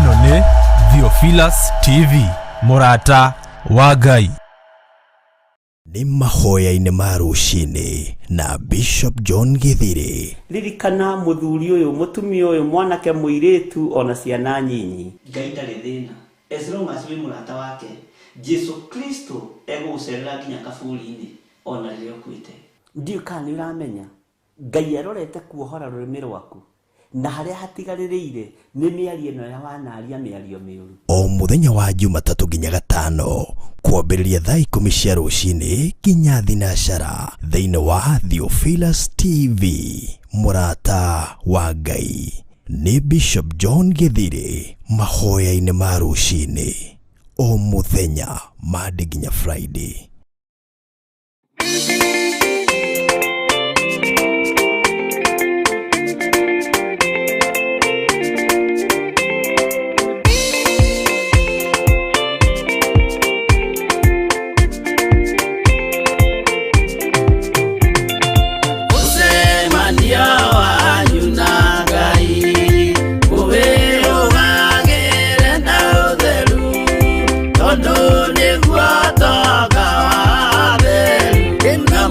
Ĩno nĩ Theophilus TV, mũrata wa Ngai. Nĩ mahoya-inĩ ma rũcinĩ na Bishop John Githiri. Ririkana mũthuri ũyũ, mũtumia ũyũ, mwanake, mũirĩtu ona ciana nyinyi. Ngai ndarĩ thĩna as long as wĩ mũrata wake. Jesu Kristo egũgũcerera nginya kaburi-inĩ ona rĩrĩa ũkuĩte. Ndiũĩ kana nĩ ũramenya Ngai arorete kuohora rũrĩmĩ rwaku na harĩa hatigarĩrĩire nĩ mĩario ĩno ya wanaria mĩario mĩũru. O mũthenya wa Jumatatũ nginya Gatano kwambĩrĩria thaa 10 cia rũcinĩ nginya thinacara thĩinĩ wa Theophilus TV, mũrata wa Ngai. Nĩ Bishop John Githiri mahoya-inĩ ma rũcinĩ o mũthenya Monday nginya Friday. Mũcemanio wanyu na Ngai ũwĩrũgagĩre na ũtheru, tondũ nĩguo tonga wa theru na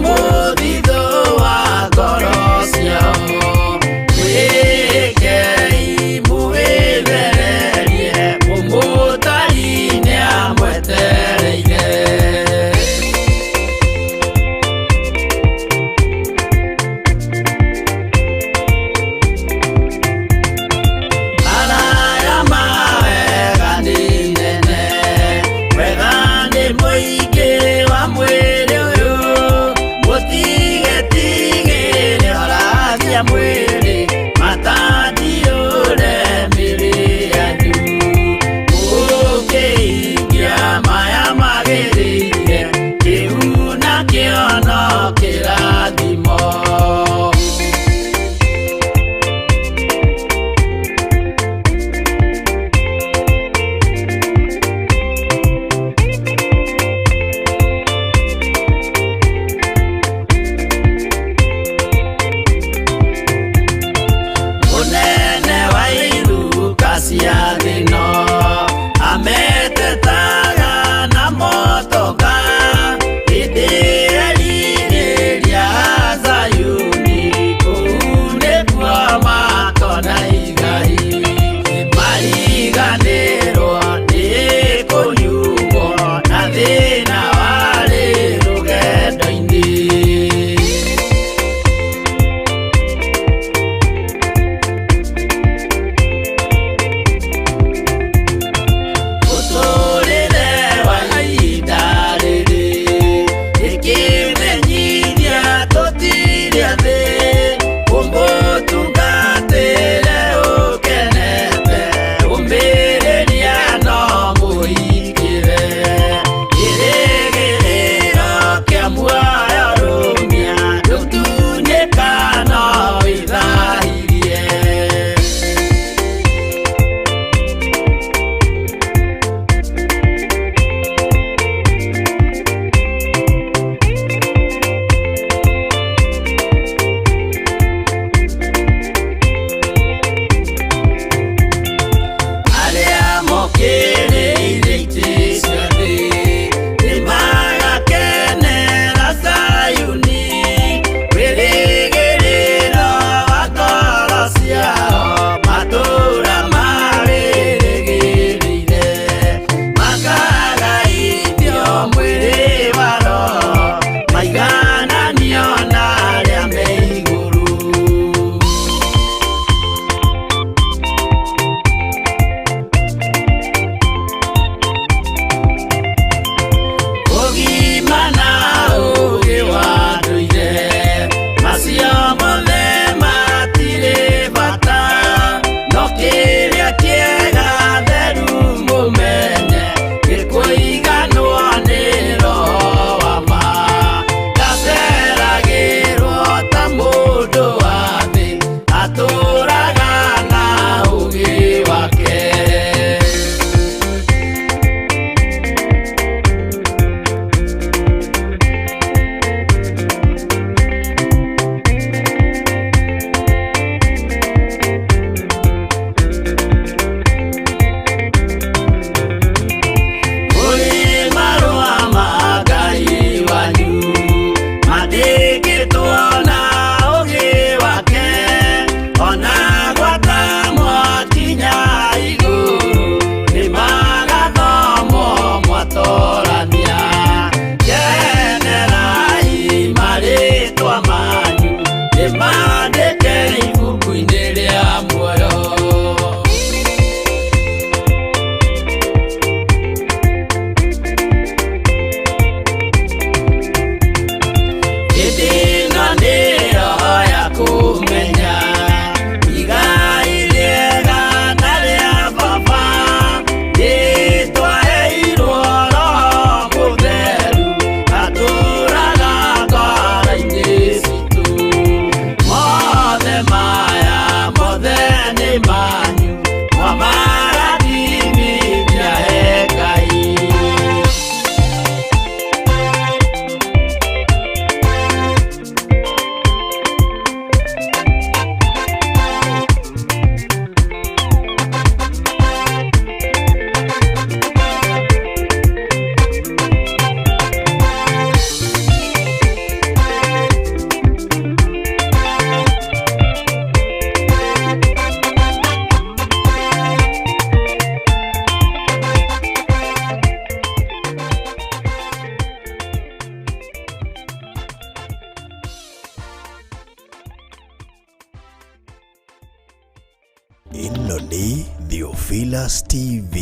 Theophilus TV,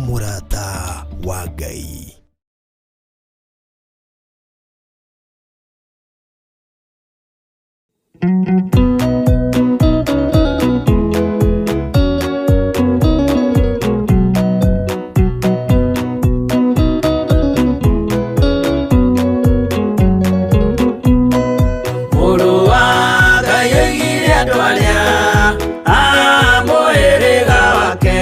mũrata wa Ngai. Mũrũ wa Ngai oigire andũ arĩa a mũhĩrĩga wake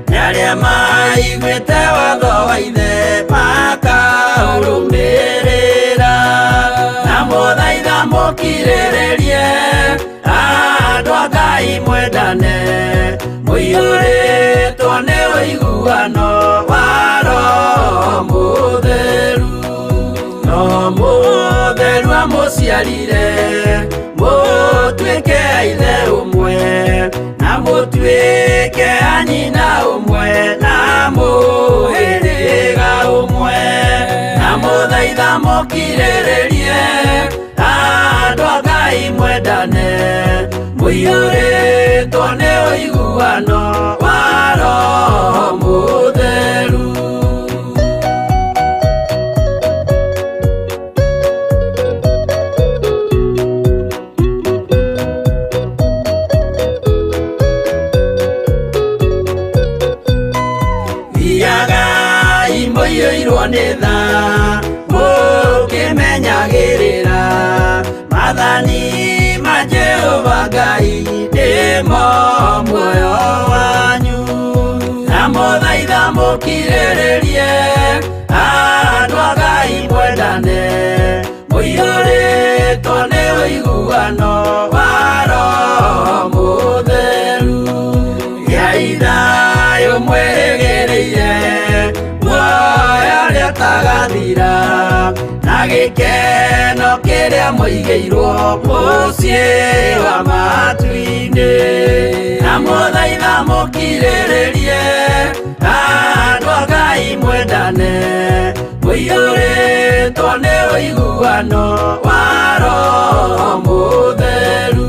nĩ arĩa maiguĩte watho wa ithe makaũrũmĩrĩra. Na mũthaitha mũkirĩrĩrie andũ a Ngai mwendane, mũiyũrĩtwo nĩ ũiguano wa Roho Mũtheru. No mũtheru amũciarire mũtuĩke a ithe ũmwe, na mũtuĩke a nyina ũmwe, na mũhĩrĩga ũmwe. Na mũthaitha mũkirĩrĩrie andũ a Ngai mwendane, mũiyũrĩtwo nĩ ũiguano wa Roho Mũtheru. Thiagai mũiyũirwo nĩ tha, mũkĩmenyagĩrĩra maathani ma Jehova Ngai nĩmo muoyo wanyu. Na mũthaitha mũkirĩrĩrie andũ a Ngai mwendane, mũiyũrĩtwo nĩ ũiguano wa Roho Mũtheru. Gĩai thayũ mwĩrĩgĩrĩire muoyo ũrĩa ũtagathira, na gĩkeno kĩrĩa mũigĩirwo mũciĩ wa matu-inĩ. Na mũthaitha mũkirĩrĩrie andũ a Ngai mwendane, mũiyũrĩtwo nĩ ũiguano wa Roho Mũtheru.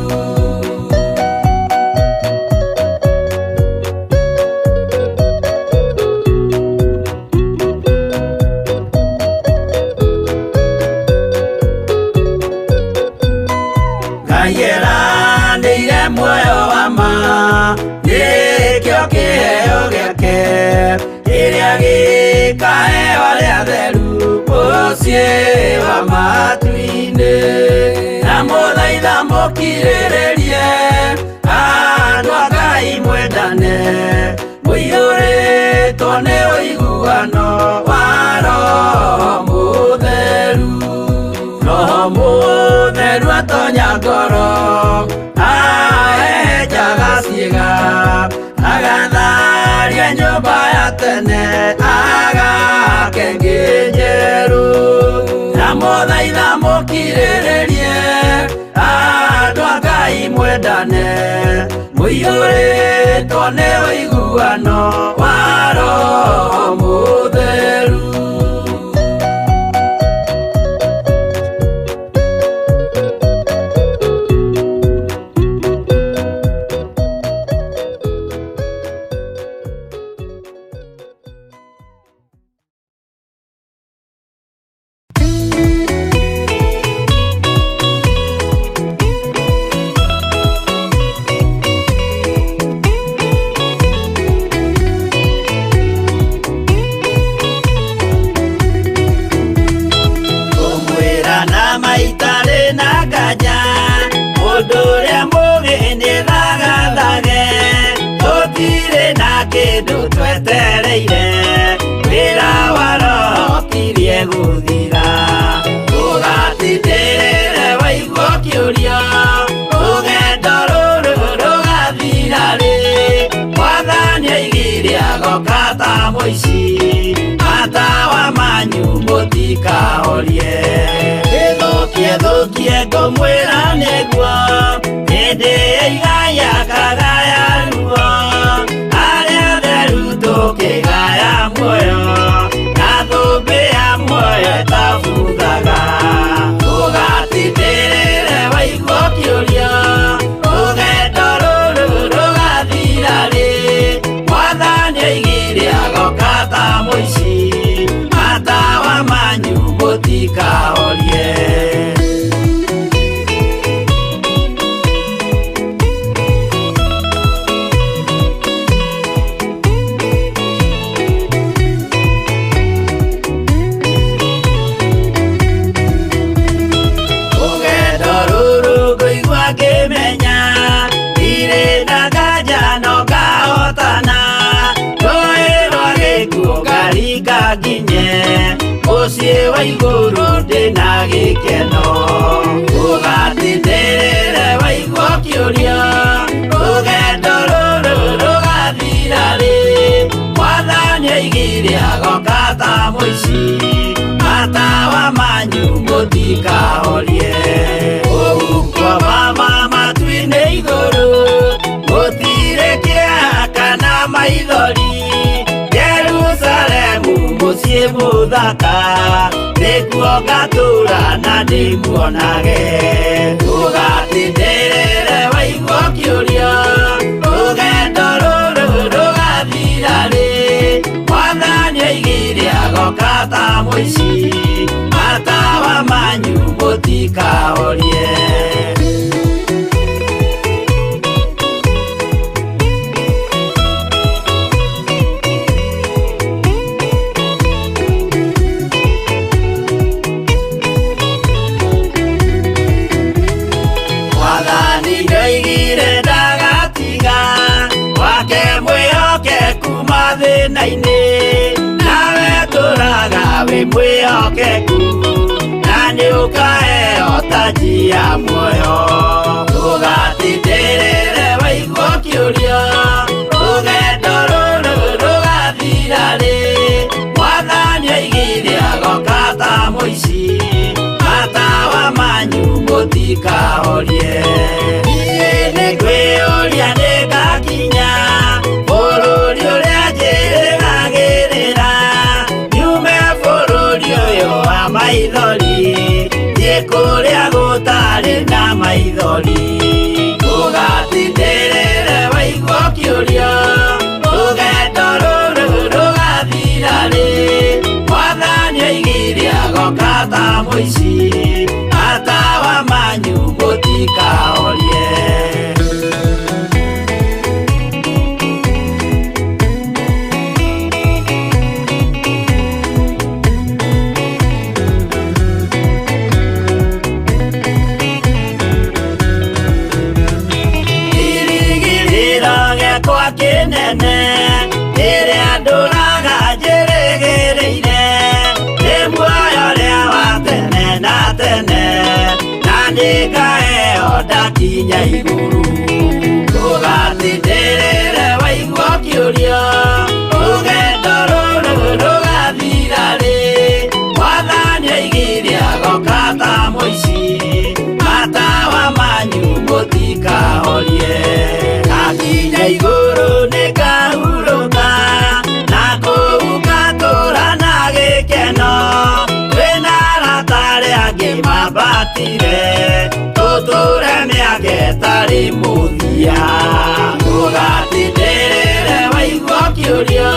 Ngai eranĩire muoyo wa ma, nĩkĩo kĩheo gĩake kĩrĩa gĩkaheo arĩa atheru mũciĩ wa matu-inĩ. Na mũthaitha mũkirĩrĩrie andũ a Ngai mwendane, mũiyũrĩtwo nĩ ũiguano wa Roho Mũtheru. Roho Mũtheru atonya ngoro, ahehenjaga ciĩga, agatharia nyũmba ya tene, agake ĩngĩ njerũ. Na mũthaitha mũkirĩrĩrie andũ a Ngai mwendane, mũiyũrĩtwo nĩ ũiguano wa Roho Mũtheru. Ngũmwĩra na maitarĩ na nganja, mũndũ ũrĩa mũũgĩ nĩthagathage, tũtirĩ na kĩndũ twetereire, wĩra wa Roho ũkirie gũthira. Ũgatindĩrĩre waigua ũkĩũria, rũgendo rũrũ rũgathira rĩ? Mwathani oigire agoka ta mũici, matawa manyu mũtikahorie. Ĩthũkie thũkie ngũmwĩra nĩguo, hĩndĩ ĩigaya kagaya ruo, arĩa atheru tũkĩgaya muoyo, na thũmbĩ ya muoyo ĩtabuthaga. Ũgatindĩrĩre waigua ũkĩũria, rũgendo rũrũ rũgathira rĩ? Igũrũ ndĩna gĩkeno. Ũgatindĩrĩre waigua ũkĩũria, rũgendo rũrũ rũgathira rĩ? Mwathani oigire agoka ta mũici, matawa manyu mũtikahorie. Kũu kwa mama matu-inĩ igũrũ, gũtirĩ kĩeha kana maithori. Jerusalemu mũciĩ mũthaka, nĩkuo ngatũũra na ndĩmuonage. Ũgatindĩrĩre waigua ũkĩũria, rũgendo rũrũ rũgathira rĩ? Mwathani oigire agoka ta mũici, matawa manyu mũtikahorie. Mwathani nĩoigire ndagatiga wake mwĩhokeku mathĩna-inĩ, nawe tũraga wĩ mwĩhokeku, na nĩũkaheo taji ya muoyo. Ũgatindĩrĩre waigua ũkĩũria, rũgendo rũrũ rũgathira rĩ? Mwathani oigire agoka ta mũici, matawa manyu mũtikahorie. Niĩ nĩngwĩyũria nĩngakinya bũrũri ũrĩa njĩrĩgagĩrĩra, nyume bũrũri ũyũ wa maithori, thiĩ kũrĩa gũtarĩ na maithori. Ũgatindĩrĩre waigua ũkĩũria, rũgendo rũrũ rũgathira rĩ? Mwathani oigire agoka ta mũici, matawa manyu mũtikahorie. Kĩrĩgĩrĩro gĩakwa kĩnene, kĩrĩa ndũraga njĩrĩgĩrĩire, nĩ muoyo ũrĩa wa tene na tene, na nĩngaheo ndakinya igũrũ. Ũgatindĩrĩre waigua ũkĩũria, rũgendo rũrũ rũgathira rĩ? Mwathani oigire agoka ta mũici, matawa manyu mũtikahorie. Ndakinya igũrũ nĩngahurũka, na kũu ngatũũra na gĩkeno. Twĩna arata arĩa angĩ mambatire, tũtũũre mĩaka ĩtarĩ mũthia. Ũgatindĩrĩre waigua ũkĩũria,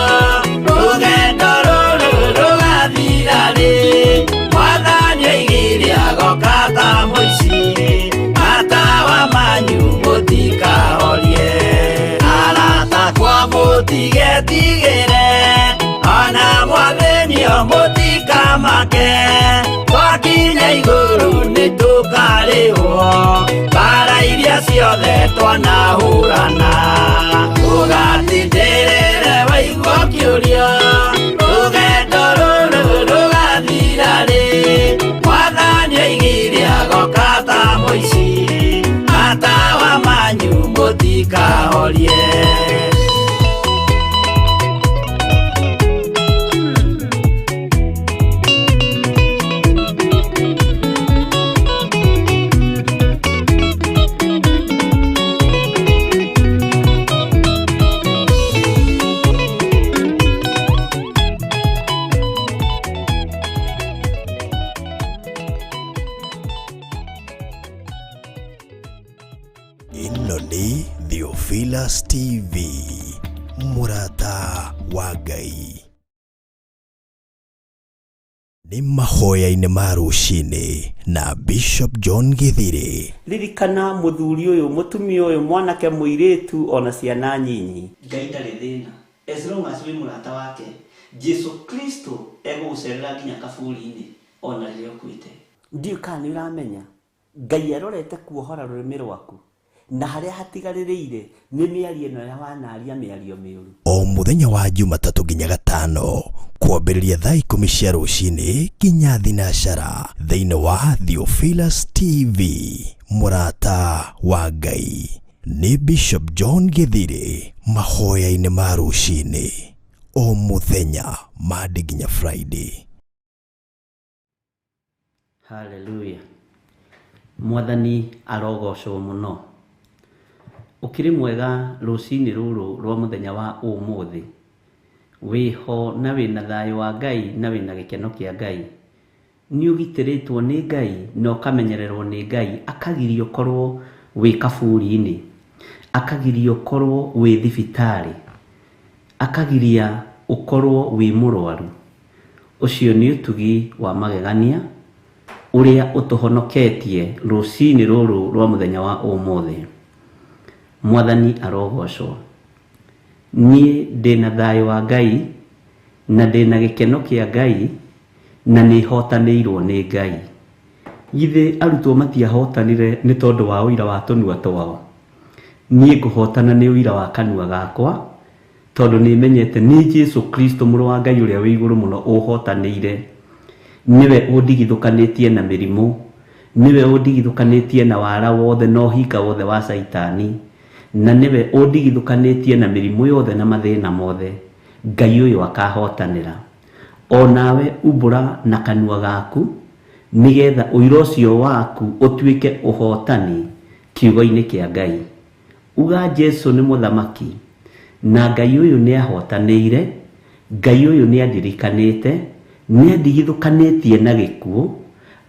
rũgendo rũrũ rũgathira rĩ? Mwathani oigire agoka ta mũici, matawa manyu mũtikahorie. Arata akwa mũtigetigĩre, ona mwathĩnio mũtikamake. Twakinya igũrũ nĩtũkarĩhwo mbara iria ciothe twanahũrana. Ũgatindĩrĩre waigua ũkĩũria, rũgendo rũrũ rũgathira rĩ? Mwathani oigire agoka ta mũici, matawa manyu mũtikahorie. Ĩno nĩ Theophilus TV, mũrata wa Ngai. Nĩ mahoya-inĩ ma rũcinĩ na Bishop John Githiri. Ririkana mũthuri ũyũ, mũtumia ũyũ, mwanake, mũirĩtu, ona ciana nyinyi. Ngai ndarĩ thĩna, as long as wĩ mũrata wake. Jesu Kristo egũgũcerera nginya kaburi-inĩ ona rĩrĩa ũkuĩte. Ndiũĩ kana nĩ ũramenya, Ngai arorete kuohora rũrĩmĩ rwaku, Na harĩa hatigarĩrĩire nĩ mĩario ĩno ya wanaria mĩario mĩũru. O mũthenya wa Jumatatũ nginya Gatano kwambĩrĩria thaa 10 cia rũcinĩ nginya thinacara thĩinĩ wa Theophilus TV, mũrata wa Ngai. Nĩ Bishop John Gĩthirĩ mahoya-inĩ ma rũcinĩ o mũthenya Monday nginya Friday. Haleluya. Mwathani arogocwo mũno. Ũkĩrĩ mwega rũcinĩ rũrũ rwa mũthenya wa ũmũthĩ. Wĩho na wĩna thayũ wa Ngai na wĩna gĩkeno kĩa Ngai. Nĩ ũgitĩrĩtwo nĩ Ngai na ũkamenyererwo nĩ Ngai, akagiria ũkorwo wĩ kaburi-inĩ, akagiria ũkorwo wĩ thibitarĩ, akagiria ũkorwo wĩ mũrwaru. Ũcio nĩ ũtugi wa magegania ũrĩa ũtũhonoketie rũcinĩ rũrũ rwa mũthenya wa ũmũthĩ. Mwathani arogocwo. Niĩ ndĩna thayũ wa Ngai na ndĩna gĩkeno kĩa Ngai na nĩhotanĩirwo nĩ Ngai. Githĩ arutwo matiahotanire nĩ tondũ wa ũira wa tũnua twao? Niĩ ngũhotana nĩ ũira wa kanua gakwa, tondũ nĩmenyete nĩ Jesu Kristo mũrũ wa Ngai ũrĩa wĩ igũrũ mũno ũhotanĩire. Nĩwe ũndigithũkanĩtie na mĩrimũ, nĩwe ũndigithũkanĩtie na wara wothe na ũhinga wothe wa Caitani, na nĩwe ũndigithũkanĩtie na mĩrimũ yothe na mathĩna mothe. Ngai ũyũ akahotanĩra. O nawe umbũra na kanua gaku, nĩgetha ũira ũcio waku ũtuĩke ũhotani kiugo-inĩ kĩa Ngai. Uga Jesu nĩ mũthamaki, na Ngai ũyũ nĩahotanĩire, Ngai ũyũ nĩandirikanĩte, nĩandigithũkanĩtie na gĩkuũ,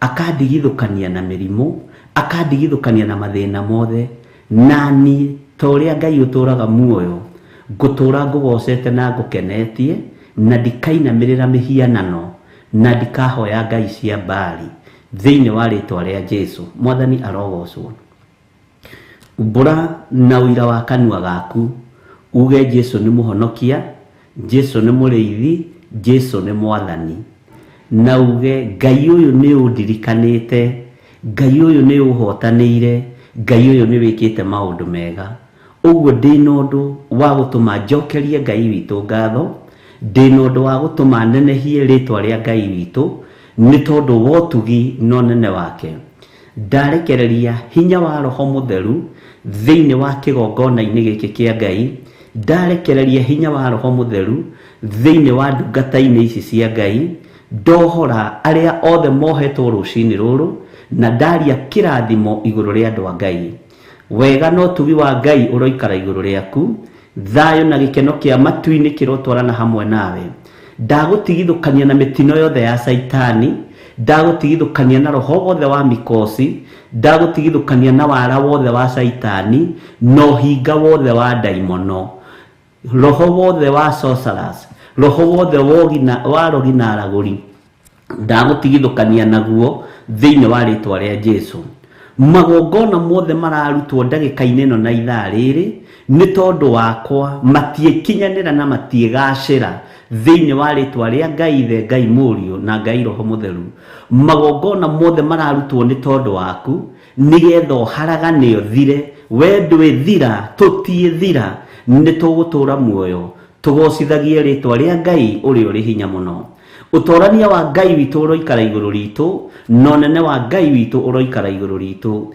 akandigithũkania na mĩrimũ, akandigithũkania na mathĩna mothe, na niĩ ta ũrĩa Ngai ũtũũraga muoyo, ngũtũũra ngũgocete na ngũkenetie, na ndikainamĩrĩra mĩhianano, na ndikahoya ngai cia Baali, thĩinĩ wa rĩtwa rĩa Jesu. Mwathani arogocwo. Umbũra na ũira wa kanua gaku, uge Jesu nĩ mũhonokia, Jesu nĩ mũrĩithi, Jesu nĩ mwathani. Na uge Ngai ũyũ nĩ ũndirikanĩte, Ngai ũyũ nĩ ũhotanĩire, Ngai ũyũ nĩ wĩkĩte maũndũ mega. Ũguo ndĩna ũndũ wa gũtũma njokerie Ngai witũ ngatho, ndĩna ũndũ wa gũtũma nenehie rĩtwa rĩa Ngai witũ, nĩ tondũ wa ũtugi na ũnene wake. Ndarekereria hinya wa Roho Mũtheru thĩinĩ wa kĩgongona-inĩ gĩkĩ kĩa Ngai, ndarekereria hinya wa Roho Mũtheru thĩinĩ wa ndungata-inĩ ici cia Ngai, ndohora arĩa othe mohetwo rũcinĩ rũrũ, na ndaria kĩrathimo igũrũ rĩa andũ a Ngai. Wega na ũtugi wa Ngai ũroikara igũrũ rĩaku, thayũ na gĩkeno kĩa matu-inĩ kĩrotwarana hamwe nawe. Ndagũtigithũkania na mĩtino yothe ya Caitani, ndagũtigithũkania na roho wothe wa mikosi, ndagũtigithũkania na wara wothe wa Caitani, na ũhinga wothe wa ndaimono, roho wothe wa sorcerers, roho wothe wa rogi na aragũri, ndagũtigithũkania naguo thĩinĩ wa rĩtwa rĩa Jesu. Magongona mothe mararutwo ndagĩka-inĩ ĩno na ithaa rĩrĩ nĩ tondũ wakwa matiĩkinyanĩra na matiĩgacĩra thĩinĩ wa rĩtwa rĩa Ngai Ithe, Ngai Mũriũ na Ngai Roho Mũtheru. Magongona mothe mararutwo nĩ tondũ waku nĩgetha ũharagane ũthire, we ndwĩthira, tũtiĩthira, nĩ tũgũtũũra muoyo tũgocithagie rĩtwa rĩa Ngai ũrĩa ũrĩ hinya mũno. Ũtorania wa Ngai witũ ũroikara igũrũ ritũ, na ũnene wa Ngai witũ ũroikara igũrũ ritũ.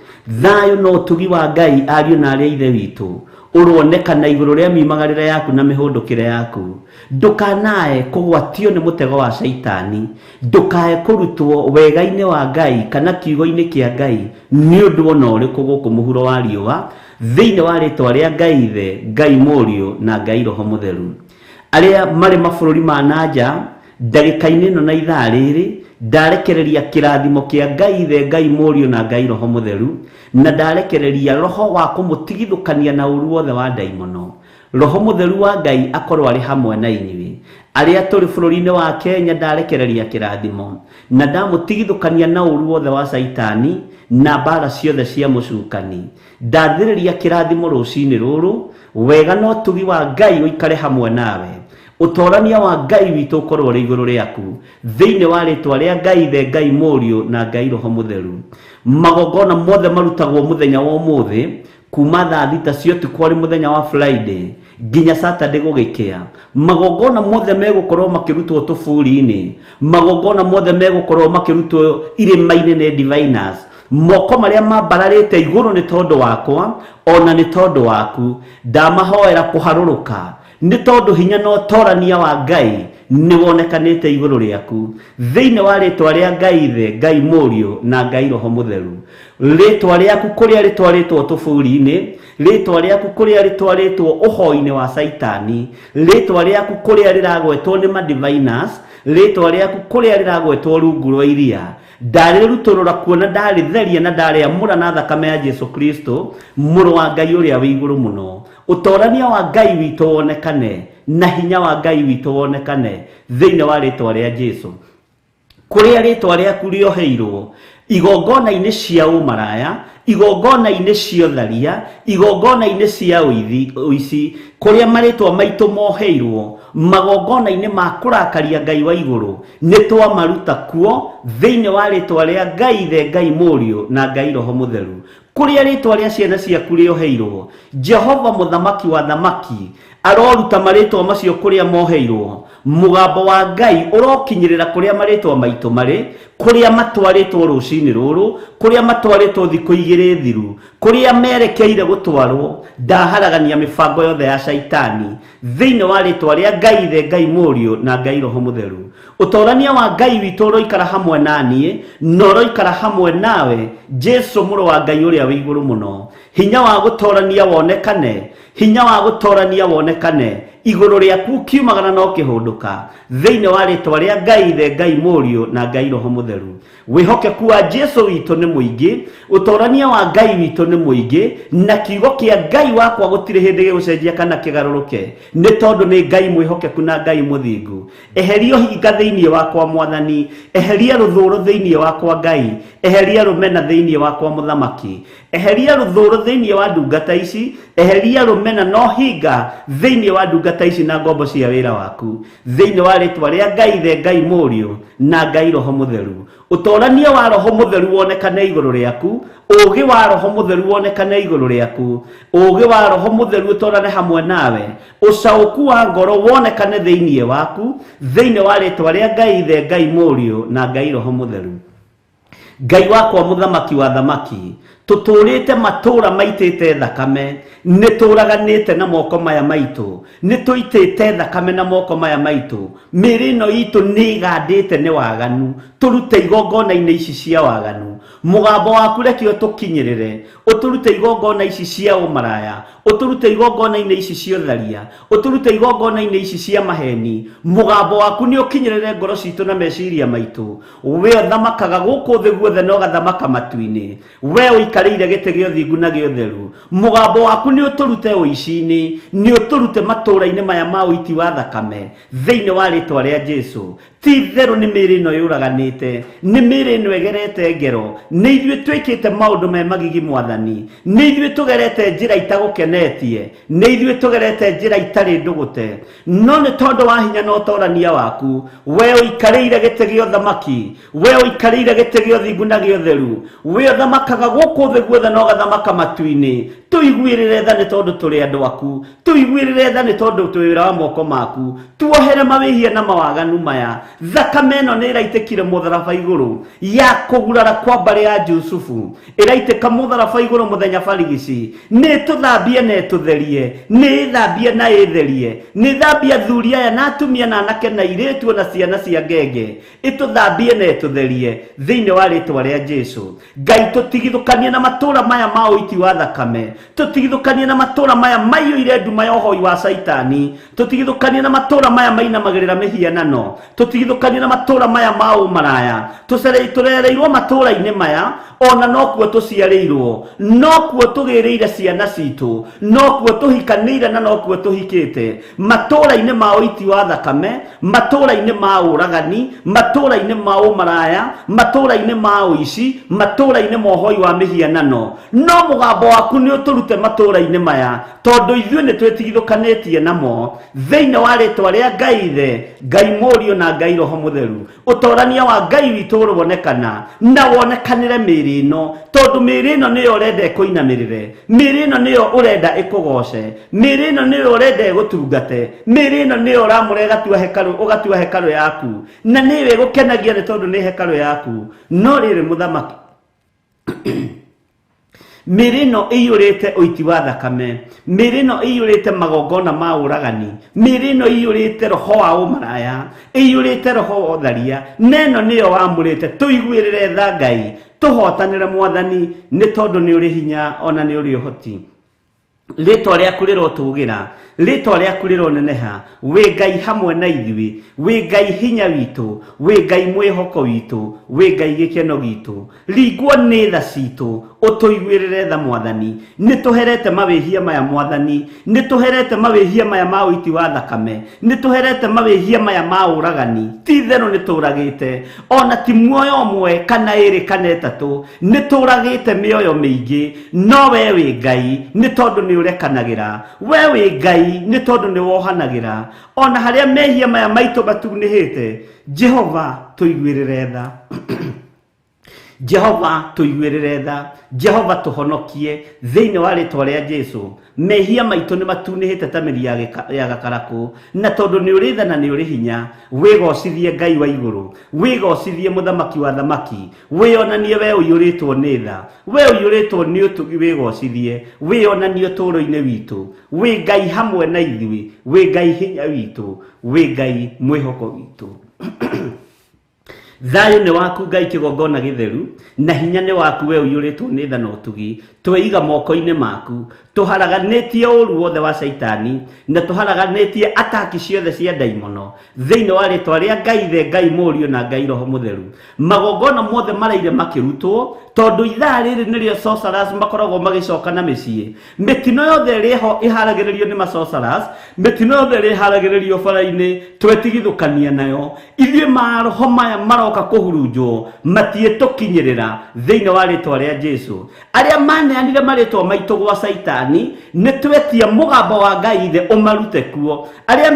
Thayũ na ũtugi wa Ngai ariũ na arĩ a Ithe witũ ũronekana igũrũ rĩa miumagarĩre yaku na mĩhũndũkĩre yaku. Ndũkanae kũgwatio nĩ mũtego wa Caitani, ndũkae kũrutwo wega-inĩ wa Ngai kana kiugo-inĩ kĩa Ngai nĩ ũndũ ona ũrĩkũ gũkũ mũhuro wa riũa, thĩinĩ wa rĩtwa rĩa Ngai Ithe, Ngai Mũriũ na Ngai Roho Mũtheru. Arĩa marĩ mabũrũri ma nanja ndagĩka-inĩ ĩno na ithaa rĩrĩ, ndarekereria kĩrathimo kĩa Ngai Ithe, Ngai Mũriũ na Ngai Roho Mũtheru, na ndarekereria roho wa kũmũtigithũkania na ũru wothe wa ndaimono. Roho Mũtheru wa Ngai akorwo arĩ hamwe na inyuĩ. Arĩa tũrĩ bũrũri-inĩ wa Kenya ndarekereria kĩrathimo, na ndamũtigithũkania na ũru wothe wa Caitani na mbara ciothe cia mũcukani. Ndathĩrĩria kĩrathimo rũcinĩ rũrũ, wega na ũtugi wa Ngai ũikare hamwe nawe. Ũtorania wa Ngai witũ ũkorwo ũrĩ igũrũ rĩaku, thĩinĩ wa rĩtwa rĩa Ngai Ithe, Ngai Mũriũ na Ngai Roho Mũtheru. Magongona mothe marutagwo mũthenya wa ũmũthĩ Kuma thaa 6 cia ũtukũ arĩ mũthenya wa Friday nginya Saturday gũgĩkĩa, magongona mothe megũkorwo makĩrutwo tũburi-inĩ, magongona mothe megũkorwo makĩrutwo irĩma-inĩ nĩ diviners. Moko marĩa mambararĩte igũrũ nĩ tondũ wakwa ona nĩ tondũ waku, ndamahoera kũharũrũka nĩ tondũ hinya na ũtorania wa Ngai nĩ wonekanĩte igũrũ rĩaku. Thĩinĩ wa rĩtwa rĩa Ngai Ithe, Ngai Mũriũ na Ngai Roho Mũtheru, rĩtwa rĩaku kũrĩa rĩtwarĩtwo tũburi-inĩ, rĩtwa rĩaku kũrĩa rĩtwarĩtwo ũhoi-inĩ wa Caitani, rĩtwa rĩaku kũrĩa rĩragwetwo nĩ madiviners, rĩtwa rĩaku kũrĩa rĩragwetwo rungu rwa iria, ndarĩrutũrũra kuona ndarĩtheria na ndarĩamũra na thakame ya Jesu Kristo, mũrũ wa Ngai ũrĩa wĩ igũrũ mũno. Ũtorania wa Ngai witũ wonekane na hinya wa Ngai witũ wonekane thĩinĩ wa rĩtwa rĩa Jesu. Kũrĩa rĩtwa rĩaku rĩoheirwo igongona-inĩ cia ũmaraya, igongona-inĩ cia ũtharia, igongona-inĩ cia ũici, kũrĩa marĩtwa maitũ moheirwo magongona-inĩ ma kũrakaria Ngai wa igũrũ, nĩ twamaruta kuo thĩinĩ wa rĩtwa rĩa Ngai Ithe, Ngai Mũriũ na Ngai Roho Mũtheru. Kũrĩa rĩtwa rĩa ciana ciaku rĩoheirwo, Jehova mũthamaki wa thamaki aroruta marĩtwa macio kũrĩa moheirwo. Mũgambo wa Ngai ũrokinyĩrĩra kũrĩa marĩtwa maitũ marĩ, kũrĩa matwarĩtwo rũcinĩ rũrũ, kũrĩa matwarĩtwo thikũ igĩrĩ thiru, kũrĩa merekeire gũtwarwo. Ndaharagania mĩbango yothe ya Caitani thĩinĩ wa rĩtwa rĩa Ngai Ithe, Ngai Mũriũ na Ngai Roho Mũtheru. Ũtorania wa Ngai witũ ũroikara hamwe na niĩ na ũroikara hamwe nawe, Jesu mũrũ wa Ngai ũrĩa wĩ igũrũ mũno. Hinya wa gũtorania wonekane, hinya wa gũtorania wonekane igũrũ rĩaku ũkiumagara na ũkĩhũndũka thĩinĩ wa rĩtwa rĩa Ngai Ithe, Ngai Mũriũ na Ngai Roho Mũtheru. Wĩhokeku wa Jesu witũ nĩ mũingĩ, ũtorania wa Ngai witũ nĩ mũingĩ, na kiugo kĩa Ngai wakwa gũtirĩ hĩndĩ gĩgũcenjia kana kĩgarũrũke, nĩ tondũ nĩ Ngai mwĩhokeku na Ngai mũthingu. Eheria ũhinga thĩinĩ wakwa Mwathani, eheria rũthũũro thĩinĩ wakwa Ngai, eheria rũmena thĩinĩ wakwa Mũthamaki, eheria rũthũũro thĩinĩ wa ndungata ici, eheria rũmena na ũhinga thĩinĩ wa ndungata ici na ngombo cia wĩra waku, thĩinĩ wa rĩtwa rĩa Ngai Ithe, Ngai Mũriũ na Ngai Roho Mũtheru. Ũtorania wa Roho Mũtheru wonekane igũrũ rĩaku, ũũgĩ wa Roho Mũtheru wonekane igũrũ rĩaku, ũũgĩ wa Roho Mũtheru ũtorane hamwe nawe, ũcaũku wa ngoro wonekane thĩinĩ waku, thĩinĩ wa rĩtwa rĩa Ngai Ithe, Ngai Mũriũ na Ngai Roho Mũtheru. Ngai wakwa mũthamaki wa thamaki, tũtũũrĩte matũũra maitĩte thakame, nĩ tũũraganĩte na moko maya maitũ, nĩ tũitĩte thakame na moko maya maitũ, mĩĩrĩ ĩno itũ nĩ ĩgandĩte nĩ waganu, tũrute igongona-inĩ ici cia waganu. Mũgambo waku reke ũtũkinyĩrĩre, ũtũrute igongona ici cia ũmaraya, ũtũrute igongona-inĩ ici cia ũtharia, ũtũrute igongona-inĩ ici cia maheni. Mũgambo waku nĩ ũkinyĩrĩre ngoro citũ na meciria maitũ. We ũthamakaga gũkũ thĩ guothe na ũgathamaka matu-inĩ, we ũikarĩire gĩtĩ gĩa ũthingu na gĩa ũtheru. Mũgambo waku nĩ ũtũrute ũici-inĩ, nĩ ũtũrute matũũra-inĩ maya ma ũiti wa thakame, thĩinĩ wa rĩtwa rĩa Jesu. Ti itherũ nĩ mĩĩrĩ ĩno yũraganĩte, nĩ mĩĩrĩ ĩno ĩgerete ngero, nĩ ithuĩ twĩkĩte maũndũ me magigi Mwathani, nĩ ithuĩ tũgerete njĩra itagũkenetie, nĩ ithuĩ tũgerete njĩra itarĩ ndũgũte. No nĩ tondũ wa hinya na ũtorania waku, we ũikarĩire gĩtĩ gĩa ũthamaki, we ũikarĩire gĩtĩ gĩa ũthingu na gĩa ũtheru, we ũthamakaga gũkũ thĩ guothe na ũgathamaka matu-inĩ, tũiguĩrĩre tha nĩ tondũ tũrĩ andũ aku, tũiguĩrĩre tha nĩ tondũ twĩ wĩra wa moko maku, tuohere mawĩhia na mawaganu maya. Thakame ĩno nĩ ĩraitĩkire mũtharaba igũrũ ya kũgurara kwa mbarĩ ya Jusufu, ĩraitĩka mũtharaba igũrũ mũthenya barigici, nĩ ĩtũthambie na ĩtũtherie, nĩ ĩthambie na ĩtherie, nĩ ĩthambie athuri aya na atumia na anake na airĩtu ona ciana cia ngenge, ĩtũthambie na ĩtũtherie thĩinĩ wa rĩtwa rĩa Jesu. Ngai, tũtigithũkanie na matũũra maya ma ũiti wa thakame, tũtigithũkanie na matũũra maya maiyũire nduma ya ũhoi wa Caitani, tũtigithũkanie na matũũra maya mainamagĩrĩra mĩhianano, tũtigithũkanie na matũũra maya ma ũmaraya. Tũrereirwo matũũra-inĩ maya, ona nokuo tũciarĩirwo, nokuo tũgĩrĩire ciana citũ. Nokuo tũhikanĩire na nokuo tũhikĩte, matũũra-inĩ ma ũiti wa thakame, matũũra-inĩ ma ũragani, matũũra-inĩ ma ũmaraya, matũũra-inĩ ma ũici, matũũra-inĩ ma ũhoi wa mĩhianano. No mũgambo waku nĩ ũtũrute matũũra-inĩ maya, tondũ ithuĩ nĩ twĩtigithũkanĩtie namo. Thĩinĩ wa rĩtwa rĩa Ngai Ithe, Ngai Mũriũ na Ngai Roho Mũtheru, ũtorania wa Ngai witũ ũrowonekana na wonekanĩre mĩĩrĩ ĩno, tondũ mĩĩrĩ ĩno nĩyo ũrenda ĩkũinamĩrĩre, mĩĩrĩ ĩno nĩyo ũrenda ĩkũgoce, mĩĩrĩ ĩno nĩyo ũrenda ĩgũtungate, mĩĩrĩ ĩno nĩyo ũramũra ĩgatua hekarũ, ũgatua hekarũ yaku, na nĩyo ĩgũkenagia nĩ tondũ nĩ hekarũ yaku. No rĩrĩ mũthamaki, mĩĩrĩ ĩno ĩiyũrĩte ũiti wa thakame, mĩĩrĩ ĩno ĩiyũrĩte magongona ma ũragani, mĩĩrĩ ĩno ĩiyũrĩte roho wa ũmaraya, ĩiyũrĩte roho wa ũtharia, na ĩno nĩyo wamũrĩte. Tũiguĩrĩre tha Ngai, tũhotanĩre Mwathani, nĩ tondũ nĩ ũrĩ hinya ona nĩ ũrĩ ũhoti. Rĩtwa rĩaku rĩrotũgĩra, rĩtwa rĩaku rĩroneneha. Wĩ Ngai hamwe na ithuĩ, wĩ Ngai hinya witũ, wĩ Ngai mwĩhoko witũ, wĩ Ngai gĩkeno gitũ. Ringwo nĩ tha citũ, ũtũiguĩrĩre tha Mwathani. Nĩ tũherete mawĩhia maya Mwathani, nĩ tũherete mawĩhia maya ma ũiti wa thakame, nĩ tũherete mawĩhia maya ma ũragani. Ti itherũ nĩ tũragĩte, ona ti muoyo ũmwe kana ĩrĩ kana ĩtatũ, nĩ tũragĩte mĩoyo mĩingĩ. No we wĩ Ngai nĩ tondũ nĩ ũrekanagĩra, we wĩ Ngai nĩ tondũ nĩ wohanagĩra. Ona harĩa mehia maya maitũ matunĩhĩte, Jehova tũiguĩrĩre tha. Jehova tũiguĩrĩre tha, Jehova tũhonokie thĩinĩ wa rĩtwa rĩa Jesu. Mehia maitũ nĩ matunĩhĩte ta mĩri ya gakarakũ, na tondũ nĩ ũrĩ tha na nĩ ũrĩ hinya, wĩgocithie Ngai wa igũrũ, wĩgocithie mũthamaki wa thamaki, wĩonanie we ũiyũrĩtwo nĩ tha, we ũiyũrĩtwo nĩ ũtugi, wĩgocithie, wĩonanie ũtũũro-inĩ witũ. Wĩ Ngai hamwe na ithuĩ, wĩ Ngai hinya witũ, wĩ Ngai mwĩhoko witũ. Thayũ nĩ waku Ngai kĩgongona gĩtheru, na hinya nĩ waku we ũiyũrĩtwo nĩ tha na ũtugi. Tweiga moko-inĩ maku, tũharaganĩtie ũru wothe wa Shaitani, na tũharaganĩtie ataki ciothe cia ndaimono thĩinĩ wa rĩtwa rĩa Ngai Ithe, Ngai Mũriũ na Ngai Roho Mũtheru. Magongona mothe maraire makĩrutwo, tondũ ithaa rĩrĩ nĩrĩo sorcerers makoragwo magĩcoka na mĩciĩ. Mĩtino yothe ĩrĩa ĩho ĩharagĩrĩrio nĩ ma-sorcerers, mĩtino yothe ĩrĩa ĩharagĩrĩrio bara-inĩ, twetigithũkania nayo. Ithuĩ maroho maya maroka kũhurunjwo, matiĩtũkinyĩrĩra thĩinĩ wa rĩtwa rĩa Jesu. Arĩa maneanire marĩtwa maitũ gwa Saitani, nĩ twetia mũgambo wa Ngai Ithe ũmarute kuo. Arĩa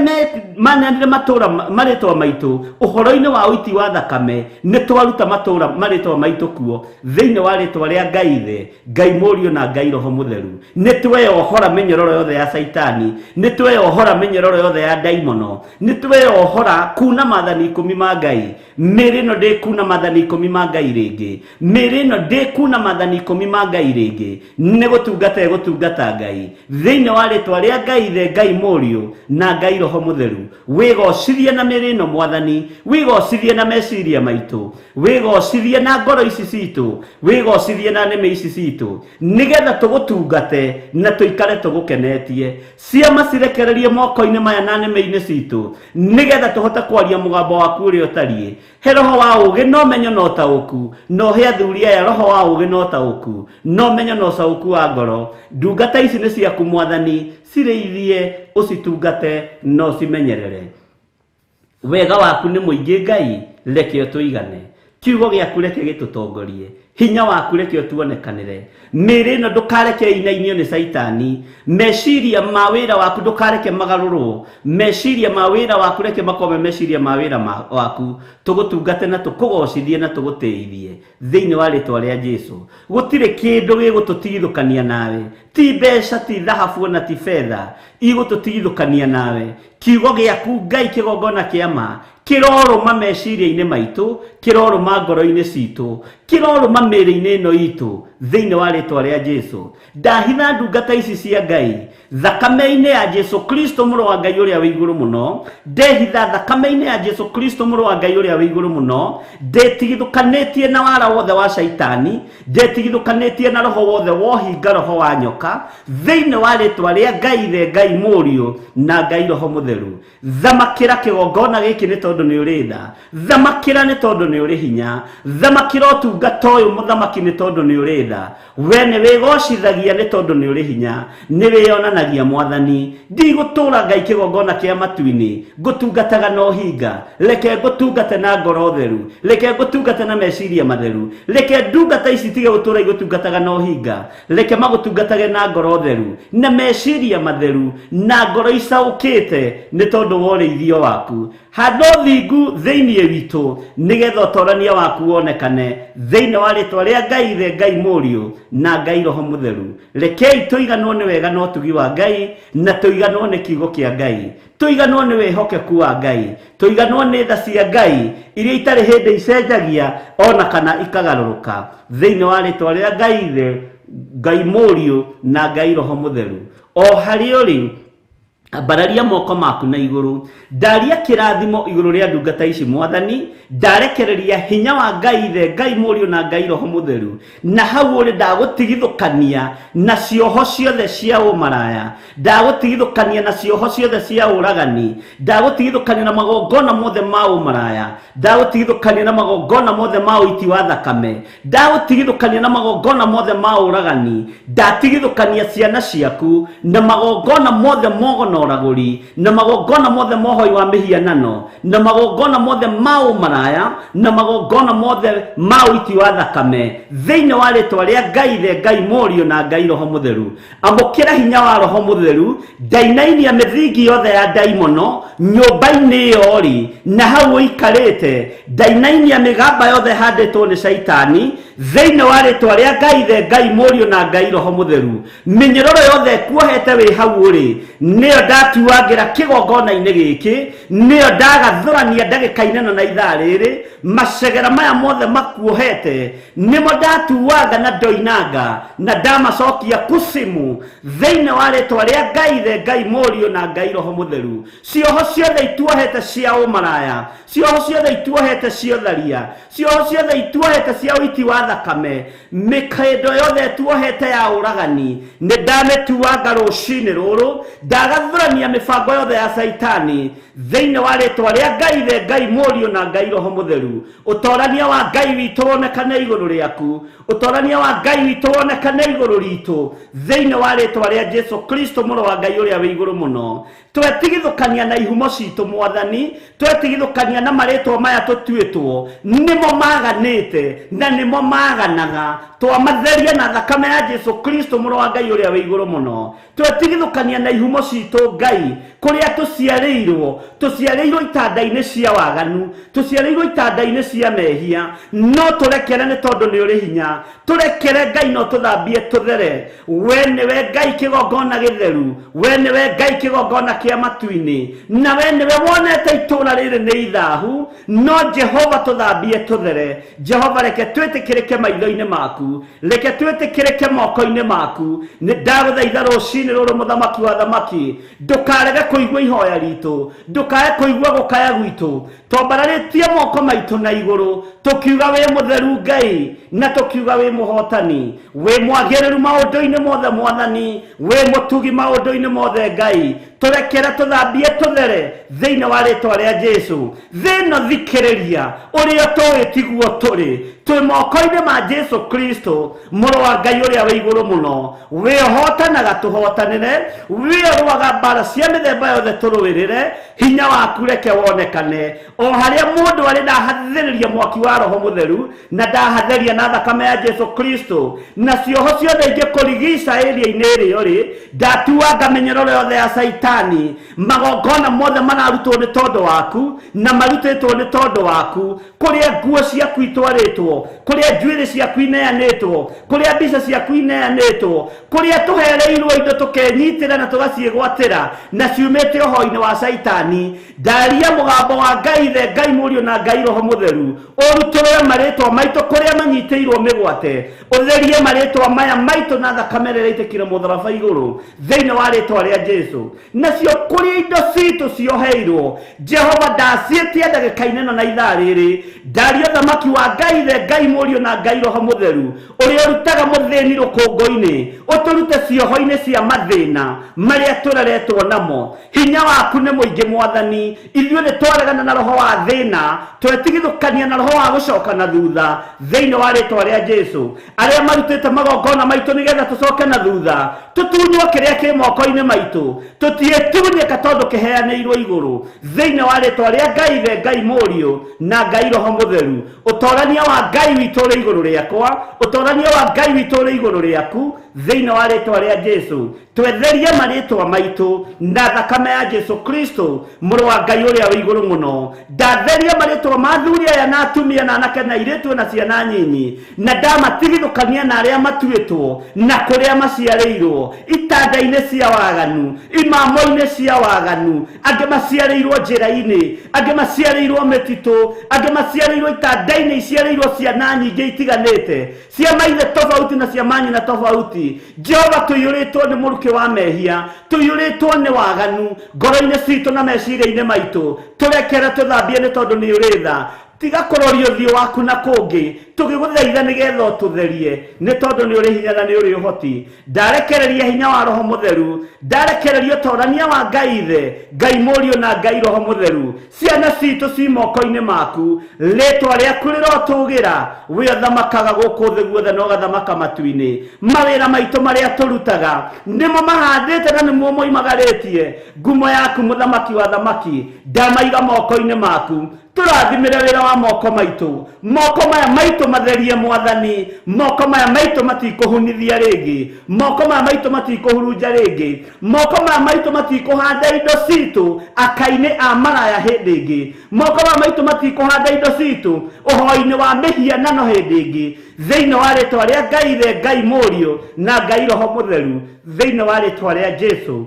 maneanire matũra marĩtwa maitũ ũhoro-inĩ wa ũiti wa thakame, nĩ twaruta matũra marĩtwa maitũ kuo thĩinĩ wa rĩtwa rĩa Ngai Ithe, Ngai Mũriũ na Ngai Roho Mũtheru. Nĩ tweyohora mĩnyororo yothe ya Saitani, nĩ tweyohora mĩnyororo yothe ya ndaimono, nĩ tweyohora kuna maathani 10 ma Ngai. Mĩĩrĩ ĩno ndĩkuna maathani 10 ma Ngai rĩngĩ, mĩĩrĩ ĩno ndĩkuna maathani 10 ma Ngai rĩngĩ. Nĩ gũtungata ĩgũtungata Ngai thĩinĩ wa rĩtwa rĩa Ngai Ithe, Ngai Mũriũ na Ngai Roho Mũtheru. Wĩgocithie na mĩĩrĩ ĩno Mwathani, wĩgocithie na meciria maitũ, wĩgocithie na ngoro ici citũ, wĩgocithie na nĩmĩ ici citũ, nĩgetha tũgũtungate na tũikare tũgũkenetie. Ciama cirekererie moko-inĩ maya na nĩmĩ-inĩ citũ, nĩgetha tũhote kwaria mũgambo waku ũrĩa ũtariĩ. He roho wa ũũgĩ na ũmenyo na ũtaũku, na ũhe athuri aya roho wa ũũgĩ na ũtaũku, na ũmenyo na ũcaũku wa ngoro. Ndungata ici nĩ ciaku Mwathani, cirĩithie, ũcitungate na ũcimenyerere. Wega waku nĩ mũingĩ Ngai, reke ũtũigane. Kiugo gĩaku reke gĩtũtongorie. Hinya waku reke ũtuonekanĩre. Mĩĩrĩ ĩno ndũkareke ĩinainio nĩ Saitani. Meciria ma wĩra waku ndũkareke magarũrwo. Meciria ma wĩra waku reke makorwo me meciria ma wĩra waku. Tũgũtungate na tũkũgocithie na tũgũtĩithie thĩinĩ wa rĩtwa rĩa Jesu. Gũtirĩ kĩndũ gĩgũtũtigithũkania nawe, ti mbeca, ti thahabu ona ti betha igũtũtigithũkania nawe. Kiugo gĩaku Ngai kĩgongona kĩa ma kĩrorũma meciria-inĩ maitũ, kĩrorũma ngoro-inĩ citũ, kĩrorũma mĩĩrĩ-inĩ ĩno itũ thĩinĩ wa rĩtwa rĩa Jesu. Ndahitha ndungata ici cia Ngai Thakame-inĩ ya Jesu Kristo mũrũ wa Ngai ũrĩa wĩ igũrũ mũno, ndehitha thakame-inĩ ya Jesu Kristo mũrũ wa Ngai ũrĩa wĩ igũrũ mũno, ndĩtigithũkanĩtie na wara wothe wa Shaitani, ndĩtigithũkanĩtie na roho wothe wohinga, roho wa nyoka, thĩinĩ wa rĩtwa rĩa Ngai Ithe, Ngai Mũriũ na Ngai Roho Mũtheru. Thamakĩra kĩgongona gĩkĩ nĩ tondũ nĩ ũrĩ tha, thamakĩra nĩ tondũ nĩ ũrĩ hinya, thamakĩra ũtungata ũyũ mũthamaki nĩ tondũ nĩ ũrĩ tha. We nĩ wĩgocithagia nĩ tondũ nĩ ũrĩ hinya, nĩ wĩyonanagia mwathani. Ndigũtũra Ngai kĩgongona kĩa matu-inĩ ngũtungataga na ũhinga, reke ngũtungate na ngoro theru, reke ngũtungate na meciria matheru, reke ndungata ici itige gũtũra igũtungataga na ũhinga, reke magũtungatage na ngoro theru na meciria matheru na ngoro icaũkĩte nĩ tondũ wa ũrĩithio waku. Handa ũthingu thĩinĩ witũ nĩgetha ũtorania waku wonekane thĩinĩ wa rĩtwa rĩa Ngai Ithe, Ngai Mũriũ na Ngai Roho Mũtheru. Rekei tũiganwo nĩ wega na ũtugi wa Ngai, na tũiganwo nĩ kiugo kĩa Ngai, tũiganwo nĩ wĩhokeku wa Ngai, tũiganwo nĩ tha cia Ngai iria itarĩ hĩndĩ icenjagia ona kana ikagarũrũka, thĩinĩ wa rĩtwa rĩa Ngai Ithe, Ngai Mũriũ na Ngai Roho Mũtheru. O harĩa ũrĩ, ambararia moko maku na igũrũ, ndaria kĩrathimo igũrũ rĩa ndungata ici mwathani, ndarekereria hinya wa Ngai Ithe, Ngai Mũriũ na Ngai Roho Mũtheru, na hau ũrĩ ndagũtigithũkania na cioho ciothe cia ũmaraya, ndagũtigithũkania na cioho ciothe cia ũragani, ndagũtigithũkania na magongona mothe ma ũmaraya, ndagũtigithũkania na magongona mothe ma ũiti wa thakame, ndagũtigithũkania na magongona mothe ma ũragani, ndatigithũkania ciana ciaku na magongona mothe mogona ũragũri, na magongona mothe mohoi wa mĩhianano, na magongona mothe ma ũmaraya, na magongona mothe ma ũiti wa thakame, thĩinĩ wa rĩtwa rĩa Ngai Ithe, Ngai Mũriũ na Ngai Roho Mũtheru. Amũkĩra hinya wa Roho Mũtheru, ndainainia mĩthingi yothe ya ndaimono nyũmba-inĩ ĩyo rĩ, na hau ũikarĩte, ndainainia mĩgamba yothe ĩhandĩtwo nĩ Shaitani thĩinĩ wa rĩtwa rĩa Ngai Ithe, Ngai Mũriũ na Ngai Roho Mũtheru. Mĩnyororo yothe ĩkuohete wĩ hau ũrĩ, nĩyo ndatuangĩra kĩgongona-inĩ gĩkĩ, nĩyo ndagathũrania ndagĩka-inĩ ĩno na ithaa rĩrĩ, macegera maya mothe makuohete nĩmo ndatuanga na ndoinanga na ndamacokia kusimu thĩinĩ wa rĩtwa rĩa Ngai Ithe, Ngai Mũriũ na Ngai Roho Mũtheru. Cioho ciothe ituohete cia ũmaraya, cioho ciothe ituohete cia ũtharia, cioho ciothe ituohete cia ũiti wa thakame, mĩkĩndo yothe ĩtuohete ya ũragani, nĩ ndamĩtuanga rũcinĩ rũrũ, ndagathũrania mĩbango yothe ya Caitani thĩinĩ wa rĩtwa rĩa Ngai Ithe, Ngai Mũriũ na Ngai Roho Mũtheru. Ũtorania wa Ngai witũ wonekane igũrũ rĩaku, ũtorania wa Ngai witũ wonekane igũrũ ritũ thĩinĩ wa rĩtwa rĩa Jesu Kristo mũrũ wa Ngai ũrĩa wĩ igũrũ mũno. Twetigithũkania na ihumo citũ mwathani, twetigithũkania na marĩtwa maya tũtuĩtwo, nĩmo maganĩte na nĩmo maganaga, twamatheria na thakame ya Jesu Kristo mũrũ wa Ngai ũrĩa wĩ igũrũ mũno. Twetigithũkania na ihumo citũ Ngai, kũrĩa tũciarĩirwo, tũciarĩirwo itanda-inĩ cia waganu, tũciarĩirwo itanda-inĩ cia mehia, no tũrekere nĩ tondũ nĩ ũrĩ hinya, tũrekere Ngai no tũthambie tũthere. We nĩwe Ngai kĩgongona gĩtheru, we nĩwe Ngai kĩgongona kĩa matu-inĩ, na we nĩwe wonete itũũra rĩrĩ nĩ ithahu, no Jehova tũthambie tũthere. Jehova reke twĩtĩkĩrĩke maitho-inĩ maku, reke twĩtĩkĩrĩke moko-inĩ maku. Nĩ ndagũthaitha rũcinĩ rũrũ mũthamaki wa thamaki, ndũkarege kũigua ihoya ritũ, ndũkae kũigua gũkaya gwitũ. Twambararĩtie moko maitũ na igũrũ tũkiuga wĩ mũtheru Ngai, na tũkiuga wĩ mũhotani, wĩ mwagĩrĩru maũndũ-inĩ mothe mwathani, wĩ mũtugi maũndũ-inĩ mothe Ngai. Tũrekere tũthambie tũthere thĩinĩ wa rĩtwa rĩa Jesu. Thĩ ĩno thikĩrĩria, ũrĩa tũĩ tiguo tũrĩ, twĩ moko-inĩ ma Jesu Kristo mũrũ wa Ngai ũrĩa wĩ igũrũ mũno. We ũhotanaga tũhotanĩre, we ũrũaga mbara cia mĩthemba yothe tũrũĩrĩre, hinya waku reke wonekane o harĩa mũndũ arĩ. Ndahathĩrĩria mwaki wa Roho Mũtheru na ndahatheria na thakame ya Jesu Kristo, na cioho ciothe ingĩkũrigica ĩria-inĩ ĩrĩa ũrĩ, ndatuanga mĩnyororo yothe ya Caitani. Caitani, magongona mothe mararutwo nĩ tondũ waku na marutĩtwo nĩ tondũ waku, kũrĩa nguo ciaku itwarĩtwo, kũrĩa njuĩrĩ ciaku ineanĩtwo, kũrĩa mbica ciaku ineanĩtwo, kũrĩa tũhereirwo indo tũkenyitĩra na tũgaciĩgwatĩra na ciumĩte ũhoi-inĩ wa Caitani. Ndaria mũgambo wa Ngai Ithe, Ngai Mũriũ na Ngai Roho Mũtheru, ũrutũrũre marĩtwa maitũ kũrĩa manyitĩirwo mĩgwate, ũtherie marĩtwa maya maitũ na thakame ĩrĩa ĩraitĩkire mũtharaba igũrũ thĩinĩ wa rĩtwa rĩa Jesu. Nacio kũrĩa indo citũ cioheirwo, Jehova ndaciĩtia ndagĩka-inĩ ĩno na ithaa rĩrĩ, ndaria ũthamaki wa Ngai Ithe, Ngai Mũriũ na Ngai Roho Mũtheru, ũrĩa ũrutaga mũthĩni rũkũngũ-inĩ, ũtũrute cioho-inĩ cia mathĩna marĩa tũreretwo namo. Hinya waku nĩ mũingĩ Mwathani, ithuĩ nĩ twaregana na roho wa thĩna, twetigithũkania na roho wa gũcoka na thutha thĩinĩ wa rĩtwa rĩa Jesu. Arĩa marutĩte magongona maitũ nĩgetha tũcoke na thutha, tũtunywo kĩrĩa kĩ moko-inĩ maitũ, tũtiĩtunyĩka tondũ kĩheanĩirwo igũrũ thĩinĩ wa rĩtwa rĩa Ngai Ithe, Ngai Mũriũ na Ngai Roho Mũtheru. Ũtorania wa Ngai witũ ũrĩ igũrũ rĩakwa, ũtorania wa Ngai witũ ũrĩ igũrũ rĩaku thĩinĩ wa rĩtwa rĩa Jesu. Twetherie marĩtwa maitũ na thakame ya Jesu Kristo mũrũ wa Ngai ũrĩa wĩ igũrũ mũno. Ndatheria marĩtwa ma athuri aya na atumia na anake na airĩtu na ciana nyinyi, na ndamatigithũkania na arĩa matuĩtwo na kũrĩa maciarĩirwo, itanda-inĩ cia waganu, imamo-inĩ cia waganu, angĩ maciarĩirwo njĩra-inĩ, angĩ maciarĩirwo mĩtitũ, angĩ maciarĩirwo itanda-inĩ iciarĩirwo ciana nyingĩ itiganĩte, cia maithe tofauti na cia manyina tofauti. Jehova, tũiyũrĩtwo nĩ mũrukĩ wa mehia, tũiyũrĩtwo nĩ waganu ngoro-inĩ citũ na meciria-inĩ maitũ, tũrekere tũthambie nĩ tondũ nĩ ũrĩ tha. Tiga kũroria ũthiũ waku na kũngĩ, tũgĩgũthaitha nĩgetha ũtũtherie, nĩ tondũ nĩ ũrĩ hinya na nĩ ũrĩ ũhoti. Ndarekereria hinya wa Roho Mũtheru, ndarekereria ũtorania wa Ngai Ithe, Ngai Mũriũ na Ngai Roho Mũtheru. Ciana citũ ci moko-inĩ maku, rĩtwa rĩaku rĩrotũgĩra, we ũthamakaga gũkũ thĩ guothe na ũgathamaka matu-inĩ. Mawĩra maitũ marĩa tũrutaga nĩmo mahandĩte na nĩmo moimagarĩtie ngumo yaku, mũthamaki wa thamaki. Ndamaiga moko-inĩ maku, tũrathimĩre wĩra wa moko maitũ. Moko maya maitũ matherie Mwathani, moko maya maitũ matikũhunithia rĩngĩ, moko maya maitũ matikũhurunja rĩngĩ, moko maya maitũ matikũhanda indo citũ aka-inĩ a maraya hĩndĩ ĩngĩ, moko maya maitũ matikũhanda indo citũ ũhoi-inĩ wa mĩhianano hĩndĩ ĩngĩ, thĩinĩ wa rĩtwa rĩa Ngai Ithe, Ngai Mũriũ na Ngai Roho Mũtheru, thĩinĩ wa rĩtwa rĩa Jesu.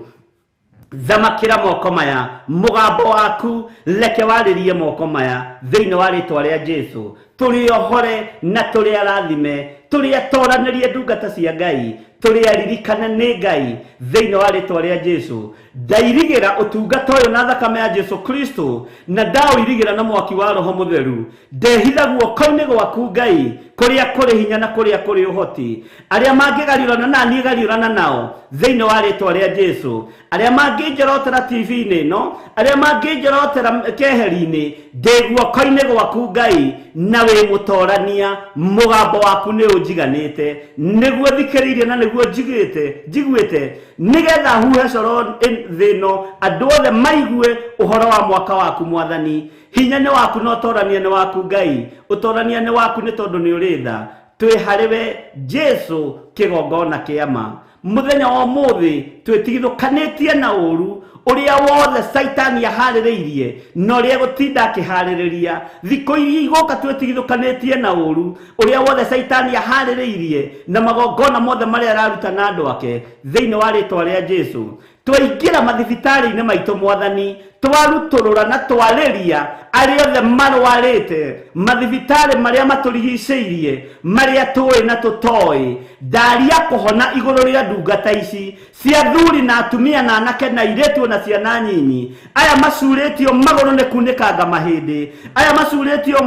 Thamakĩra moko maya, mũgambo waku reke warĩrie moko maya thĩinĩ wa rĩtwa rĩa Jesu. Tũrĩ ohore na tũrĩ arathime, tũrĩ atoranĩrie ndungata cia Ngai, tũrĩ aririkane nĩ Ngai thĩinĩ wa rĩtwa rĩa Jesu. Ndairigĩra ũtungata ũyũ na thakame ya Jesu Kristo, na ndaũirigĩra na mwaki wa Roho Mũtheru. Ndehitha guoko-inĩ gwaku Ngai, kũrĩa kũrĩ hinya na kũrĩa kũrĩ ũhoti. Arĩa mangĩgariũrana na niĩ gariũrana nao thĩinĩ wa rĩtwa rĩa Jesu. Arĩa mangĩnjorotera TV-inĩ ĩno, arĩa mangĩnjorotera keheri-inĩ, ndĩ guoko-inĩ gwaku Ngai, na wĩ mũtorania, mũgambo waku nĩ ũnjiganĩte, nĩguo thikĩrĩirie na nĩguo njiguĩte, nĩgetha huhe coro thĩ ĩno, andũ othe maigue ũhoro wa mwaka waku Mwathani. Hinya nĩ waku na ũtorania nĩ waku Ngai, ũtorania nĩ waku nĩ tondũ nĩ ũrĩ tha. Twĩ harĩ we Jesu kĩgongona kĩa ma. Mũthenya wa ũmũthĩ twĩtigithũkanĩtie na ũru ũrĩa wothe Caitani aharĩrĩirie na ũrĩa egũtinda akĩharĩrĩria. Thikũ iria igũka twĩtigithũkanĩtie na ũru ũrĩa wothe Caitani aharĩrĩirie na magongona mothe marĩa araruta na andũ ake thĩinĩ wa rĩtwa rĩa Jesu. Twaingĩra mathibitarĩ-inĩ maitũ Mwathani, twarutũrũra na twarĩria arĩa othe marwarĩte mathibitarĩ marĩa matũrigicĩirie, marĩa tũĩ na tũtoĩ. Ndaria kũhona igũrũ rĩa ndungata ici cia athuri na atumia na anake na airĩtu na ciana nyinyi, aya macurĩtio magũrũ nĩ kunĩkanga mahĩndĩ, aya macurĩtio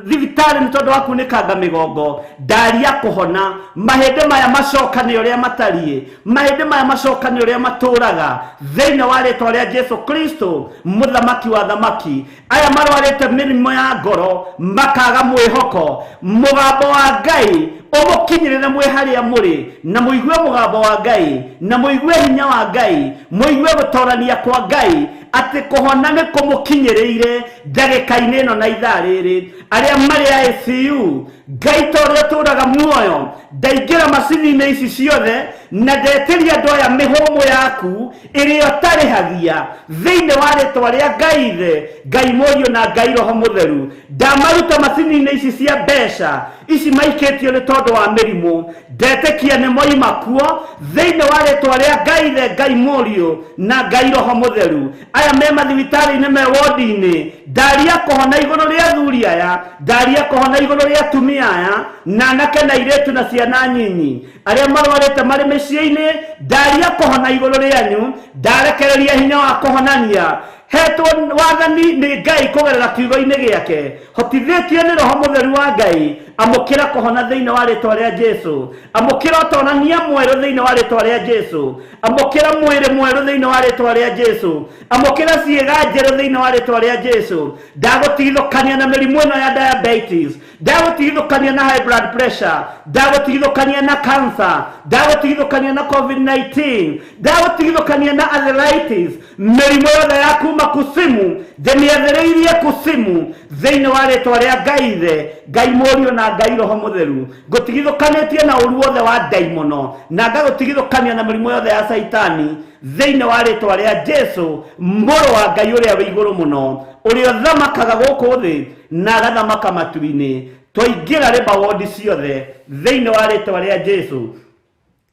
thibitarĩ nĩ tondũ wa kunĩkanga mĩgongo. Ndaria kũhona mahĩndĩ maya macokane ũrĩa matariĩ, mahĩndĩ maya macokane ũrĩa matũraga thĩinĩ wa rĩtwa rĩa Jesu Kristo mũthamaki wa thamaki. Aya marwarĩte mĩrimũ ya ngoro makaga mwĩhoko, mũgambo wa Ngai ũmũkinyĩrĩre mwĩ harĩa mũrĩ, na mũigue mũgambo wa Ngai, na mũigue hinya wa Ngai, mũigue gũtorania kwa Ngai atĩ kũhona nĩ kũmũkinyĩrĩire ndagĩka-inĩ ĩno na ithaa rĩrĩ. Arĩa marĩ ICU, Ngai ta ũrĩa ũtũũraga muoyo, ndaingĩra macini-inĩ ici ciothe na ndetĩria andũ aya mĩhũmũ yaku ĩrĩa ũtarĩhagia thĩinĩ wa rĩtwa rĩa Ngai Ithe, Ngai Mũriũ na Ngai Roho Mũtheru. Ndamaruta macini-inĩ ici cia mbeca ici maikĩtio nĩ tondũ wa mĩrimũ, ndetĩkia nĩ moima kuo thĩinĩ wa rĩtwa rĩa Ngai Ithe, Ngai Mũriũ na Ngai Roho Mũtheru. Aya me mathibitarĩ-inĩ, me wodi-inĩ, ndaria kũhona igũrũ rĩa athuri aya, ndaria kũhona igũrũ rĩa atumia aya na anake na airĩtu na ciana nyinyi arĩa marwarĩte marĩ mĩciĩ-inĩ, ndaria kũhona igũrũ rĩanyu, ndarekereria hinya wa kũhonania hetwo wathani nĩ Ngai kũgerera kiugo-inĩ gĩake, hotithĩtio nĩ Roho Mũtheru wa Ngai. Amũkĩra kũhona thĩinĩ wa rĩtwa rĩa Jesu, amũkĩra ũtonania mwerũ thĩinĩ wa rĩtwa rĩa Jesu, amũkĩra mwĩrĩ mwerũ thĩinĩ wa rĩtwa rĩa Jesu, amũkĩra ciĩga njerũ thĩinĩ wa rĩtwa rĩa Jesu. Ndagũtigithũkania na mĩrimũ ĩno ya diabetes, ndagũtigithũkania na high blood pressure, ndagũtigithũkania na cancer, ndagũtigithũkania na COVID-19, ndagũtigithũkania na arthritis, mĩrimũ yothe ya kuma kusimu ndĩmĩathĩrĩirie kusimu thĩinĩ wa rĩtwa rĩa Ngai Ithe, Ngai Mũriũ na Ngai Roho Mũtheru. Ngũtigithũkanĩtie na ũru wothe wa ndaimono na ngagũtigithũkania na mĩrimũ yothe ya Saitani thĩinĩ wa rĩtwa rĩa Jesu, mũrũ wa Ngai ũrĩa wĩ igũrũ mũno, ũrĩa ũthamakaga gũkũ thĩ na agathamaka matu-inĩ. Twaingĩra rĩba wondi ciothe thĩinĩ wa rĩtwa rĩa Jesu.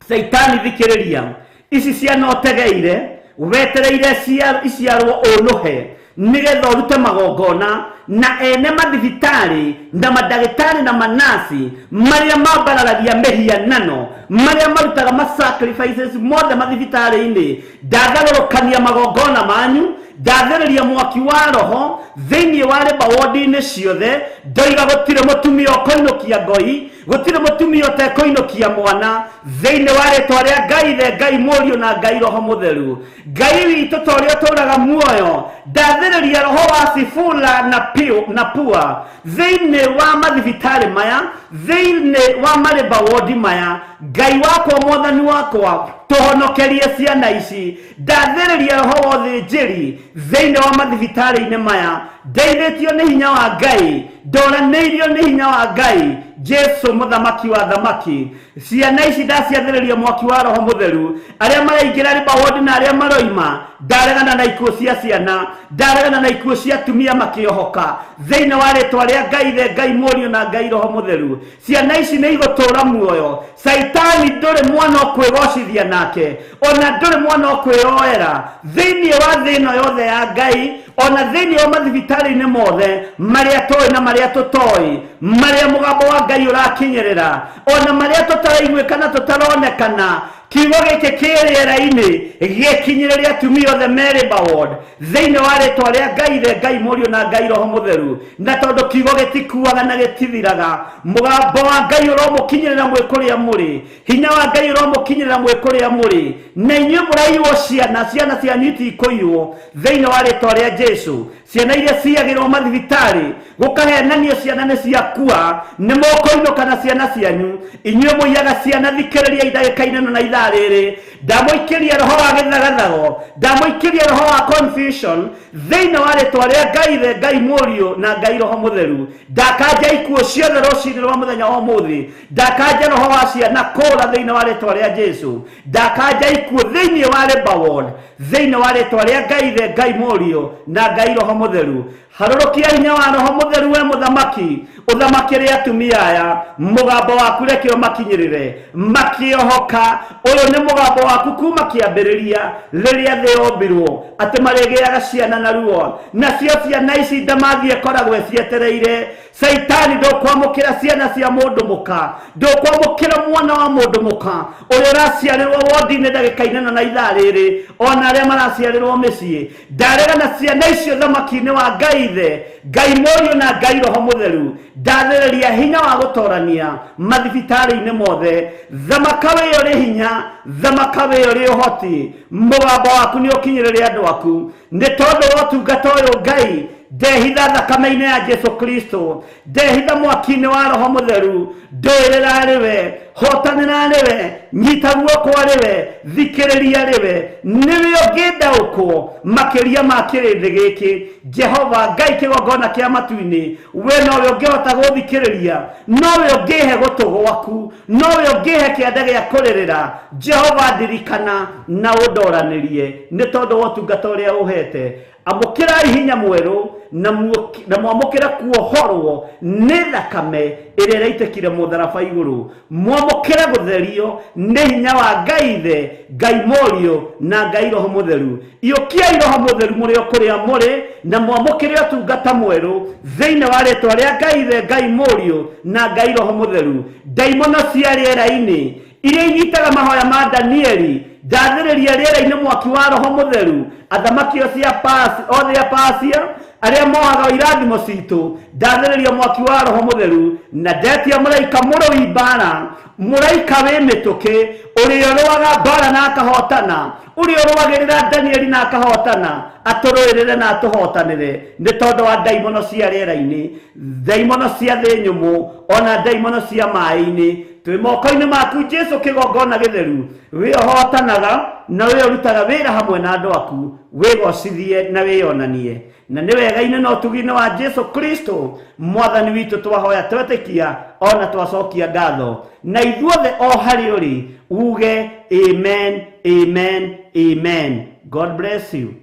Saitani thikĩrĩria, ici ciana ũtegeire wetereire iciarwo ũnũhe nĩgetha ũrute magongona na ene mathibitarĩ na mandagĩtarĩ na manasi marĩa mambararagia mĩhianano, marĩa marutaga ma sacrifices mothe mathibitarĩ-inĩ, ndatharũrũkania magongona manyu, ndathĩrĩria mwaki wa roho thĩinĩ wa rĩba wondi-inĩ ciothe. Ndoiga gũtirĩ mũtumia ũkũinũkia ngoi, gũtirĩ mũtumia ũtekũinũkia mwana thĩinĩ wa rĩtwa rĩa Ngai Ithe, Ngai Mũriũ na Ngai Roho Mũtheru. Ngai witũ ta ũrĩa ũtũũraga muoyo, ndathĩrĩria roho wa Sifula na Pua thĩinĩ wa mathibitarĩ maya, thĩinĩ wa marĩba wondi maya. Ngai wakwa, mwathani wakwa, tũhonokerie ciana ici. Ndathĩrĩria roho wa ũthĩnjĩri thĩinĩ wa mathibitarĩ-inĩ maya, ndeithĩtio nĩ hinya wa Ngai, ndoranĩirio nĩ hinya wa Ngai Jesu mũthamaki wa thamaki. Ciana ici ndaciathĩrĩria mwaki wa Roho Mũtheru, arĩa maraingĩra rĩba wondi na arĩa maroima, ndaregana na ikuũ cia ciana, ndaregana na ikuũ cia atumia makĩohoka thĩinĩ wa rĩtwa rĩa Ngai Ithe, Ngai Mũriũ na Ngai Roho Mũtheru. Ciana ici nĩ igũtũũra muoyo. Saitani ndũrĩ mwana ũkwĩgocithia nake, ona ndũrĩ mwana ũkwĩyoera thĩinĩ wa thĩ ĩno yothe ya Ngai, ona thĩinĩ wa mathibitarĩ-inĩ mothe marĩa tũĩ na marĩa tũtoĩ, marĩa mũgambo wa Ngai ũrakinyĩrĩra, ona marĩa tũtaraiguĩka na tũtaronekana. Kiugo gĩkĩ kĩ rĩera-inĩ gĩkinyĩrĩre atumia othe me labour ward thĩinĩ wa rĩtwa rĩa Ngai Ithe, Ngai Mũriũ na Ngai Roho Mũtheru. Na tondũ kiugo gĩtikuaga na gĩtithiraga, mũgambo wa Ngai ũromũkinyĩrĩra mwĩ kũrĩa mũrĩ, hinya wa Ngai ũromũkinyĩrĩra mwĩ kũrĩa mũrĩ, na inyuĩ mũraiywo ciana, ciana cianyu itikũiywo thĩinĩ wa rĩtwa rĩa Jesu. Ciana iria ciagĩrwo mathibitarĩ gũkahenanio ciana nĩ ciakua, nĩ mũkũinũka na ciana cianyu. Inyuĩ mũiyaga ciana, thikĩrĩria ndagĩka-inĩ ĩno na ithaa rĩrĩ. Ndamũikĩria roho wa gĩthagathago, ndamũikĩria roho wa confusion thĩinĩ wa rĩtwa rĩa Ngai Ithe, Ngai Mũriũ na Ngai Roho Mũtheru. Ndakanja ikuũ ciothe rũcinĩ rwa mũthenya wa ũmũthĩ, ndakanja roho wa ciana kũũra thĩinĩ wa rĩtwa rĩa Jesu, ndakanja ikuũ thĩinĩ wa labour ward thĩinĩ wa rĩtwa rĩa Ngai Ithe, Ngai Mũriũ na Ngai Roho Mũtheru. Harũrũkia hinya wa Roho Mũtheru we mũthamaki, ũthamakĩre atumia aya, mũgambo waku reke ũmakinyĩrĩre makĩohoka. Ũyũ nĩ mũgambo waku kuma kĩambĩrĩria rĩrĩa thĩ yombirwo, atĩ marĩgĩaga ciana na ruo, nacio ciana ici ndamathi ĩkoragwo ĩcietereire. Saitani ndũkwamũkĩra ciana cia mũndũ mũka, ndũkwamũkĩra mwana wa mũndũ mũka ũrĩa ũraciarĩrwo wondi-inĩ ndagĩka-inĩ ĩno na ithaa rĩrĩ, ona arĩa maraciarĩrwo mĩciĩ. Ndaregana ciana icio thamaki-inĩ wa Ngai Ithe, Ngai Mũriũ na Ngai Roho Mũtheru. Ndathĩrĩria hinya wa gũtorania mathibitarĩ-inĩ mothe. Thamaka wĩ ũrĩ hinya, thamaka wĩ ũrĩ ũhoti, mũgambo waku nĩ ũkinyĩrĩre andũ aku. Nĩ tondũ wa ũtungata ũyũ Ngai, Ndehitha thakame-inĩ ya Jesu Kristo, ndehitha mwaki-inĩ wa Roho Mũtheru, ndũĩrĩra rĩwe, hotanĩra rĩwe, nyita guoko rĩwe, thikĩrĩria rĩwe, nĩwe ũngĩndaũkwo makĩria ma kĩrĩndĩ gĩkĩ. Jehova Ngai kĩgongona kĩa matu-inĩ, we nowe ũngĩhota gũthikĩrĩria, nowe ũngĩhe gũtũ gwaku, nowe ũngĩhe kĩanda gĩa kũrĩrĩra. Jehova ndirikana na ũndoranĩrie nĩ tondũ wa ũtungata ũrĩa ũhete. Amũkĩrai hinya mwerũ na mwamũkĩre kuohorwo nĩ thakame ĩrĩa ĩraitĩkire mũtharaba igũrũ. Mwamũkĩre gũtherio nĩ hinya wa Ngai Ithe, Ngai Mũriũ na Ngai Roho Mũtheru. Iyũkiai Roho Mũtheru mũrĩ o kũrĩa mũrĩ na mwamũkĩre ũtungata mwerũ thĩinĩ wa rĩtwa rĩa Ngai Ithe, Ngai Mũriũ na Ngai Roho Mũtheru. Ndaimono cia rĩera-inĩ iria inyitaga mahoya ma Danieli, ndathĩrĩria rĩera-inĩ mwaki wa Roho Mũtheru. Athamaki othe a Pasia arĩa mohaga irathimo citũ, ndathĩrĩria mwaki wa Roho Mũtheru na ndetia mũraika mũrũi mbara, mũraika wĩ mĩtũkĩ ũrĩa ũrũaga mbara na akahotana, ũrĩa ũrũagĩrĩra Danieli na akahotana, atũrũĩrĩre na atũhotanĩre nĩ tondũ wa ndaimono cia rĩera-inĩ, ndaimono cia thĩ nyũmũ, ona ndaimono cia maĩ-inĩ. Twĩ moko-inĩ maku Jesu kĩgongona gĩtheru, wĩ ũhotanaga na wĩ ũrutaga wĩra hamwe na andũ aku, wĩgocithie na wĩyonanie. Na nĩ wega-inĩ na ũtugi-inĩ wa Jesu Kristo mwathani witũ twahoya twetĩkia ona twacokia ngatho, na ithuothe o harĩ ũrĩ uge amen, amen, amen. God bless you.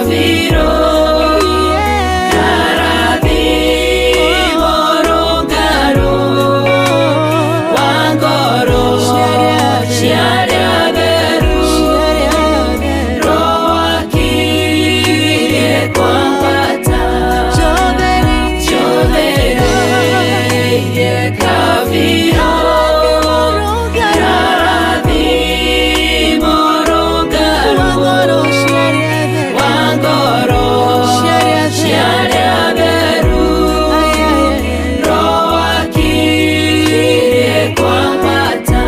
Kabiro Karathimo rũngarũ wa ngoro cia arĩa atheru Roho akirie kwambata Njothereirie kabiro Karathimo rũngarũ wa ngoro cia arĩa atheru Roho akirie kwambata.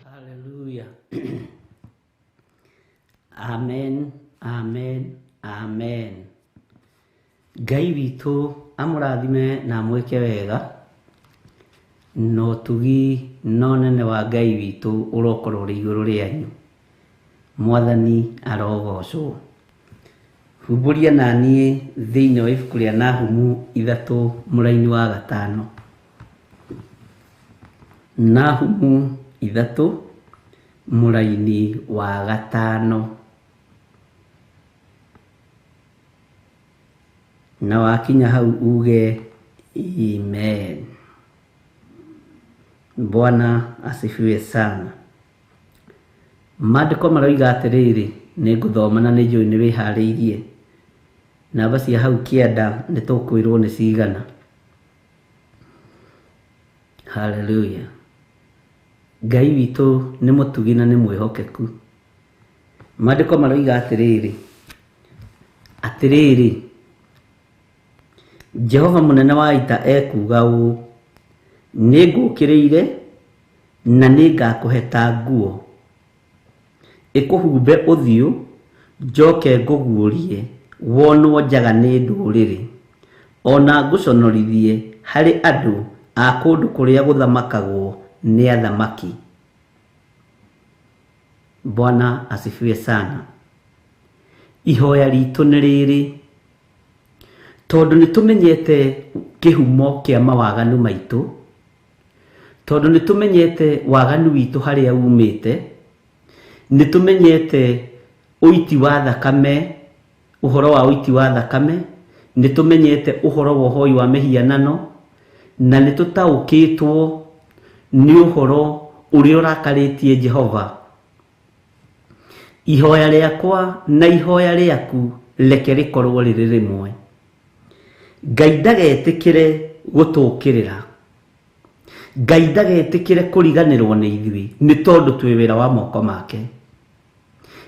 Haleluya. Amen, amen, amen. Ngai witũ amũrathime na amwĩke wega na ũtugi na ũnene wa Ngai witũ ũrokorwo ũrĩ igũrũ rĩanyu. Mwathani arogocwo. Humbũria na niĩ thĩinĩ wa ibuku rĩa Nahumu 3 mũraini wa 5. Nahumu 3 mũraini wa 5. Na wakinya hau uge amen. Bwana asifiwe sana. Maandĩko maroiga atĩrĩrĩ, nĩ ngũthoma na nĩ njũĩ nĩ wĩharĩirie. Namba cia hau kĩanda nĩ tũkwĩrwo nĩ cigana. Haleluya. Ngai witũ nĩ mũtugi na nĩ mwĩhokeku. Maandĩko maroiga atĩrĩrĩ, atĩrĩrĩ, Jehova mũnene wa ita ekuuga ũũ, nĩ ngũũkĩrĩire na nĩ ngakũheta nguo ĩkũhumbe ũthiũ, njoke ngũguũrie wonwo njaga nĩ ndũrĩrĩ, ona ngũconorithie harĩ andũ a kũndũ kũrĩa gũthamakagwo nĩ athamaki. Bwana asifiwe sana. Ihoya ritũ nĩ rĩrĩ, tondũ nĩ tũmenyete kĩhumo kĩa mawaganu maitũ, tondũ nĩ tũmenyete waganu witũ harĩa umĩte, nĩ tũmenyete ũiti wa thakame, ũhoro wa ũiti wa thakame, nĩ tũmenyete ũhoro wa ũhoi wa mĩhianano, na nĩ tũtaũkĩtwo nĩ ũhoro ũrĩa ũrakarĩtie Jehova. Ihoya rĩakwa na ihoya rĩaku reke rĩkorwo rĩrĩ rĩmwe. Ngai ndagetĩkĩre gũtũũkĩrĩra. Ngai ndagetĩkĩre kũriganĩrwo nĩ ithuĩ nĩ tondũ twĩ wĩra wa moko make.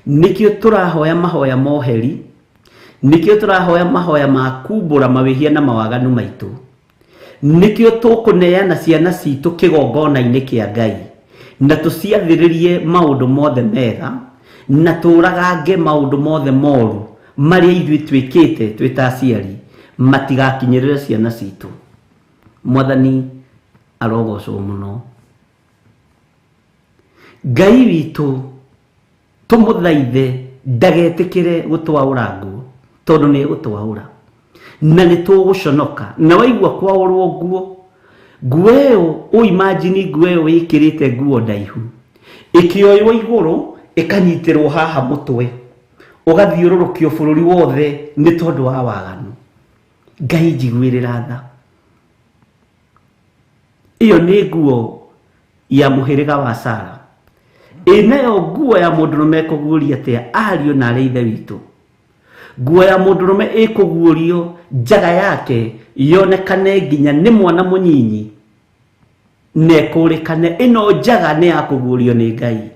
Nĩkĩo tũrahoya mahoya moheri, nĩkĩo tũrahoya mahoya ma kumbũra mawĩhia na mawaganu maitũ, nĩkĩo tũkũneana ciana citũ kĩgongona-inĩ kĩa Ngai na tũciathĩrĩrie maũndũ mothe mega na tũragange maũndũ mothe moru marĩa ithuĩ twĩkĩte twĩ ta aciari matigakinyĩrĩre ciana citũ. Mwathani arogocwo mũno. Ngai witũ tũmũthaithe ndagetĩkĩre gũtwaũra nguo, tondũ nĩ egũtwaũra na nĩ tũgũconoka. Na waigua kwaũrwo nguo, nguo ĩyo ũimagine nguo ĩyo wĩkĩrĩte nguo ndaihu ĩkĩoywo igũrũ ĩkanyitĩrwo haha mũtwe, ũgathiũrũrũkio bũrũri wothe nĩ tondũ wa waganu. Ngai njiguĩrĩra tha. Ĩyo nĩ nguo ya mũhĩrĩga wa Sara. Ĩ nayo nguo ya mũndũrũme ĩkũguũria atĩa ariũ na arĩa ithe witũ? Nguo ya mũndũrũme ĩkũguũrio njaga yake yonekane nginya nĩ mwana mũnyinyi na ĩkũrĩkane ĩno njaga nĩ ya kũguũrio nĩ Ngai.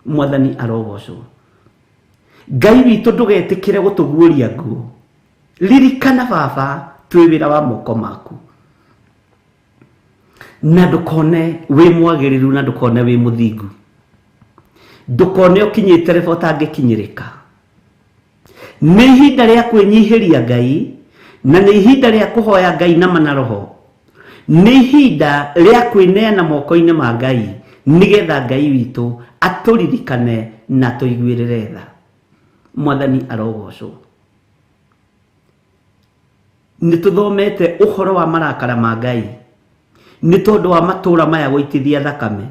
Mwathani arogocwo. Ngai witũ ndũgetĩkĩre gũtũguũria nguo. Ririkana baba twĩ wĩra wa moko maku, na ndũkone wĩ mwagĩrĩru na ndũkone wĩ mũthingu, ndũkone ũkinyĩte rebo ũtangĩkinyĩrĩka. Nĩ ihinda rĩa kwĩnyihĩria Ngai, Na nĩ ihinda rĩa kũhoya Ngai na mana roho. Nĩ ihinda rĩa kwĩneana moko-inĩ ma Ngai nĩgetha Ngai witũ atũririkane na atũiguĩrĩre tha. Mwathani arogocwo. Nĩ tũthomete ũhoro wa marakara ma Ngai nĩ tondũ wa matũra maya gũitithia thakame,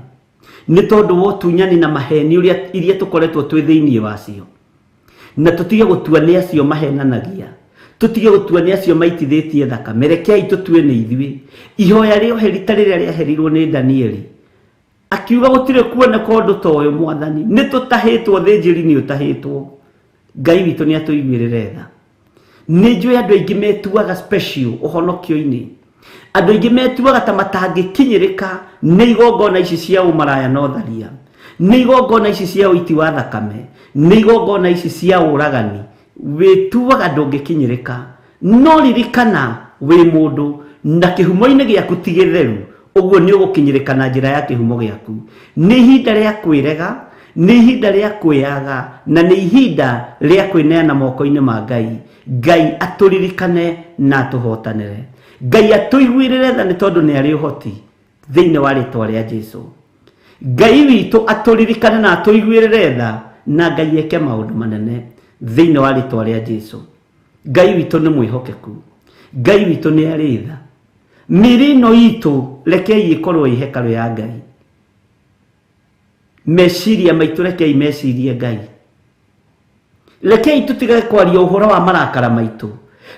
nĩ tondũ wa ũtunyani na maheni ũrĩa iria tũkoretwo twĩ thĩinĩ wacio, na tũtige gũtua nĩ acio mahenanagia, tũtige gũtua nĩ acio maitithĩtie thakame. Rekei tũtue nĩ ithuĩ. Ihoya rĩa ũheri ta rĩrĩa rĩaherirwo nĩ Danieli, akiuga gũtirĩ kuoneka ũndũ ta ũyũ Mwathani, nĩ tũtahĩtwo, thĩnjĩri nĩ ũtahĩtwo. Ngai witũ nĩ atũiguĩrĩre tha. Nĩ njũĩ andũ aingĩ metuaga special ũhonokio-inĩ, andũ aingĩ metuaga ta matangĩkinyĩrĩka nĩ igongona ici cia ũmaraya na ũtharia, nĩ igongona ici cia ũiti wa thakame, nĩ igongona ici cia ũragani. Wĩtuaga ndũngĩkinyĩrĩka, no ririkana wĩ mũndũ na kĩhumo-inĩ gĩaku ti gĩtheru, ũguo nĩ ũgũkinyĩrĩka na njĩra ya kĩhumo gĩaku. Nĩ ihinda rĩa kwĩrega, nĩ ihinda rĩa kwĩyaga, na nĩ ihinda rĩa kwĩneana moko-inĩ ma Ngai. Ngai atũririkane na atũhotanĩre. Ngai atũiguĩrĩre tha nĩ tondũ nĩ arĩ ũhoti thĩinĩ wa rĩtwa rĩa Jesu. Ngai witũ atũririkane na atũiguĩrĩre tha, na Ngai eke maũndũ manene thĩinĩ wa rĩtwa rĩa Jesu. Ngai witũ nĩ mwĩhokeku, Ngai witũ nĩ arĩ tha. Mĩĩrĩ ĩno itũ rekei ĩkorwo ĩ hekarũ ya Ngai. Meciria maitũ rekei mecirie Ngai. Rekei tũtigage kwaria ũhoro wa marakara maitũ.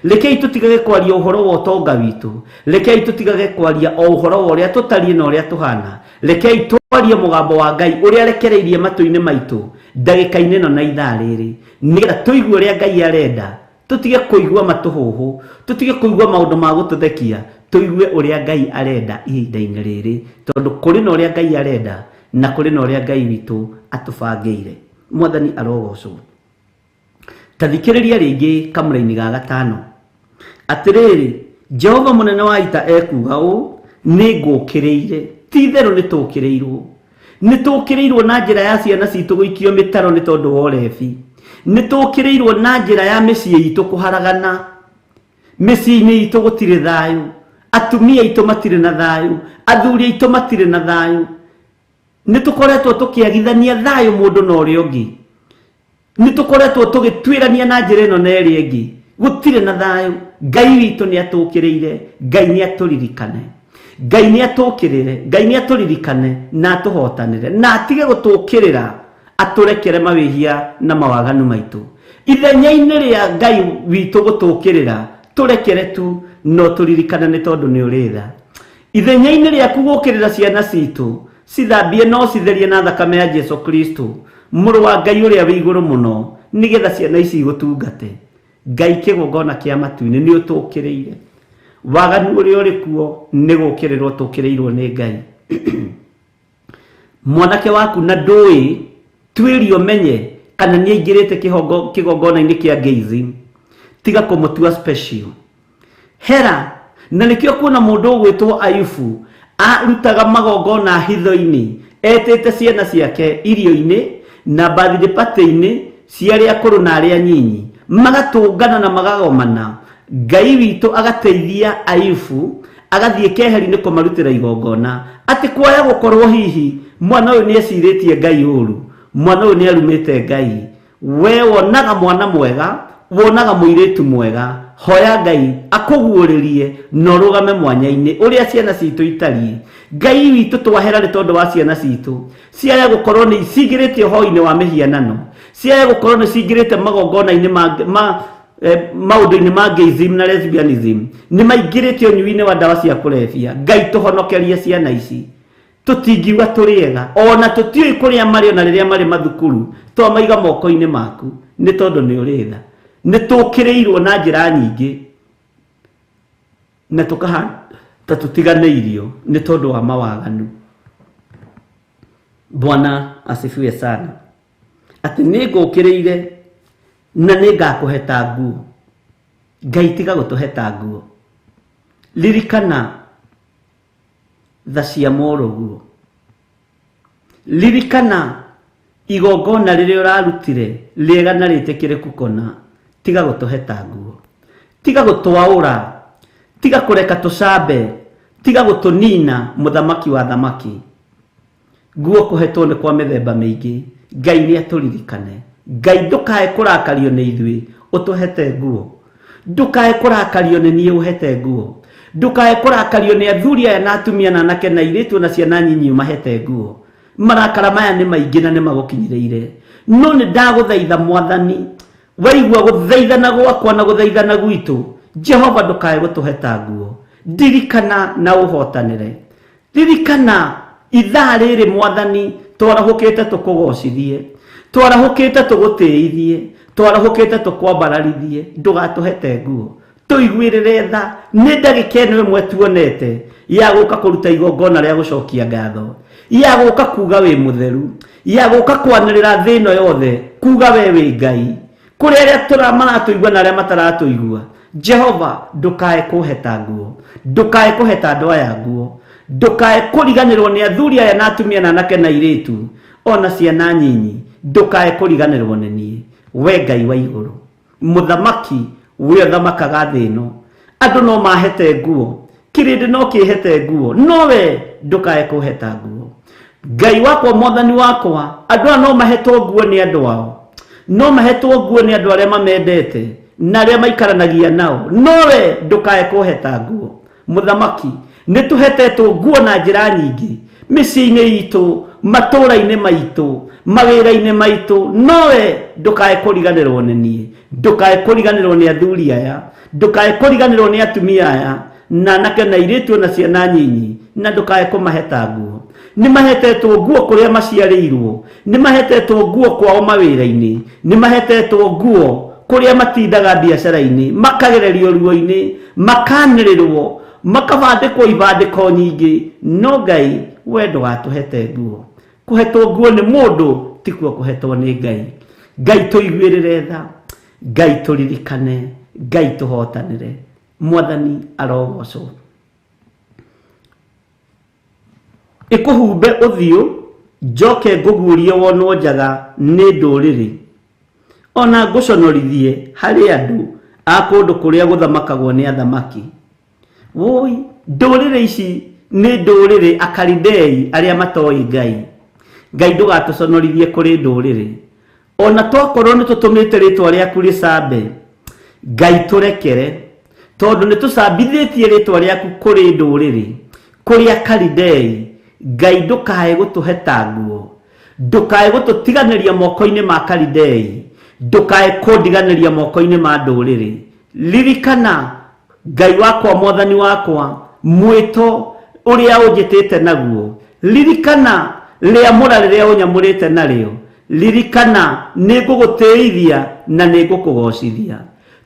Rekei tũtigage kwaria ũhoro wa ũtonga witũ. Rekei tũtigage kwaria o ũhoro wa ũrĩa tũtariĩ na ũrĩa tũhana. Rekei twarie mũgambo wa Ngai ũrĩa arekereirie matũ-inĩ maitũ ndagĩka-inĩ ĩno na ithaa rĩrĩ, nĩgetha tũigue ũrĩa Ngai arenda. Tũtige kũigua matũhũhũ, tũtige kũigua maũndũ ma gũtũthekia, tũigue ũrĩa Ngai arenda ihinda-inĩ rĩrĩ, tondũ kũrĩ na ũrĩa Ngai arenda na kũrĩ na ũrĩa Ngai witũ atũbangĩire. Mwathani arogocwo. Ta thikĩrĩria rĩngĩ kamũraini ga gatano. Atĩrĩrĩ, Jehova mũnene wa ita ekuuga ũũ, nĩ ngũũkĩrĩire. Ti itherũ nĩ tũũkĩrĩirwo. Nĩ tũũkĩrĩirwo na njĩra ya ciana citũ gũikio mĩtaro nĩ tondũ wa ũrebi. Nĩ tũũkĩrĩirwo na njĩra ya mĩciĩ itũ kũharagana. Mĩciĩ-inĩ itũ gũtirĩ thayũ. Atumia aitũ matirĩ na thayũ. Athuri aitũ matirĩ na thayũ. Nĩ tũkoretwo tũkĩagithania thayũ mũndũ na ũrĩa ũngĩ. Nĩ tũkoretwo tũgĩtuĩrania na njĩra ĩno na ĩrĩa ĩngĩ. Gũtirĩ na thayũ. Ngai witũ nĩ atũũkĩrĩire. Ngai nĩ atũririkane. Ngai nĩ atũũkĩrĩre. Ngai nĩ atũririkane na atũhotanĩre. Na atige gũtũũkĩrĩra, atũrekere mawĩhia na mawaganu maitũ. Ithenya-inĩ rĩa Ngai witũ gũtũũkĩrĩra, tũrekere tu, no tũririkane nĩ tondũ nĩ ũrĩ tha. Ithenya-inĩ rĩaku gũũkĩrĩra ciana citũ, cithambie no citherie na thakame ya Jesu Kristo, mũrũ wa Ngai ũrĩa wĩ igũrũ mũno, nĩgetha ciana ici igũtungate. Ngai kĩgongona kĩa matu-inĩ nĩ ũtũũkĩrĩire. Waganu ũrĩa ũrĩ kuo nĩ gũũkĩrĩrwo tũũkĩrĩirwo nĩ Ngai. Mwanake waku na ndũĩ, tuĩrie ũmenye kana nĩ aingĩrĩte kĩgongona-inĩ kĩa gayism. Tiga kũmũtua special. Hera, na nĩkĩo kuona mũndũ ũgwĩtwo Ayubu arutaga magongona hitho-inĩ, etĩte ciana ciake irio-inĩ na birthday party-inĩ cia arĩa akũrũ na arĩa anyinyi, magatũngana na magagomana. Ngai witũ agateithia Ayubu agathiĩ keheri-inĩ kũmarutĩra igongona, atĩ kwaya gũkorwo hihi mwana ũyũ nĩ ecirĩtie Ngai ũru, mwana ũyũ nĩ arumĩte Ngai. We wonaga mwana mwega, wonaga mũirĩtu mwega, hoya Ngai akũguũrĩrie na ũrũgame mwanya-inĩ ũrĩa ciana citũ itariĩ. Ngai witũ twahera nĩ tondũ wa ciana citũ, ciaya gũkorwo nĩ cingĩrĩte ũhoi-inĩ wa mĩhianano, ciaya gũkorwo nĩ cingĩrĩte magongona-inĩ ma maũndũ-inĩ ma gayism na lesbianism, nĩ maingĩrĩte ũnyui-inĩ wa ndawa cia kũrebia. Ngai tũhonokerie ciana ici. Tũtingiuga tũrĩ ega, ona tũtiũĩ kũrĩa marĩ ona rĩrĩa marĩ mathukuru, twamaiga moko-inĩ maku nĩ tondũ nĩ ũrĩ tha. Nĩ tũũkĩrĩirwo na njĩra nyingĩ na tũkahana ta tũtiganĩirio nĩ tondũ wa mawaganu. Bwana asifiwe sana. Atĩ nĩ ngũũkĩrĩire na nĩ ngakũheta nguo. Ngai tiga gũtũheta nguo. Ririkana tha cia mũrũguo. Ririkana igongona rĩrĩa ũrarutire rĩega na rĩtĩkĩrĩku kũna, tiga gũtũheta nguo. Tiga gũtwaũra, tiga kũreka tũcambe, tiga gũtũnina, mũthamaki wa thamaki. Nguo kũhetwo nĩ kwa mĩthemba mĩingĩ. Ngai nĩ atũririkane. Ngai ndũkae kũrakario nĩ ithuĩ ũtũhete nguo. Ndũkae kũrakario nĩ niĩ ũhete nguo. Ndũkae kũrakario nĩ athuri aya na atumia na anake na airĩtu na ciana nyinyi ũmahete nguo. Marakara maya nĩ maingĩ na nĩ magũkinyĩrĩire. No nĩ ndagũthaitha Mwathani, waigua gũthaithana gwakwa na gũthaithana gwitũ, Jehova ndũkae gũtũheta nguo. Ndirikana na ũhotanĩre. Ririkana ithaa rĩrĩ Mwathani, twarahũkĩte tũkũgocithie, twarahũkĩte tũgũtĩithie, twarahũkĩte tũkwambararithie. Ndũgatũhete nguo, tũiguĩrĩre tha. Nĩ ndagĩka ĩno ĩmwe tuonete ya gũka kũruta igongona rĩa gũcokia ngatho, ya gũka kuga wĩ mũtheru, ya gũka kwanĩrĩra thĩ ĩno yothe kuga we wĩ Ngai, kũrĩ arĩa maratũigua na arĩa mataratũigua. Jehova ndũkae kũheta nguo, ndũkae kũheta andũ aya nguo, ndũkae kũriganĩrwo nĩ athuri aya na atumia na anake na airĩtu ona ciana nyinyi. Ndũkae kũriganĩrwo nĩ niĩ, we Ngai wa igũrũ, mũthamaki we ũthamakaga thĩ ĩno. Andũ no mahete nguo, kĩrĩndĩ no kĩhete nguo, no we ndũkae kũheta nguo. Ngai wakwa, Mwathani wakwa, andũ aya no mahetwo nguo nĩ andũ ao, no mahetwo nguo nĩ andũ arĩa mamendete na arĩa maikaranagia nao, no we ndũkae kũheta nguo. Mũthamaki, nĩ tũhetetwo nguo na njĩra nyingĩ mĩciĩ-inĩ itũ, matũũra-inĩ maitũ, mawĩra-inĩ maitũ, no we ndũkae kũriganĩrwo nĩ niĩ, ndũkae kũriganĩrwo nĩ athuri aya, ndũkae kũriganĩrwo nĩ atumia aya na anake na airĩtu na ciana nyinyi, na ndũkae kũmaheta nguo. Nĩ mahetetwo nguo kũrĩa maciarĩirwo, nĩ mahetetwo nguo kwao mawĩra-inĩ, nĩ mahetetwo nguo kũrĩa matindaga biacara-inĩ, makagererio ruo-inĩ, makanĩrĩrwo, makabandĩkwo ibandĩko nyingĩ. No Ngai, we ndũgatũhete nguo. Kũhetwo nguo nĩ mũndũ tikuo kũhetwo nĩ Ngai. Ngai tũiguĩrĩre tha, Ngai tũririkane, Ngai tũhotanĩre. Mwathani arogocwo. Ĩkũhumbe ũthiũ, njoke ngũguũrie wonwo njaga nĩ ndũrĩrĩ, ona ngũconorithie harĩ andũ a kũndũ kũrĩa gũthamakagwo nĩ athamaki. Woi, ndũrĩrĩ ici nĩ ndũrĩrĩ Akalidei arĩa matoĩ Ngai. Ngai ndũgatũconorithie kũrĩ ndũrĩrĩ, ona twakorwo nĩ tũtũmĩte rĩtwa rĩaku rĩcambe. Ngai tũrekere, tondũ nĩ tũcambithĩtie rĩtwa rĩaku kũrĩ ndũrĩrĩ, kũrĩ Akalidei. Ngai ndũkae gũtũheta nguo, ndũkae gũtũtiganĩria moko-inĩ ma Kalidei, ndũkae kũndiganĩria moko-inĩ ma ndũrĩrĩ. Ririkana Ngai wakwa, Mwathani wakwa, mwĩto ũrĩa ũnjĩtĩte naguo. Ririkana rĩamũra rĩrĩa ũnyamũrĩte narĩo. Ririkana nĩ ngũgũtĩithia na nĩ ngũkũgocithia.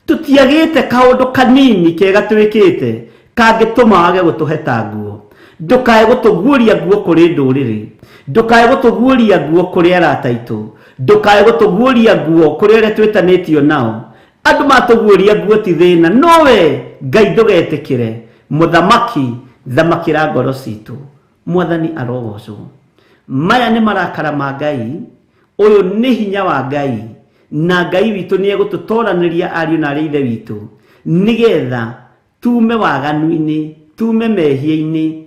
Tũtiagĩte kaũndũ kanini kega twĩkĩte kangĩtũma wage gũtũheta nguo. Ndũkae gũtũguũria nguo kũrĩ ndũrĩrĩ, ndũkae gũtũguũria nguo kũrĩ arata aitũ, ndũkae gũtũguũria nguo kũrĩ arĩa twĩtanĩtio nao. Andũ matũguũria nguo ti thĩna, no we Ngai ndũgetĩkĩre. Mũthamaki, thamakĩra ngoro citũ. Mwathani arogocwo. Maya nĩ marakara ma Ngai, ũyũ nĩ hinya wa Ngai, na Ngai witũ nĩ egũtũtoranĩria ariũ na arĩ ithe witũ, nĩgetha tume waganu-inĩ, tume mehia-inĩ,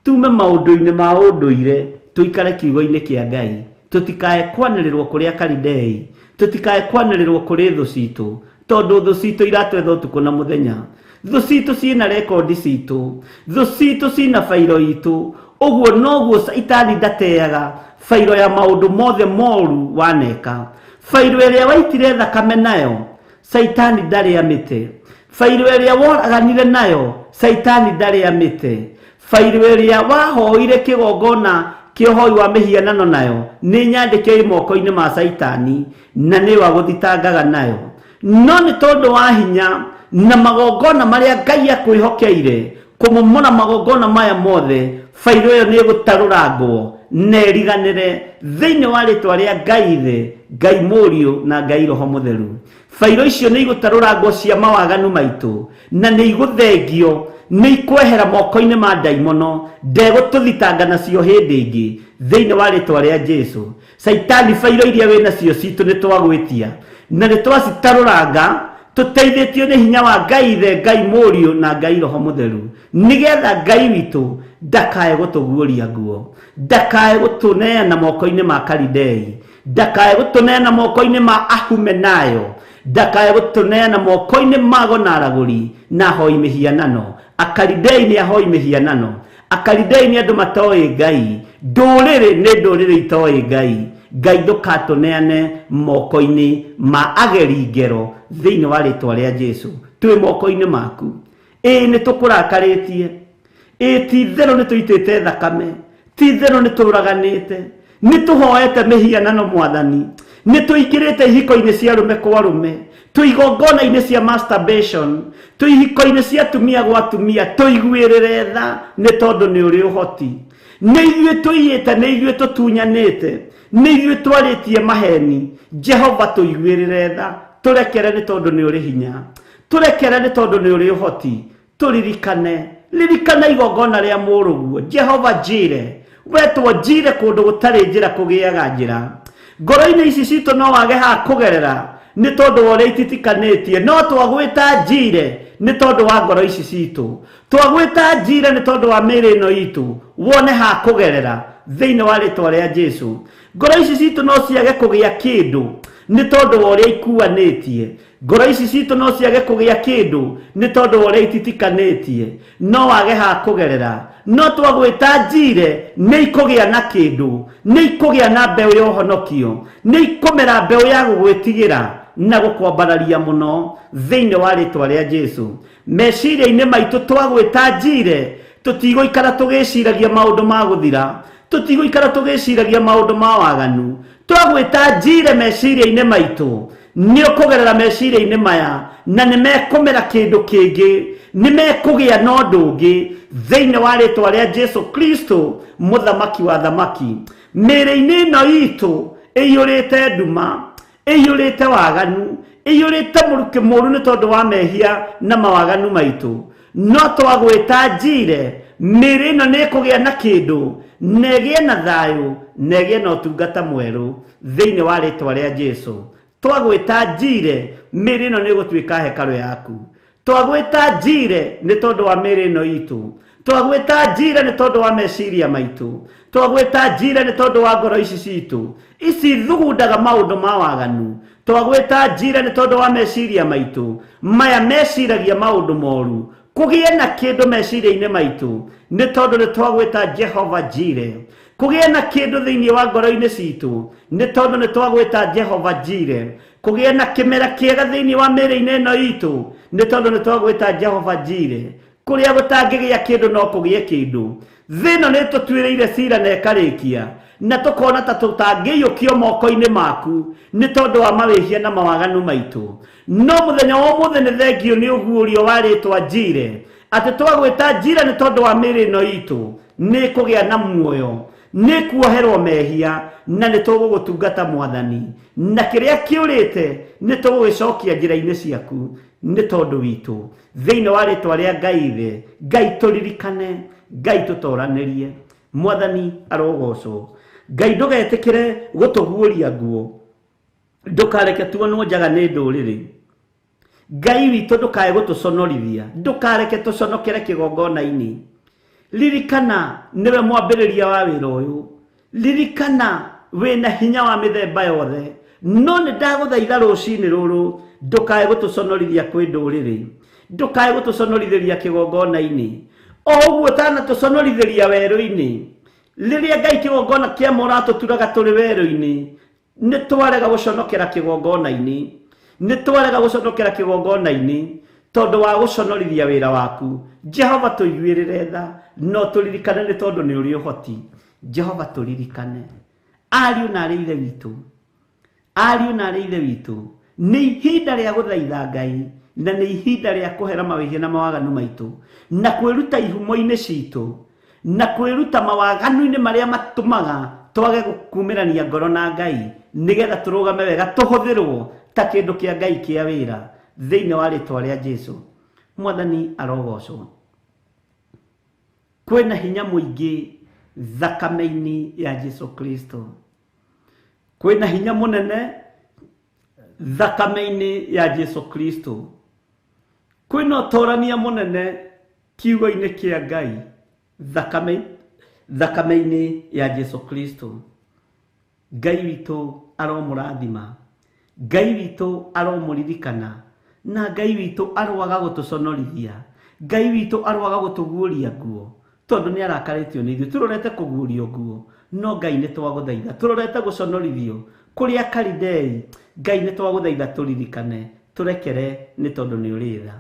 tume maũndũ-inĩ ma ũndũire, tũikare kiugo-inĩ kĩa Ngai. Tũtikae kwanĩrĩrwo kũrĩ Akalidei, tũtikae kwanĩrĩrwo kũrĩ thũ citũ, tondũ thũ citũ iratwetha ũtukũ na mũthenya. Thũ citũ ciĩna rekondi citũ, thũ citũ ciĩna bairo itũ. Ũguo noguo Caitani ndateaga bairo ya maũndũ mothe moru waneka. Bairo ĩrĩa waitire thakame nayo, Caitani ndarĩ amĩte. Bairo ĩrĩa woraganire nayo, Caitani ndarĩ amĩte. Bairo ĩrĩa wahoire kĩgongona kĩa ũhoi wa mĩhianano nayo nĩ nyandĩke ĩ moko-inĩ ma Caitani, na nĩ wagũthitangaga nayo. No nĩ tondũ wa hinya na magongona marĩa Ngai akwĩhokeire kũmomora magongona maya mothe, bairo ĩyo nĩ ĩgũtarũrangwo na ĩriganĩre thĩinĩ wa rĩtwa rĩa Ngai Ithe, Ngai Mũriũ na Ngai Roho Mũtheru. Bairo icio nĩ igũtarũrangwo cia mawaganu maitũ, na nĩ igũthengio, nĩ ikwehera moko-inĩ ma ndaimono, ndegũtũthitanga nacio hĩndĩ ĩngĩ thĩinĩ wa rĩtwa rĩa Jesu. Caitani, bairo iria wĩ nacio citũ nĩ twagwĩtia na nĩ twacitarũranga, Tũteithĩtio nĩ hinya wa Ngai Ithe, Ngai Mũriũ na Ngai Roho Mũtheru, nĩgetha Ngai witũ ndakae gũtũguũria nguo, ndakae gũtũneana moko-inĩ ma Kalidei, ndakae gũtũneana moko-inĩ ma Ahumenayo, ndakae gũtũneana moko-inĩ ma Gonaragũri na ahoi mĩhianano. Akalidei nĩ ahoi mĩhianano, Akalidei nĩ andũ matoĩ Ngai, ndũrĩrĩ nĩ ndũrĩrĩ itoĩ Ngai. Ngai ndũkatũneane moko-inĩ ma ageri ngero thĩinĩ wa rĩtwa rĩa Jesu. Twĩ moko-inĩ maku. Ĩĩ nĩ tũkũrakarĩtie, ĩĩ ti itherũ nĩ tũitĩte thakame, ti itherũ nĩ tũraganĩte, nĩ tũhoete mĩhianano Mwathani, nĩ tũingĩrĩte ihiko-inĩ cia arũme kwa arũme, twĩ igongona-inĩ cia masturbation, twĩ ihiko-inĩ cia atumia gwa atumia. Tũiguĩrĩre tha nĩ tondũ nĩ ũrĩ ũhoti. Nĩ ithuĩ tũiyĩte, nĩ ithuĩ tũtunyanĩte, nĩ ithuĩ twarĩtie maheni. Jehova tũiguĩrĩre tha, tũrekere nĩ tondũ nĩ ũrĩ hinya, tũrekere nĩ tondũ nĩ ũrĩ ũhoti. Tũririkane, ririkana igongona rĩa mũrũguo Jehova Jire. Wetwo Jire kũndũ gũtarĩ njĩra kũgĩaga njĩra. Ngoro-inĩ ici citũ no wage ha kũgerera nĩ tondũ wa ũrĩa ititikanĩtie, no twagwĩta Jire nĩ tondũ wa ngoro ici citũ, twagwĩta Jire nĩ tondũ wa mĩĩrĩ ĩno itũ, wone ha kũgerera thĩinĩ wa rĩtwa rĩa Jesu. Ngoro ici citũ no ciage kũgĩa kĩndũ nĩ tondũ wa ũrĩa ikuanĩtie, ngoro ici citũ no ciage kũgĩa kĩndũ nĩ tondũ wa ũrĩa ititikanĩtie, no wage ha kũgerera, no twagwĩta Jire nĩ ikũgĩa na kĩndũ, nĩ ikũgĩa na mbeũ ya ũhonokio, nĩ ikũmera mbeũ ya gũgwĩtigĩra na gũkwambararia mũno thĩinĩ wa rĩtwa rĩa Jesu. Meciria-inĩ maitũ twagwĩta Jire, tũtigũikara tũgĩciragia maũndũ ma gũthira, tũtigũikara tũgĩciragia maũndũ ma waganu. Twagwĩta Jire meciria-inĩ maitũ, nĩ ũkũgerera meciria-inĩ maya na nĩ mekũmera kĩndũ kĩngĩ, nĩ mekũgĩa na ũndũ ũngĩ thĩinĩ wa rĩtwa rĩa Jesu Kristo mũthamaki wa thamaki. Mĩĩrĩ-inĩ ĩno itũ ĩiyũrĩte nduma, ĩiyũrĩte waganu, ĩiyũrĩte mũrukĩ mũru nĩ tondũ wa mehia na mawaganu maitũ, no twagwĩta Jire, mĩĩrĩ ĩno nĩ ĩkũgĩa na kĩndũ, na ĩgĩe na thayũ, na ĩgĩe na ũtungata mwerũ thĩinĩ wa rĩtwa rĩa Jesu. Twagwĩta Jire, mĩĩrĩ ĩno nĩ ĩgũtuĩka hekarũ yaku. Twagwĩta Jire nĩ tondũ wa mĩĩrĩ ĩno itũ, twagwĩta Jire nĩ tondũ wa meciria maitũ, twagwĩta Jire nĩ tondũ wa ngoro ici citũ ici thugundaga maũndũ ma waganu, twagwĩta Jire nĩ tondũ wa meciria maitũ maya meciragia maũndũ moru. Kũgĩe na kĩndũ meciria-inĩ maitũ nĩ tondũ nĩ twagwĩta Jehova Jire. Kũgĩe na kĩndũ thĩinĩ wa ngoro-inĩ citũ nĩ tondũ nĩ twagwĩta Jehova Jire. Kũgĩe na kĩmera kĩega thĩinĩ wa mĩĩrĩ-inĩ ĩno itũ nĩ tondũ nĩ twagwĩta Jehova Jire. Kũrĩa gũtangĩgĩa kĩndũ no kũgĩe kĩndũ. Thĩ ĩno nĩ tũtuĩrĩire cira na ĩkarĩkia, na tũkona ta tũtangĩiyũkio moko-inĩ maku nĩ tondũ wa mawĩhia na mawaganu maitũ. No mũthenya wa ũmũthĩ nĩ thengio nĩ ũguũrio wa rĩtwa Jire, atĩ twagwĩta Jire nĩ tondũ wa mĩĩrĩ ĩno itũ nĩ ĩkũgĩa na muoyo, nĩ kuoherwo mehia, na nĩ tũgũgũtungata Mwathani, na kĩrĩa kĩũrĩte nĩ tũgũgĩcokia njĩra-inĩ ciaku nĩ tondũ witũ thĩinĩ wa rĩtwa rĩa Ngai Ithe. Ngai tũririkane, Ngai tũtoranĩrie, Mwathani arogocwo. Ngai ndũgetĩkĩre gũtũguũria nguo, ndũkareke tuonwo njaga nĩ ndũrĩrĩ. Ngai witũ ndũkae gũtũconorithia, ndũkareke tũconokere kĩgongona-inĩ. Ririkana nĩwe mwambĩrĩria wa wĩra ũyũ, ririkana wĩna hinya wa mĩthemba yothe, no nĩ ndagũthaitha rũcinĩ rũrũ ndũkae gũtũconorithia kwĩ ndũrĩrĩ, ndũkae gũtũconorithĩria kĩgongona-inĩ, o ũguo ũtanatũconorithĩria werũ-inĩ. Rĩrĩa Ngai kĩgongona kĩa mũratũturaga tũrĩ werũ-inĩ, nĩ twarega gũconokera kĩgongona-inĩ, nĩ twarega gũconokera kĩgongona-inĩ tondũ wa gũconorithia wĩra waku. Jehova tũiguĩrĩre tha, no tũririkane nĩ tondũ nĩ ũrĩ ũhoti. Jehova tũririkane, ariũ na arĩ ithe witũ, ariũ na arĩ ithe witũ, nĩ ihinda rĩa gũthaitha Ngai, na nĩ ihinda rĩa kũhera mawĩhia na mawaganu maitũ, na kwĩruta ihumo-inĩ citũ, na kwĩruta mawaganu-inĩ marĩa matũmaga twage gũkumĩrania ngoro na Ngai, nĩgetha tũrũgame wega, tũhũthĩrwo ta kĩndũ kĩa Ngai kĩa wĩra thĩinĩ wa rĩtwa rĩa Jesu. Mwathani arogocwo. Kwĩna hinya mũingĩ thakame-inĩ ya Jesu Kristo, kwĩna hinya mũnene Thakame-inĩ ya Jesu Kristo. Kwĩna ũtorania mũnene kiugo-inĩ kĩa Ngai, thakame-inĩ ya Jesu Kristo. Ngai witũ aromũrathima, Ngai witũ aromũririkana, na Ngai witũ aroaga gũtũconorithia, Ngai witũ aroaga gũtũguũria nguo, tondũ nĩ arakarĩtio nĩ ithuĩ. Tũrorete kũguũrio nguo, no Ngai nĩ twagũthaitha. Tũrorete gũconorithio kũrĩa Kalidei, Ngai nĩ twagũthaitha tũririkane, tũrekere nĩ tondũ nĩ ũrĩ tha,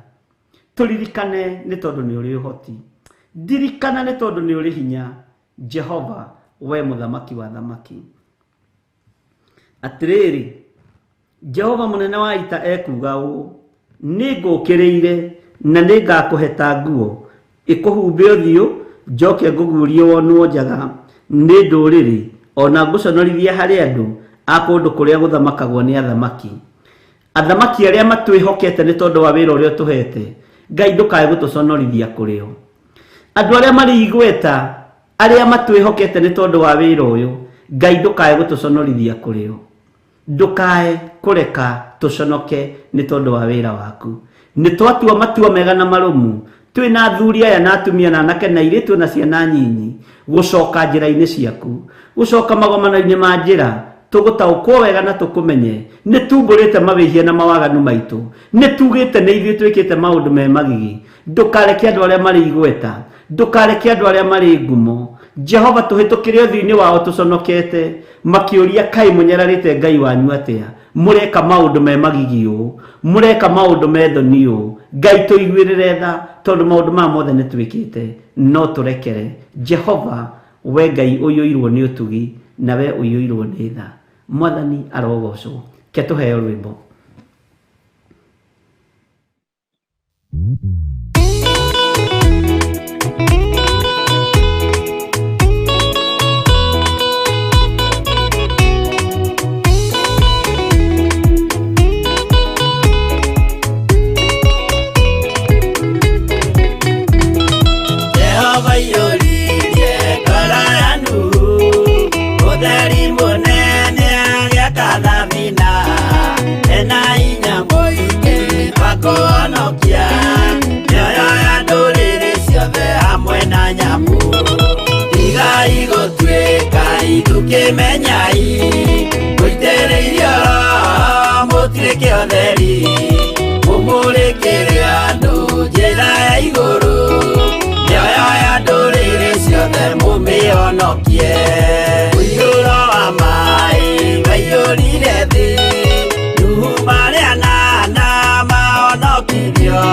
tũririkane nĩ tondũ nĩ ũrĩ ũhoti, ndirikana nĩ tondũ nĩ ũrĩ hinya, Jehova we mũthamaki wa thamaki. Atĩrĩrĩ, Jehova mũnene wa ita ekuuga ũũ, nĩ ngũũkĩrĩire na nĩ ngakũheta nguo ĩkũhumbe ũthiũ, njoke ngũguũrie wonwo njaga nĩ ndũrĩrĩ, ona ngũconorithie harĩ andũ a kũndũ kũrĩa gũthamakagwo nĩ athamaki. Athamaki arĩa matwĩhokete nĩ tondũ wa wĩra ũrĩa ũtũhete, Ngai ndũkae gũtũconorithia kũrĩ o. Andũ arĩa marĩ igweta, arĩa matwĩhokete nĩ tondũ wa wĩra ũyũ, Ngai ndũkae gũtũconorithia kũrĩ o. Ndũkae kũreka tũconoke nĩ tondũ wa wĩra waku. Nĩ twatua matua mega na marũmu, twĩna athuri aya na atumia na anake na airĩtu na ciana nyinyi, gũcoka njĩra-inĩ ciaku, gũcoka magomano-inĩ ma njĩra, tũgũtaũkwo wega na tũkũmenye. Nĩ tumbũrĩte mawĩhia na mawaganu maitũ, nĩ tugĩte nĩ ithuĩ twĩkĩte maũndũ me magigi. Ndũkareke andũ arĩa marĩ igweta, ndũkareke andũ arĩa marĩ ngumo, Jehova tũhĩtũkĩre ũthiũ-inĩ wao tũconokete, makĩũria kaĩ mũnyararĩte Ngai wanyu atĩa, mũreka maũndũ me magigi ũũ, mũreka maũndũ me thoni ũũ. Ngai tũiguĩrĩre tha, tondũ maũndũ maya mothe nĩ twĩkĩte, no tũrekere. Jehova we Ngai ũiyũirwo nĩ ũtugi, na we ũiyũirwo nĩ tha. Mwathani arogocwo. Ke tũheo rwĩmbo. Jehova iyũririe ngoro ya Nuhu, ũtheri mũnene agĩaka thabina, ena hinya mũingĩ wa kũhonokia mĩoyo ya ndũrĩrĩ ciothe hamwe na nyamũ. Tigai gũtuĩka ithukĩmenyai, mũitĩrĩirio Roho mũtuĩke ũtheri, mũmũrĩkĩre andũ njĩra ya igũrũ, mĩoyo ya ndũrĩrĩ ciothe mũmĩhonokie. Ũiyũro wa maĩ waiyũrire thĩ, Nuhu marĩ anana mahonokirio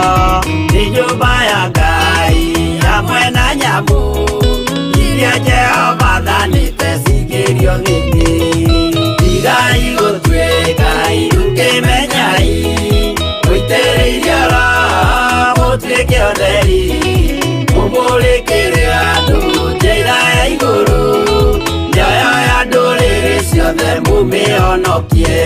nĩ nyũmba ya Ngai hamwe na nyamũ iria Jehova athanĩte cingĩrio thĩ-inĩ. Tigai gũtuĩka ithukĩmenyai, mũitĩrĩirio Roho mũtuĩke ũtheri, mũmũrĩkĩre andũ njĩra ya igũrũ, mĩoyo ya ndũrĩrĩ ciothe mũmĩhonokie.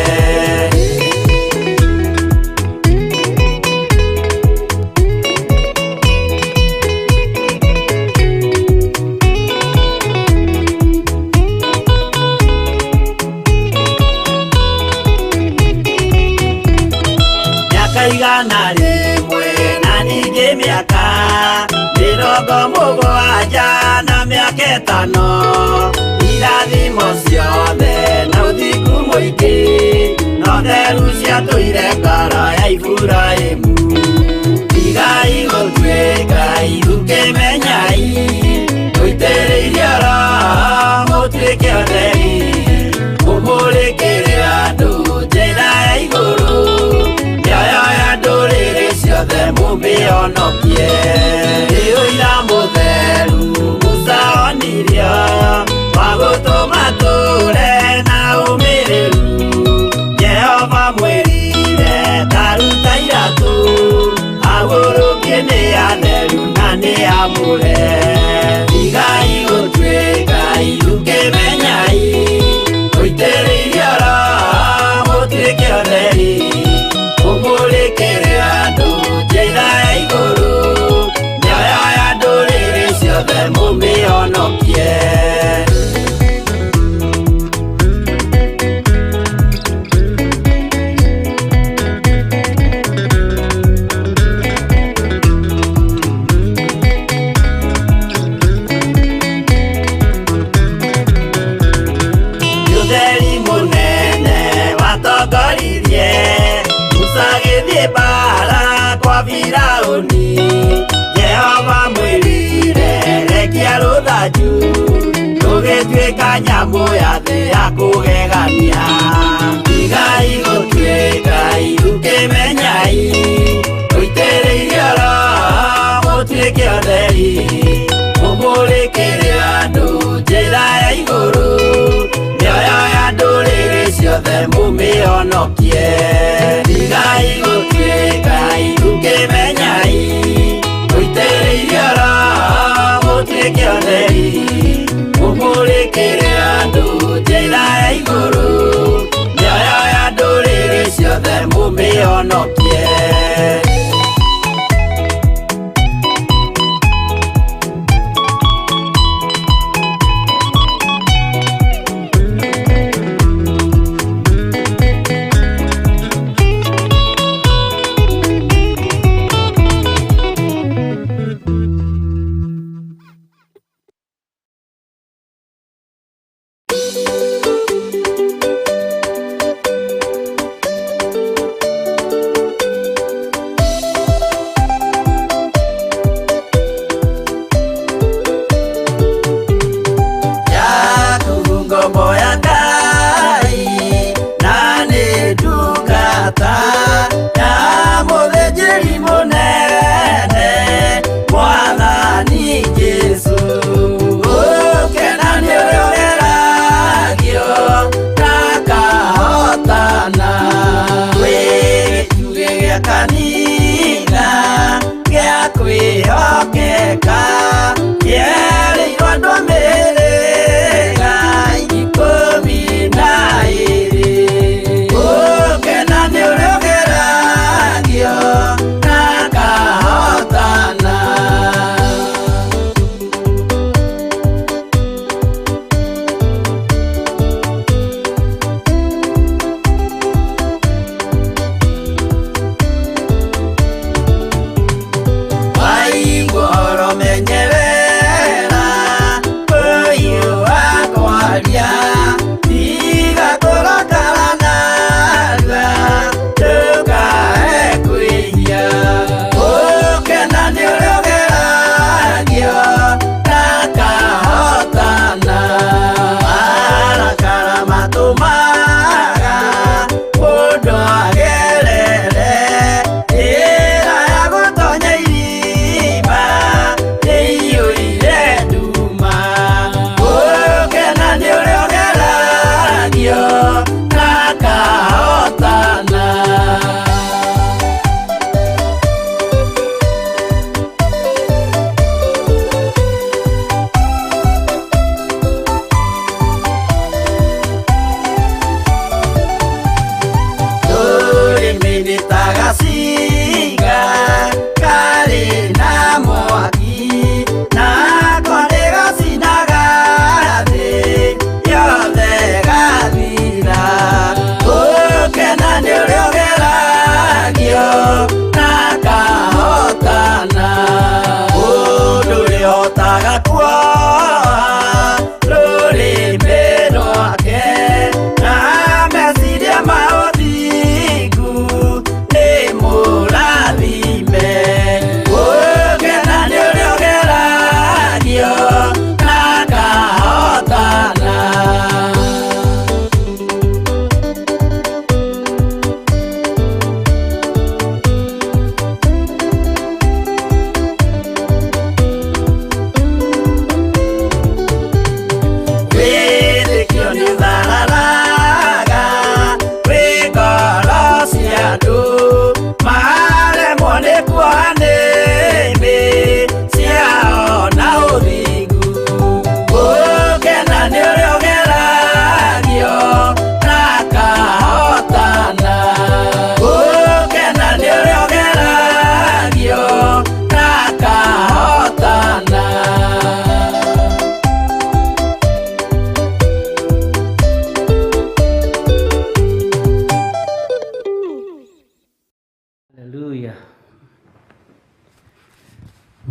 Mĩaka 100 na ningĩ mĩaka 70 na mĩaka 5, irathimo ciothe na ũthingu mũingĩ, no theru ciatũire ngoro ya Iburahĩmu. Tigai gũtuĩka ithukĩmenyai, mũitĩrĩirio Roho mũtuĩke ũtheri, mũmũrĩkĩre andũ njĩra ya igũrũ, mĩoyo ya ndũrĩrĩ ciothe mũmĩhonokie. Nĩ ũira mũtheru Musa onirio, wa gũtũma tũre na ũmĩrĩru. Jehova mwĩrire ta ruta iratũ, agũrũkie nĩ atheru na nĩ amũre. Tigai gũtuĩka ithukĩmenyai, mũitĩrĩirio Roho mũtuĩke ũtheri, mũmũrĩkĩre andũ njĩra ya igũrũ, mĩoyo ya ndũrĩrĩ ciothe mũmĩhonokie. Nyamũ ya thĩ ya kũgegania tigai gũtuĩka irukĩmenyai mũitĩrĩirio Roho mũtuĩke atheri mũmũrĩkĩre andũ njĩra ya igũrũ mĩoyo ya ndũrĩrĩ ciothe mũmĩhonokie tigai gũtuĩka irukĩmenyai mũitĩrĩirio Roho mũtuĩke atheri mũmũrĩkĩre andũ njĩra ya igũrũ mĩoyo ya ndũrĩrĩ ciothe mũmĩhonokie.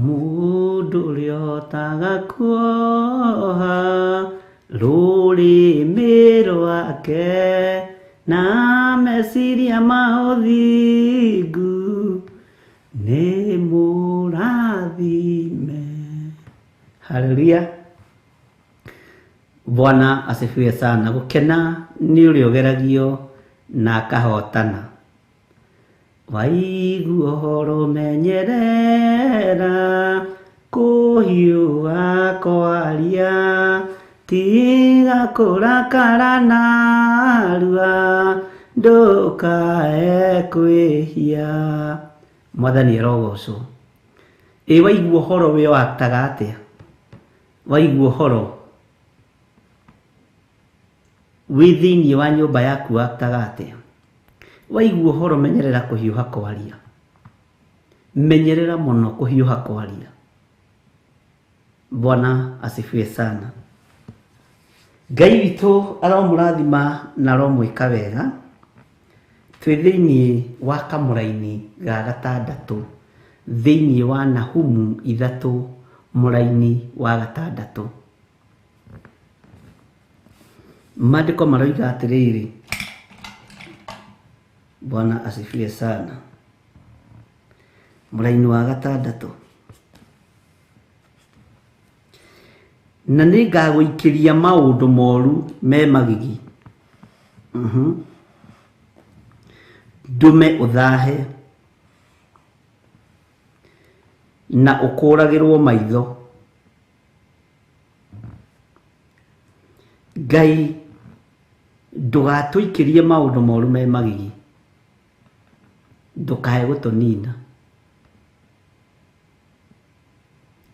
Mundu ũrĩa ũhotaga kuoha rũrĩmĩ rwake na meciria ma ũthingu nĩ mũrathime. Haleluya. Bwana asifiwe sana. Gukena ni ũrĩa ũgeragio na akahotana. Waigua ũhoro menyerera kũhiũha kwaria, tiga kũrakara narua, ndũkae kwĩhia. Mwathani arogocwo. Ĩ waigua ũhoro we waktaga atĩa? Waigua ũhoro wĩ thĩinĩ wa nyũmba yaku waktaga atĩa? Waigua ũhoro menyerera kũhiũha kwaria. Menyerera mũno kũhiũha kwaria. Bwana asifiwe sana. Ngai witũ aromũrathima na aromwĩka wega. Twĩ thĩinĩ wa kamũraini ga gatandatũ, thĩinĩ wa Nahumu 3 mũraini wa 6. Maandĩko maroiga atĩrĩrĩ. Bwana asifiwe sana. Mũraini wa 6. Na nĩngagũikĩria maũndũ moru me magigi. Ndũme ũthahe na ũkũragĩrwo maitho. Ngai ndũgatũikĩrie maũndũ moru me magigi, ndũkae gũtũnina.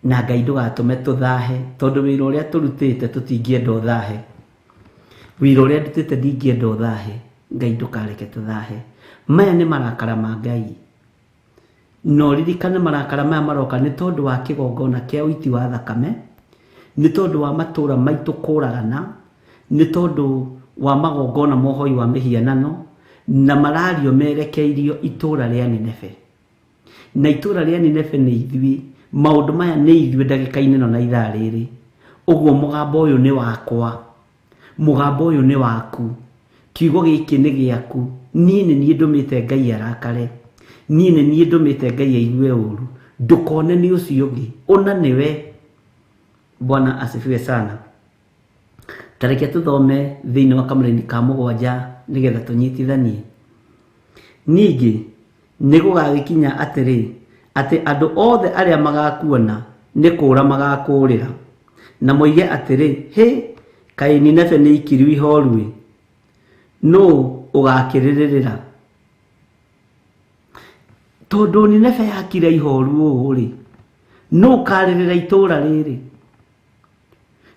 Na Ngai ndũgatũme tũthahe, tondũ wĩra ũrĩa tũrutĩte tũtingĩenda ũthahe. Wĩra ũrĩa ndutĩte ndingĩenda ũthahe. Ngai ndũkareke tũthahe. Maya nĩ marakara ma Ngai. No ririkane marakara maya maroka nĩ tondũ wa kĩgongona kĩa ũiti wa thakame, nĩ tondũ wa matũra maitũ kũragana, nĩ tondũ wa magongona mohoi wa mĩhianano, na marario merekeirio itũra rĩa Nineve. Na itũra rĩa Nineve nĩ ithuĩ. Maũndũ maya nĩ ithuĩ ndagĩka-inĩ ĩno na ithaa rĩrĩ. Ũguo mũgambo ũyũ nĩ wakwa, mũgambo ũyũ nĩ waku, kiugo gĩkĩ nĩ gĩaku. Niĩ nĩ niĩ ndũmĩte Ngai arakare, niĩ nĩ niĩ ndũmĩte Ngai aigue ũru. Ndũkone nĩ ũcio ũngĩ, ũna nĩwe. Bwana asifiwe sana. Ta reke tũthome thĩinĩ wa kamũraini ka 7 nĩgetha tũnyitithanie. Ningĩ nĩ gũgagĩkinya atĩrĩ, atĩ andũ othe arĩa magakuona nĩ kũũra magakũũrĩra, na moige atĩrĩ, hĩ, kaĩ Nineve nĩ ikiru ihoru-ĩ, nũũ ũgakĩrĩrĩra? Tondũ Nineve yakira ihoru ũũ-rĩ, nũũ ũkarĩrĩra itũũra rĩrĩ?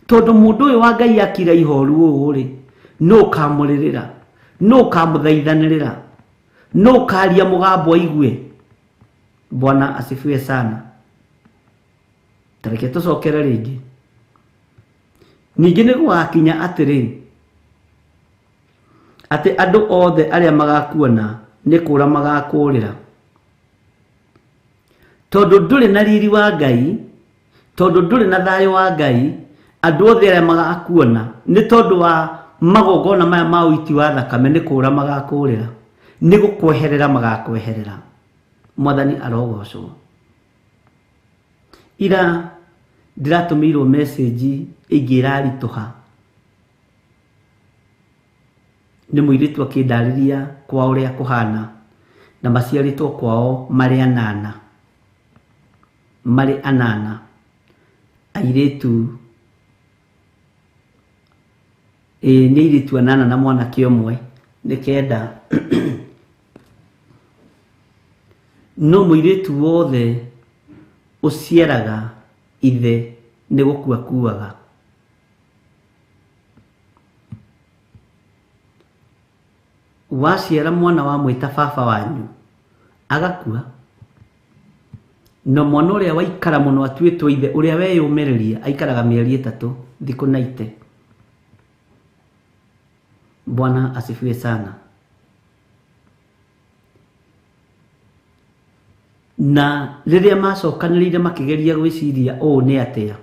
Tondũ mũndũ ũyũ wa Ngai akira ihoru ũũ-rĩ, nũũ ũkamũrĩrĩra? Nũũ ũkamũthaithanĩrĩra? Nũũ ũkaria mũgambo aigue? Bwana asifiwe sana. Ta reke tũcokere rĩngĩ. Ningĩ nĩ gũgakinya atĩrĩ, atĩ andũ othe arĩa magakuona nĩ kũũra magakũũrĩra. Tondũ ndũrĩ na riri wa Ngai, tondũ ndũrĩ na thayũ wa Ngai, andũ othe arĩa magakuona nĩ tondũ wa magongona maya ma ũiti wa thakame nĩ kũũra magakũũrĩra, nĩ gũkweherera magakweherera. Mwathani arogocwo. Ira ndĩratũmĩirwo message ĩngĩ ĩraritũha nĩ mũirĩtu akĩndarĩria kwa ũrĩa kũhana, na maciarĩtwo kwao marĩ anana, marĩ anana airĩtu, ĩ nĩ airĩtu anana na mwanake ũmwe, nĩ 9. No mũirĩtu wothe ũciaraga ithe nĩ gũkua kuaga. Waciara mwana wa mwĩta baba wanyu agakua, no mwana ũrĩa waikara mũno atuĩtwo ithe, ũrĩa weyũmĩrĩria aikaraga mĩeri 3 thikũ na ite. Bwana asifiwe sana. Na rĩrĩa macokanĩrĩire makĩgeria gwĩciria ũũ nĩ atĩa,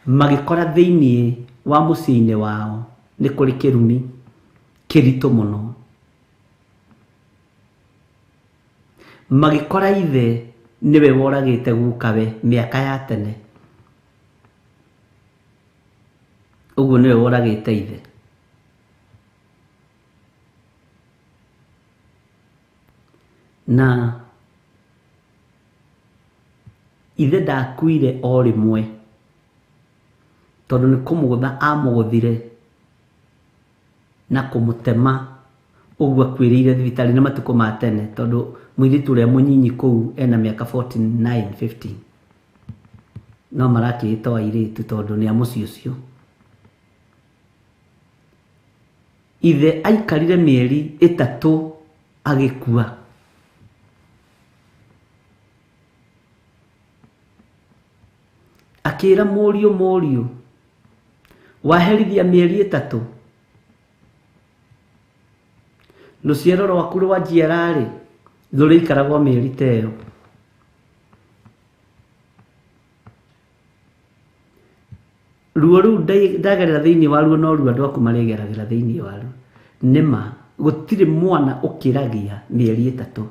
magĩkora thĩinĩ wa mũciĩ-inĩ wao nĩ kũrĩ kĩrumi kĩritũ mũno. Magĩkora ithe nĩwe woragĩte gukawe mĩaka ya tene. Ũguo nĩwe woragĩte ithe. Na ithe ndakuire o rĩmwe tondũ nĩ kũmũgũtha amũgũthire na kũmũtema ũguo akuĩrĩire thibitarĩ nĩ matukũ ma tene tondũ mũirĩtu ũrĩa mũnyinyi kũu ena mĩaka 49 50 no marakĩĩtwo airĩtu tondũ nĩ a mũciĩ ũcio. Ithe aikarire mĩeri 3 agĩkua. Akĩra mũriũ waherithia mĩeri 3 rũciaro rwaku rwa njiararĩ rũrĩikaragwo mĩeri ta ĩyo. Ruo rũu ndagerera thĩinĩ waruo no ruo andũ aku marĩgeragĩra thĩinĩ waruo. Nĩma gũtirĩ mwana ũkĩragia mĩeri 3.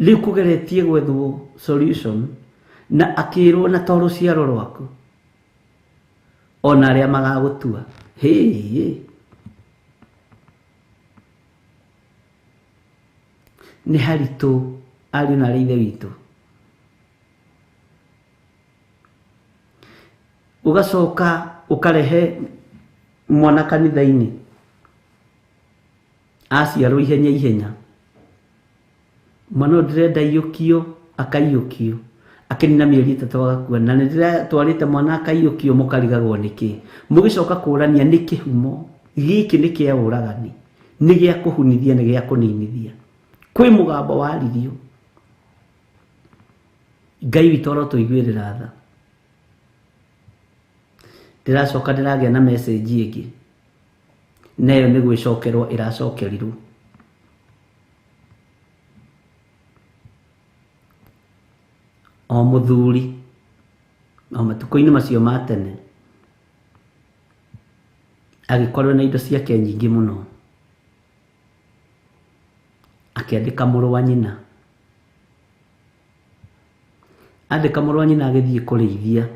Rĩu kũgeretie gwethwo solution na akĩrwo na to rũciaro rwaku ona arĩa magagũtua. Hĩ, nĩ haritũ ariũ na arĩ ithe witũ. Ũgacoka ũkarehe mwana kanitha-inĩ aciarwo ihenya ihenya, mwana ũyũ ndĩrenda aiyũkio akaiyũkio akĩnina mĩeri 3 agakua, na nĩndĩratwarĩte mwana akaiyũkio mũkarigagwo nĩkĩ. Mũgĩcoka kũrania nĩ kĩhumo gĩkĩ nĩ kĩa ũragani, nĩ gĩa kũhunithia, nĩ gĩa kũninithia. Kwĩ mũgambo waririo. Ngai witũ arotũiguĩrĩra tha. Ndĩracoka ndĩragĩa na message ĩngĩ nayo nĩ gwĩcokerwo ĩracokerirwo. O mũthuri o matukũ-inĩ macio ma tene agĩkorwo na indo ciake nyingĩ mũno, akĩandĩka mũrũ wa nyina. Andĩka mũrũ wa nyina agĩthiĩ kũrĩithia.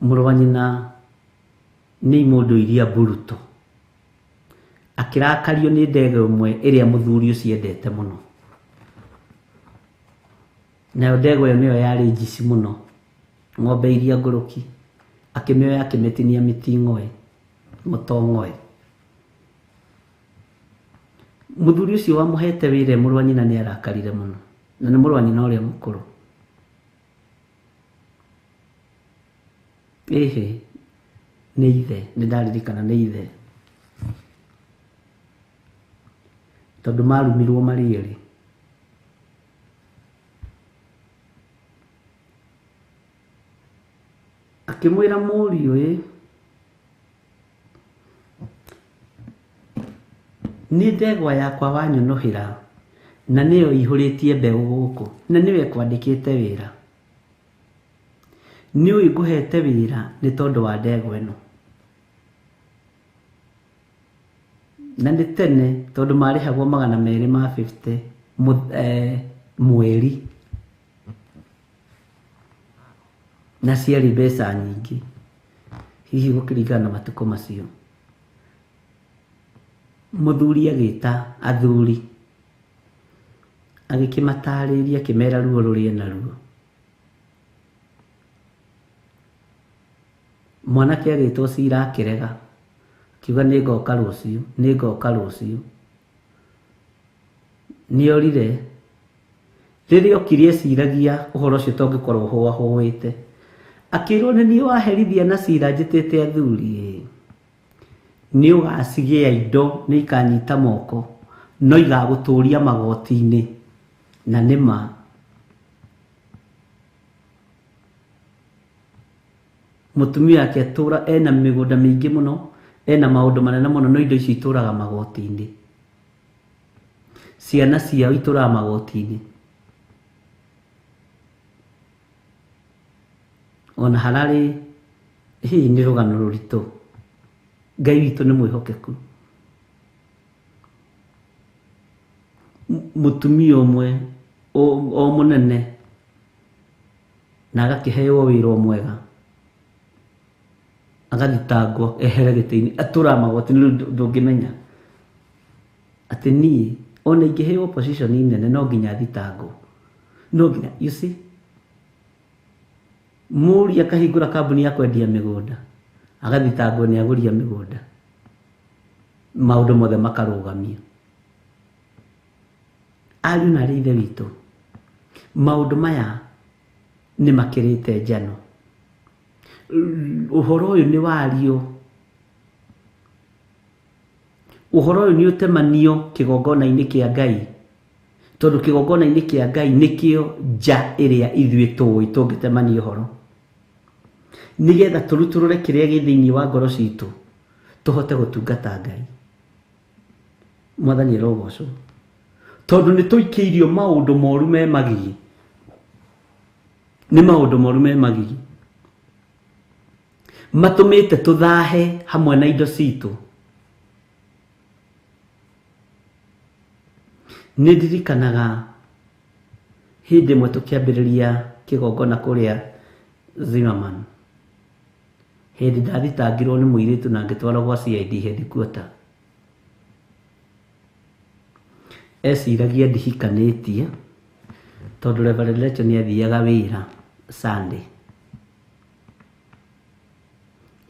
Mũrũ wa nyina nĩ mũndũ iria mburuto, akĩrakario nĩ ndege ĩmwe ĩrĩa mũthuri ũcio endete mũno, nayo ndegwa ĩyo nĩyo yarĩ njici mũno, ng'ombe iria ngũrũki. Akĩmĩoya akĩmĩtinia mĩting'oe mũtong'oe. Mũthuri ũcio wamũhete wĩra mũrũ wa nyina nĩ arakarire mũno, na nĩ mũrũ wa nyina ũrĩa mũkũrũ. Ĩhĩ, nĩ ithe, nĩ ndaririkana nĩ ithe, tondũ marumirwo marĩ erĩ. Akĩmwĩra mũriũ ĩ, nĩ ndegwa yakwa wanyũnũhĩra na nĩyo ihũrĩtie mbeũ gũkũ na nĩwe kwandĩkĩte wĩra. Nĩũĩ ngũhete wĩra nĩ tondũ wa ndegwa ĩno. Na nĩ tene tondũ marĩhagwo 250 mweri, na ciarĩ mbeca nyingĩ hihi gũkĩringana na matukũ macio. Mũthuri agĩta athuri agĩkĩmatarĩria akĩmera ruo rũrĩa naruo. Mwanake agĩtwo cira akĩrega, akiuga nĩ ngoka rũciũ, nĩ ngoka rũciũ. Nĩorire. Rĩrĩa okire eciragia ũhoro ũcio tongĩkorwo hũahũĩte, akĩrwo nĩ niĩ waherithia na cira njĩtĩte athuri, nĩ ũgacigĩa indo nĩ ikanyita moko no igagũtũria magoti-inĩ. Na nĩma mũtumia ake atũra ena mĩgũnda mĩingĩ mũno, ena maũndũ manene mũno, no indo icio itũraga magoti-inĩ. Ciana ciao itũraga magoti-inĩ. Ona hararĩ hihi nĩ rũgano rũritũ. Ngai witũ nĩ mwĩhokeku. Mũtumia ũmwe o munene na agakĩheo wĩra o mwega agathitangwo ehere gĩtĩ-inĩ atũra magoti nĩ ndũngĩmenya atĩ niĩ ona ingĩheo position nene no nginya thitangwo no nginya you see mũri akahingũra kambuni ya kwendia mĩgũnda agathitangwo nĩ agũria mĩgũnda maũndũ mothe makarũgamio. Ariũ na arĩ ithe witũ, maũndũ maya nĩ makĩrĩte njano. Ũhoro ũyũ nĩ wario, ũhoro ũyũ nĩ ũtemanio kĩgongona-inĩ kĩa Ngai, tondũ kĩgongona-inĩ kĩa Ngai nĩkĩo nja ĩrĩa ithuĩ tũĩ tũngĩtemania ũhoro, nĩgetha tũrutũrũre kĩrĩa gĩ thĩinĩ wa ngoro citũ tũhote gũtungata Ngai. Mwathani arogocwo, tondũ nĩ tũikĩirio maũndũ moru me magigi, nĩ maũndũ moru me magigi matũmĩte tũthahe hamwe na indo citũ. Nĩ ndirikanaga hĩndĩ ĩmwe tũkĩambĩrĩria kĩgongona kũrĩa Zimmerman, hĩndĩ ndathitangirwo nĩ mũirĩtu na ngĩtwarwo gwa CID headquarter. Eciragia ndihikanĩtie tondũ Reverend Lecho nĩ athiaga wĩra Sunday.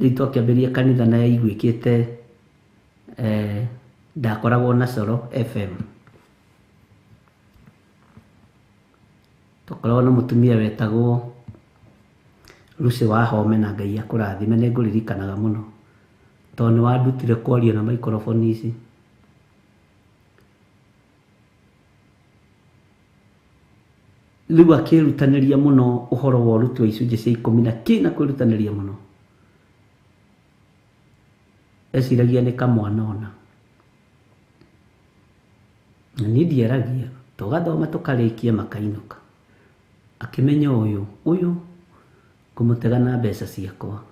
Rĩu twakĩambĩrĩria kanitha na yaiguĩkĩte ndakoragwo na Coro FM. Twakoragwo na mũtumia wetagwo Lucy Wahome na Ngai akũrathime, nĩ ngũririkanaga mũno tondũ nĩ wandutire kwaria na microphone ici. Rĩu akĩrutanĩria mũno ũhoro wa ũruti wa icunjĩ cia ikũmi na kĩ na kwĩrutanĩria mũno. Eciragia nĩ kamwana ona. Na niĩ ndiaragia, tũgathoma tũkarĩkia makainũka. Akĩmenya ũyũ ngũmũtega na mbeca ciakwa.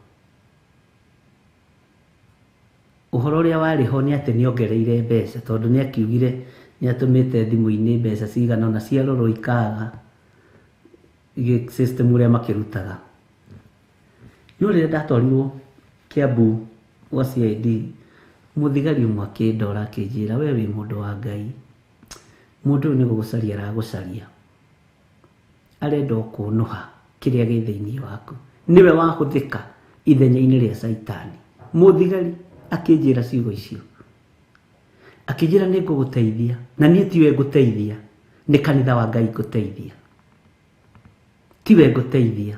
Ũhoro ũrĩa warĩ ho nĩ atĩ nĩongereire mbeca tondũ nĩ akiugire nĩ atũmĩte thimũ-inĩ mbeca cigana ũna ciarorwo ikaga system ũrĩa makĩrutaga. No rĩrĩa ndatwarirwo Kiambu gwa CID, mũthigari ũmwe akĩndora akĩnjĩra, we wĩ mũndũ wa Ngai, mũndũ ũyũ nĩ gũgũcaria aragũcaria, arenda o kũnũha kĩrĩa gĩ thĩinĩ waku, nĩwe wahũthĩka ithenya-inĩ rĩa Caitani. Mũthigari akĩnjĩra ciugo icio, akĩnjĩra nĩ ngũgũteithia, na niĩ tiwe ngũteithia, nĩ kanitha wa Ngai ngũteithia, tiwe ngũteithia,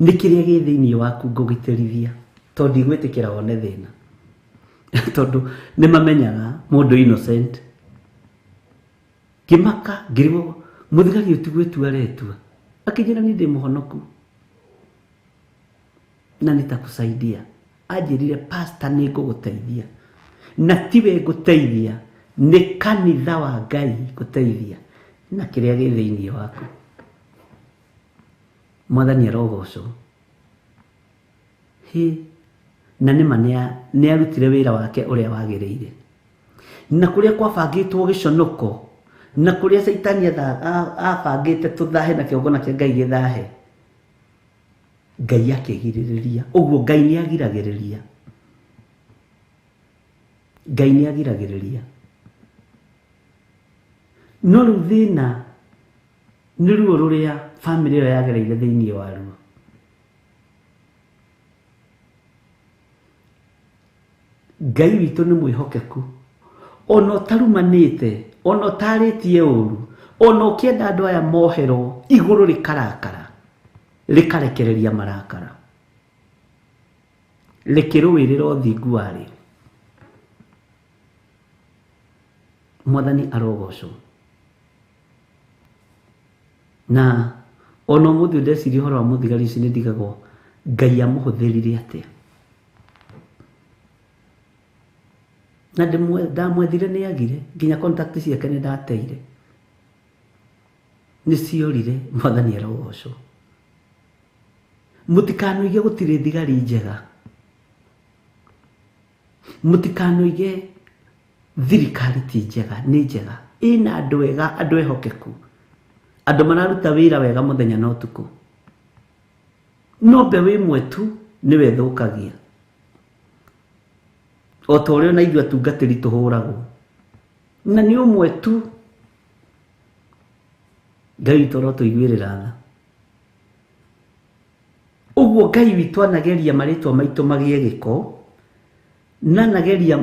nĩ kĩrĩa gĩ thĩinĩ waku ngũgitĩrithia, tondũ ndigwĩtĩkĩra wone thĩna. Tondũ nĩ mamenyaga mũndũ innocent. Ngĩmaka ngĩrigwo mũthigari ũyũ ti gwĩtua aretua, akĩnjĩra niĩ ndĩ mũhonoku na nitakusaidia. Anjĩrire pastor nĩ ngũgũteithia, na tiwe ngũteithia, nĩ kanitha wa Ngai ngũteithia na kĩrĩa gĩ thĩinĩ waku. Mwathani arogocwo. Hĩ, na nĩma nĩ arutire wĩra wake ũrĩa wagĩrĩire. Na kũrĩa kwabangĩtwo gĩconoko, na kũrĩa Caitani abangĩte tũthahe na kĩgongona kĩa Ngai gĩthahe, Ngai akĩgirĩrĩria. Ũguo Ngai nĩ agiragĩrĩria, Ngai nĩ agiragĩrĩria. No rĩu thĩna nĩ ruo rũrĩa bamĩrĩ ĩyo yagereire thĩinĩ waruo. Ngai witũ nĩ mwĩhokeku, ona ũtarumanĩte, ona ũtarĩtie ũru, ona ũkĩenda andũ aya moherwo, igũrũ rĩkarakara, rĩkarekereria marakara, rĩkĩrũĩrĩra ũthingu warĩo. Mwathani arogocwo. Na ona ũmũthĩ ndeciria ũhoro wa mũthigari ũcio nĩ ndigagwo Ngai amũhũthĩrire atĩa. Na ndamwethire nĩ agire, nginya contact ciake nĩ ndateire, nĩ ciorire. Mwathani arogocwo. Mũtikanoige gũtirĩ thigari njega, mũtikanoige thirikari ti njega, nĩ njega, ĩna andũ ega, andũ ehokeku. Andũ mararuta wĩra wega mũthenya na ũtukũ, no mbeũ ĩmwe tu nĩwe ĩthũkagia. O ta ũrĩa ona ithuĩ atungatĩri tũhũragwo, na nĩ ũmwe tu. Ngai witũ arotũiguĩrĩra tha. Ũguo Ngai witũ anageria marĩtwa maitũ magĩe gĩko, na anageria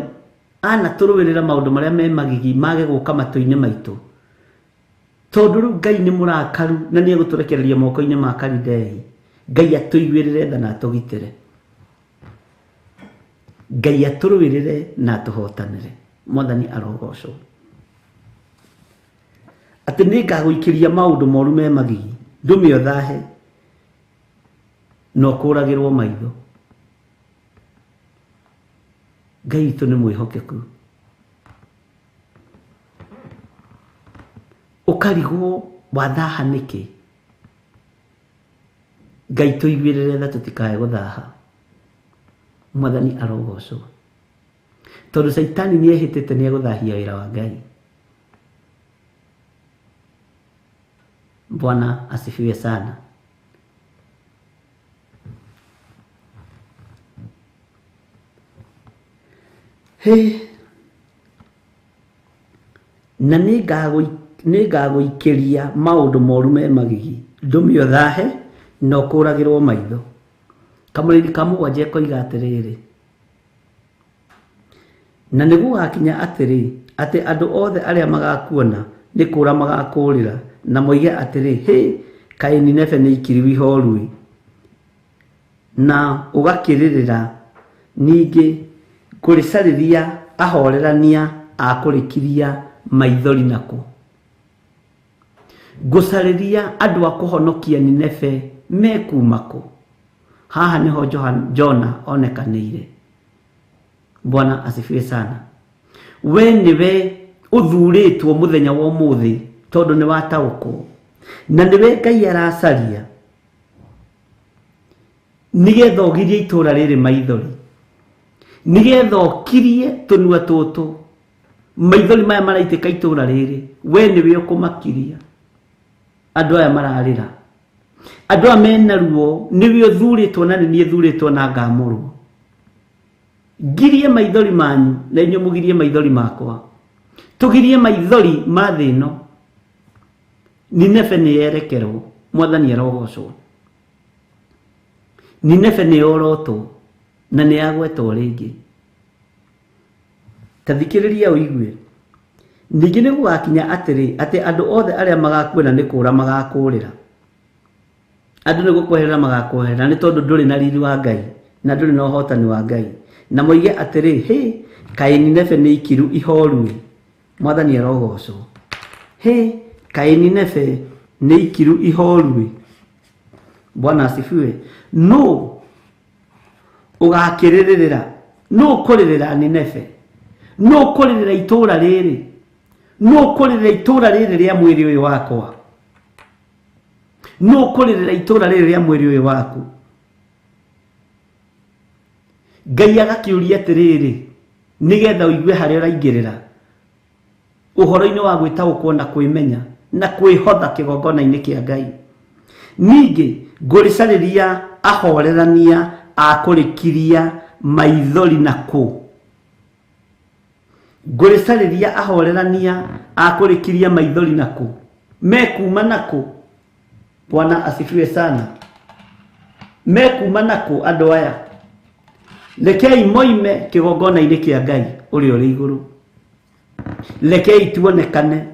anatũrũĩrĩra maũndũ marĩa me magigi mage gũka matũ-inĩ maitũ, tondũ rĩu Ngai nĩ mũrakaru na nĩ egũtũrekereria moko-inĩ ma Kalidei. Ngai atũiguĩrĩre tha na atũgitĩre. Ngai atũrũĩrĩre na atũhotanĩre. Mwathani arogocwo. Atĩ nĩ ngagũikĩria maũndũ moru me magigi, ndũme ũthahe na ũkũragĩrwo maitho. Ngai witũ nĩ mwĩhokeku. Ũkarigwo wathaha nĩkĩ? Ngai tũiguĩrĩre tha tũtikae gũthaha. Mwathani arogocwo. Tondũ Caitani nĩ ehĩtĩte nĩ egũthahia wĩra wa Ngai. Bwana asifiwe sana. Hĩ, na nĩ ngagũikĩria maũndũ moru me magigi, ndũme ũthahe na ũkũragĩrwo maitho. Kamũrĩri ka mũgwanja ekoiga atĩrĩrĩ, na nĩ gũgakinya atĩrĩ, atĩ andũ othe arĩa magakuona nĩ kũũra magakũũrĩra, na moige atĩrĩ, hĩ, kaĩ Nineve nĩ ikiriu ihoru-ĩ, na ũgakĩrĩrĩra. Ningĩ kũrĩcarĩria ahorerania a kũrĩkiria maithori nako. Ngũcarĩria andũ a kũhonokia Nineve mekuma kũ? Haha nĩho Jona onekanĩire. Bwana asifiwe sana. We nĩwe ũthurĩtwo mũthenya wa ũmũthĩ tondũ nĩ wataũkwo, na nĩwe Ngai aracaria nĩgetha ũgirie itũũra rĩrĩ maithori, nĩgetha ũkirie tũnua tũtũ maithori maya maraitĩka itũũra rĩrĩ. We nĩwe ũkũmakiria. Andũ aya mararĩra, andũ aya mena ruo, nĩwe ũthurĩtwo na nĩ niĩ thurĩtwo na ngamũrwo. Ngirie maithori manyu na inyuĩ mũgirie maithori makwa, tũgirie maithori ma thĩ ĩno. Nineve nĩ yerekerwo. Mwathani arogocwo. Nineve nĩ yorotwo na nĩ yagwetwo rĩngĩ. Ta thikĩrĩria ũigue. Ningĩ nĩ gũgakinya atĩrĩ, atĩ andũ othe arĩa magakuona nĩ kũũra magakũũrĩra. Andũ nĩ gũkweherera magakweherera, nĩ tondũ ndũrĩ na riri wa Ngai na ndũrĩ na ũhotani wa Ngai. Na moige atĩrĩ, hĩ, kaĩ Nineve nĩ ikiru ihoru-ĩ. Mwathani arogocwo. Hĩ, kaĩ Nineve nĩ ikiru ihoru-ĩ. Bwana asifiwe. Nũ ũgakĩrĩrĩra? Nũ ũkũrĩrĩra Nineve? Nũ ũkũrĩrĩra itũũra rĩrĩ? Nũ ũkũrĩrĩra itũũra rĩrĩ rĩa mwĩrĩ ũyũ wakwa? Nũ ũkũrĩrĩra itũũra rĩrĩ rĩa mwĩrĩ ũyũ waku? Ngai agakĩũria atĩrĩrĩ, nĩgetha ũigue harĩa ũraingĩrĩra ũhoro-inĩ wa gwĩtaũkwo na kwĩmenya na kwĩhotha kĩgongona-inĩ kĩa Ngai. Ningĩ ngũrĩcarĩria ahorerania a kũrĩkiria maithori na kũ? Ngũrĩcarĩria ahorerania a kũrĩkiria maithori na kũ? Mekuma na kũ? Bwana asifiwe sana. Mekuma na kũ andũ aya? Rekei moime kĩgongona-inĩ kĩa Ngai ũrĩa ũrĩ igũrũ. Rekei tuonekane.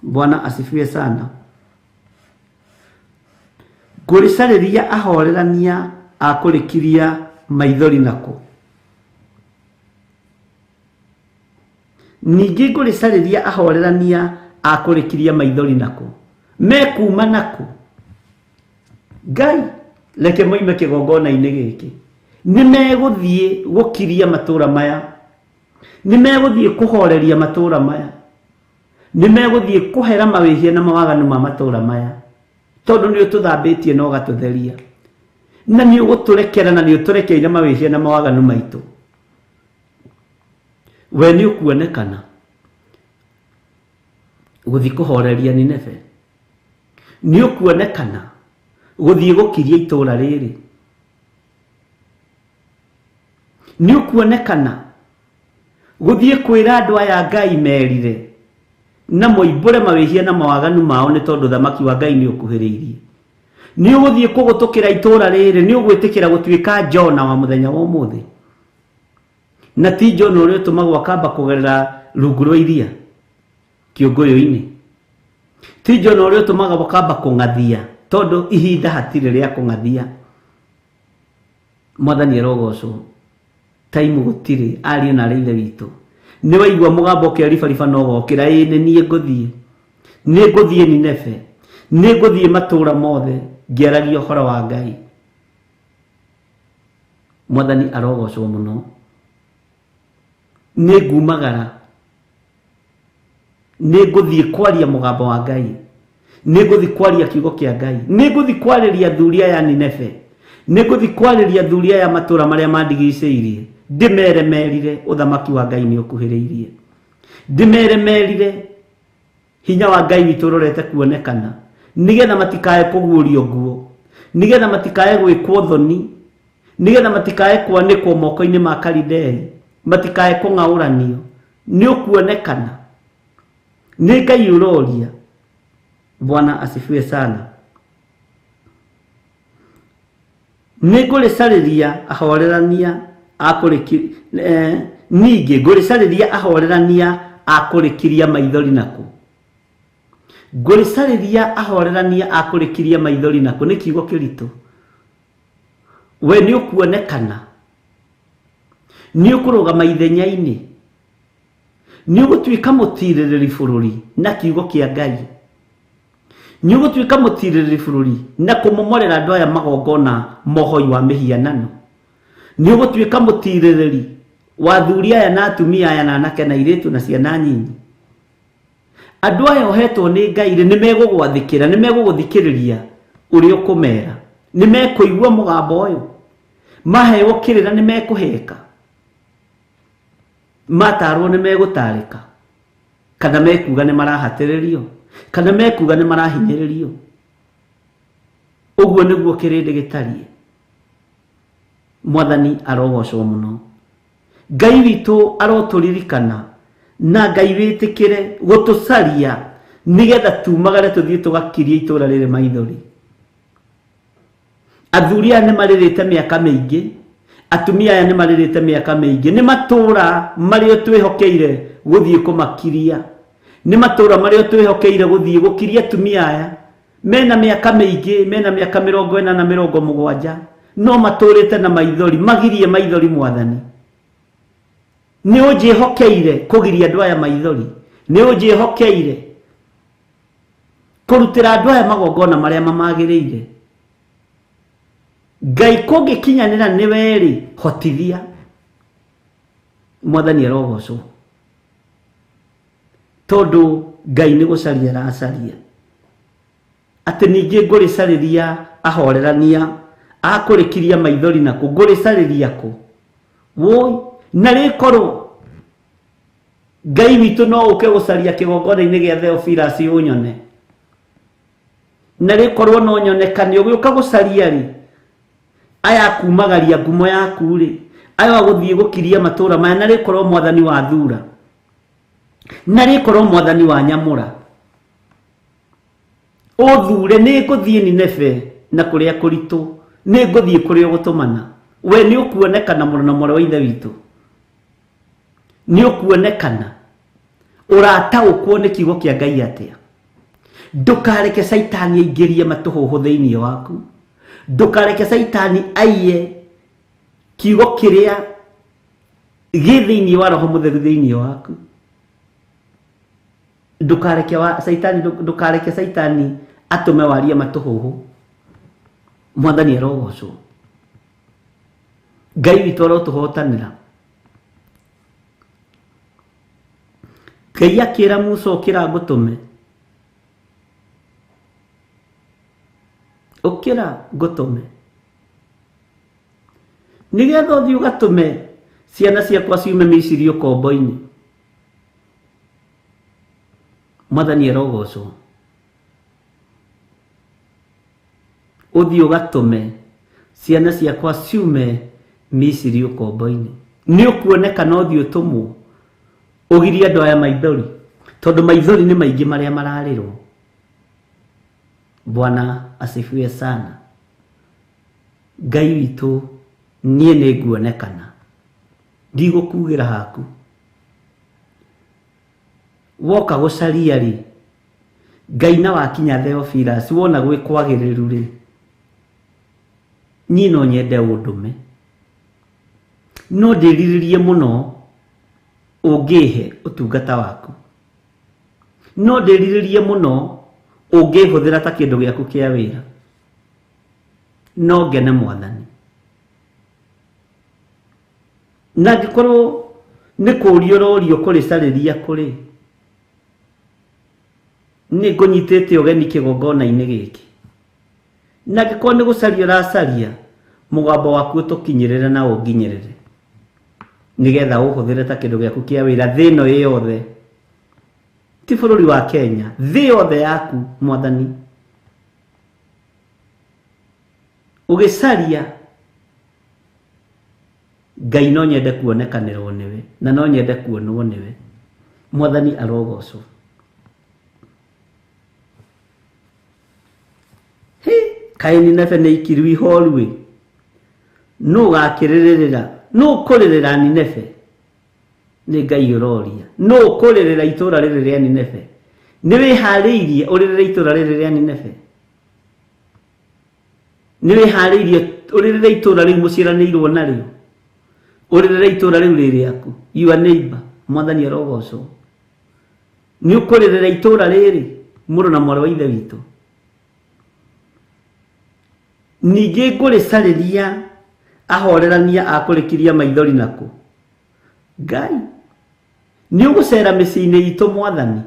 Bwana asifiwe sana. Ngũrĩcarĩria ahorerania a kũrĩkiria maithori nako. Ningĩ ngũrĩcarĩria ahorerania a kũrĩkiria maithori nako. Mekuma nako. Ngai reke moime kĩgongona-inĩ gĩkĩ. Nĩ megũthiĩ gũkiria matũũra maya, nĩ megũthiĩ kũhoreria matũũra maya, nĩ megũthiĩ kũhera mawĩhia na mawaganu ma matũũra maya, tondũ nĩ ũtũthambĩtie na ũgatũtheria, na nĩ ũgũtũrekera na nĩ ũtũrekeire mawĩhia na mawaganu maitũ. We nĩ ũkuonekana. Gũthiĩ kũhoreria Nineve. Nĩ ũkuonekana gũthiĩ gũkiria itũũra rĩrĩ. Nĩ ũkuonekana gũthiĩ kwĩra andũ aya Ngai merire na moimbũre mawĩhia na mawaganu mao nĩ tondũ thamaki wa Ngai nĩ ũkuhĩrĩirie. Nĩ ũgũthiĩ kũgũtũkĩra itũũra rĩrĩ, nĩ ũgwĩtĩkĩra gũtuĩka Jona wa mũthenya wa ũmũthĩ. Na ti Jona ũrĩa ũtũmagwo akamba kũgerera rungu rwa iria kĩũngũyũ-inĩ. Ti Jona ũrĩa ũtũmaga akamba kũng'athia tondũ ihinda hatirĩ rĩa kũng'athia. Mwathani arogocwo. Taimu gũtirĩ ariũ na arĩ ithe witũ. Nĩ waigua mũgambo ũkĩribariba no gokĩra, ĩĩ nĩ niĩ ngũthiĩ. Nĩ ngũthiĩ Nineve. Nĩ ngũthiĩ matũũra mothe ngĩaragia ũhoro wa Ngai. Mwathani arogocwo mũno. Nĩ ngumagara. Nĩ ngũthiĩ kwaria mũgambo wa Ngai. Nĩ ngũthiĩ kwaria kiugo kĩa Ngai. Nĩ ngũthiĩ kwarĩria athuri aya Nineve. Nĩ ngũthiĩ kwarĩria athuri aya matũũra marĩa mandigicĩirie. Ndĩmere merire ũthamaki wa Ngai nĩ ũkuhĩrĩirie. Ndĩmere merire hinya wa Ngai witũ ũrorete kuonekana. Nĩgetha matikae kũguũrio nguo. Nĩgetha matikae gwĩkwo thoni. Nĩgetha matikae kwanĩkwo moko-inĩ ma Kalidei. Matikae kũng'aũranio. Nĩ ũkuonekana. Nĩ Ngai ũroria. Bwana asifiwe sana. Nĩ ngũrĩcarĩria ahorerania ningĩ ngũrĩcarĩria ahorerania a kũrĩkiria maithori naku. Ngũrĩcarĩria ahorerania a kũrĩkiria maithori naku nĩ kiugo kĩritũ. We nĩ ũkuonekana. Nĩ ũkũrũgama ithenya-inĩ. Nĩ ũgũtuĩka mũtirĩrĩri bũrũri na kiugo kĩa Ngai. Nĩ ũgũtuĩka mũtirĩrĩri bũrũri na kũmomorera andũ aya magongona mohoi wa mĩhianano. Nĩ ũgũtuĩka mũtirĩrĩri wa athuri aya na atumia aya na anake na airĩtu na ciana nyinyi. Andũ aya ũhetwo nĩ Ngai rĩ, nĩ megũgwathĩkĩra, nĩ megũgũthikĩrĩria ũrĩa ũkũmera. Nĩ mekũigua mũgambo ũyũ. Maheo kĩrĩra nĩ mekũheka. Matarwo nĩ megũtarĩka. Kana mekuga nĩ marahatĩrĩrio. Kana mekuga nĩ marahinyĩrĩrio. Ũguo nĩguo kĩrĩndĩ gĩtariĩ. Mwathani arogocwo mũno. Ngai witũ arotũririkana na Ngai wĩtĩkĩre gũtũcaria nĩgetha tumagare tũthiĩ tũgakirie itũũra rĩrĩ maithori. Athuri aya nĩ marĩrĩte mĩaka mĩingĩ, atumia aya nĩ marĩrĩte mĩaka mĩingĩ, nĩ matũũra marĩa twĩhokeire gũthiĩ kũmakiria. Nĩ matũũra marĩa twĩhokeire gũthiĩ gũkiria atumia aya mena mĩaka mĩingĩ, mena mĩaka 40 na 70, no matũũrĩte na maithori, magirie maithori Mwathani. Nĩ ũnjĩhokeire kũgiria andũ aya maithori. Nĩ ũnjĩhokeire kũrutĩra andũ aya magongona marĩa mamagĩrĩire. Ngai kũngĩkinyanĩra nĩ werĩ, hotithia. Mwathani arogocwo. Tondũ Ngai nĩ gũcaria aracaria. Atĩ ningĩ ngũrĩcarĩria ahorerania a kũrĩkiria maithori naku, ngũrĩcarĩria kũ? Woi, na rĩkorwo Ngai witũ no ũke gũcaria kĩgongona-inĩ gĩa Theophilus ũnyone. Na rĩkorwo no nyonekane ũgĩũka gũcaria rĩ, aya kumagaria ngumo yaku rĩ, aya gũthiĩ gũkiria matũũra maya, na rĩkorwo Mwathani wa thura. Na rĩkorwo Mwathani wa nyamũra. Ũthure nĩ ngũthiĩ Nineve na kũrĩa kũritũ, nĩ ngũthiĩ kũrĩa ũgũtũmana. We nĩ ũkuonekana mũno na mwarĩ wa ithe witũ. Nĩ ũkuonekana. Ũrataũkwo nĩ kiugo kĩa Ngai atĩa? Ndũkareke Caitani aingĩrie matũhũhũ thĩinĩ waku. Ndũkareke Caitani aiye kiugo kĩrĩa gĩ thĩinĩ wa Roho Mũtheru thĩinĩ waku. Ndũkareke wa Caitani, ndũkareke Caitani atũme warie matũhũhũ. Mwathani arogocwo. Ngai witũ arotũhotanĩra. Ngai akĩra Musa, ũkĩra ngũtũme. Ũkĩra ngũtũme. Nĩgetha ũthiĩ ũgatũme ciana ciakwa ciume Misiri ũkombo-inĩ. Mwathani arogocwo. Ũthiĩ ũgatũme ciana ciakwa ciume Misiri ũkombo-inĩ. Nĩ ũkuonekana ũthiĩ ũtũmwo ũgirie andũ aya maithori, tondũ maithori nĩ maingĩ marĩa mararĩrwo. Bwana asifiwe sana. Ngai witũ, niĩ nĩ nguonekana, ndigũkugĩra haku. Woka gũcaria rĩ, Ngai na wakinya Theophilus wona gwĩ kwagĩrĩru rĩ, niĩ no nyende ũndũme, no ndĩrirĩrie mũno ũngĩhe ũtungata waku, no ndĩrirĩrie mũno ũngĩhũthĩra ta kĩndũ gĩaku kĩa wĩra. No ngene Mwathani. Na angĩkorwo nĩ kũũria ũrorio kũrĩcarĩria kũrĩ, nĩ ngũnyitĩte ũgeni kĩgongona-inĩ gĩkĩ. Na angĩkorwo nĩ gũcaria ũracaria, mũgambo waku ũtũkinyĩrĩre na ũnginyĩrĩre, nĩgetha ũhũthĩre ta kĩndũ gĩaku kĩa wĩra thĩ ĩno ĩ yothe, ti bũrũri wa Kenya, thĩ yothe yaku Mwathani. Ũgĩcaria Ngai, no nyende kuonekanĩrwo nĩwe na no nyende kuonwo nĩwe. Mwathani arogocwo. Hĩ, kaĩ Nineve nĩ ikiru ihoru ĩ, nũ ũgakĩrĩrĩra, nũ ũkũrĩrĩra Nineve? Nĩ Ngai ũroria, nũ ũkũrĩrĩra itũra rĩrĩ rĩa Nineve? Nĩ wĩharĩirie ũrĩrĩre itũra rĩrĩ rĩa Nineve? Nĩ wĩharĩirie ũrĩrĩre itũra rĩu mũciaranĩirwo narĩo? Ũrĩrĩre itũra rĩu rĩ rĩaku, your neighbor. Mwathani arogocwo. Nĩ ũkũrĩrĩra itũra rĩrĩ, mũrũ na mwarĩ wa ithe witũ? Ningĩ ngũrĩcarĩria ahorerania a kũrĩkiria maithori nakũ. Ngai, nĩ ũgũcera mĩciĩ-inĩ itũ Mwathani.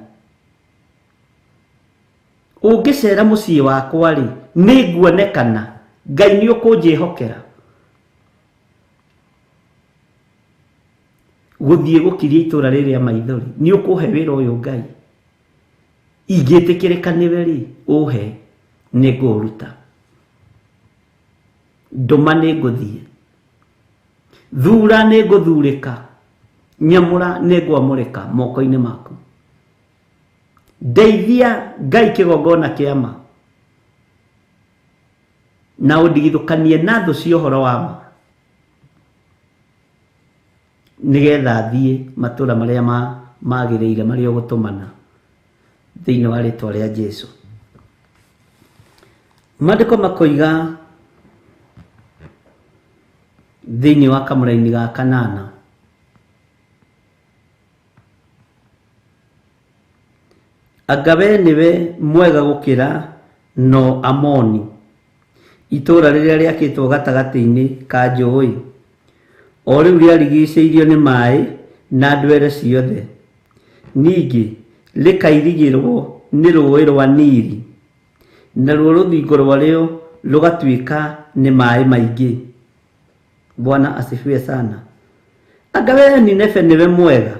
Ũngĩcera mũciĩ wakwa rĩ, nĩ nguonekana. Ngai nĩ ũkũnjĩhokera gũthiĩ gũkiria itũra rĩrĩa maithori. Nĩ ũkũhe wĩra ũyũ Ngai, ingĩtĩkĩrĩka nĩwe rĩ, ũhe, nĩ ngũũruta. Ndũma nĩ ngũthiĩ, thura nĩ ngũthurĩka, nyamũra nĩ ngwamũrĩka moko-inĩ maku. Ndeithia Ngai kĩgongona kĩa ma, na ũndigithũkanie na thũ cia ũhoro wa ma, nĩgetha thiĩ matũra marĩa magĩrĩire marĩa ũgũtũmana thĩinĩ wa rĩtwa rĩa Jesu. Maandĩko makoiga thĩinĩ wa kamũraini ga kanana, anga we nĩwe mwega gũkĩra no Amoni, itũũra rĩrĩa rĩakĩtwo gatagatĩ-inĩ ka njũũĩ, o rĩu rĩarigicĩirio nĩ maĩ na ndwere ciothe, ningĩ rĩkairigĩrwo nĩ rũũĩ rwa Nili, naruo rũthingo rwarĩo rũgatuĩka nĩ maĩ maingĩ. Bwana asifiwe sana. Anga we Nineve nĩwe mwega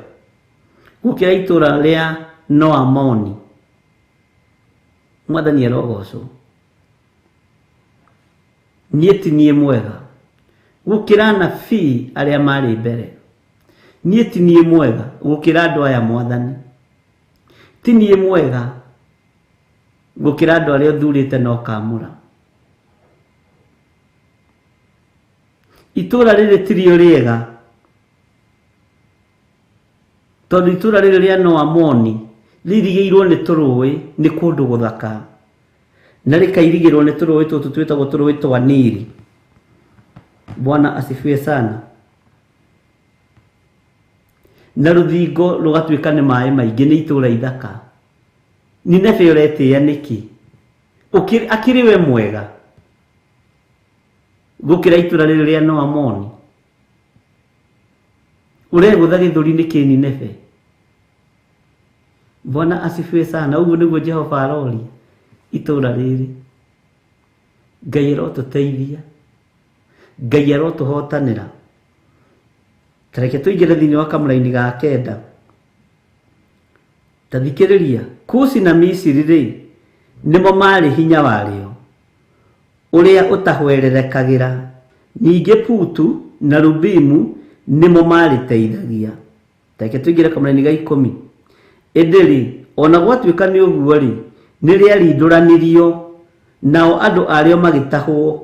gũkĩra itũũra rĩa Noamoni? Mwathani arogocwo. Niĩ ti niĩ mwega gũkĩra anabii arĩa marĩ mbere. Niĩ ti niĩ mwega gũkĩra andũ aya Mwathani. Ti niĩ mwega gũkĩra andũ arĩa ũthurĩte na ũkaamũra. Itũũra rĩrĩ tirio rĩega, tondũ itũũra rĩrĩ rĩa Noamoni rĩirigĩirwo nĩ tũrũĩ, nĩ kũndũ gũthaka, na rĩkairigĩrwo nĩ tũrũĩ tũtũ twĩtagwo tũrũĩ twa Nili. Bwana asifiwe sana. Na rũthingo rũgatuĩka nĩ maĩ maingĩ, nĩ itũũra ithaka. Nineve ũretĩĩa nĩkĩ? Akĩrĩ we mwega gũkĩra itũũra rĩrĩ rĩa Noamoni? Ũregũtha gĩthũri nĩkĩ Nineve? Bwana asifiwe sana. Ũguo nĩguo Jehova aroria itũũra rĩrĩ. Ngai arotũteithia, Ngai arotũhotanĩra. Ta reke tũingĩre thĩinĩ wa kamũraini ga kenda. Ta thikĩrĩria, Kushi na Misiri rĩ, nĩmo marĩ hinya warĩo ũrĩa ũtahwererekagĩra. Ningĩ Putu na Lubimu nĩmo marĩteithagia. Reke tũingĩre kamũraini ga 10. Ĩndĩ rĩ, ona gwatuĩka nĩ ũguo rĩ, nĩ rĩarindũranirio, nao andũ arĩo magĩtahwo,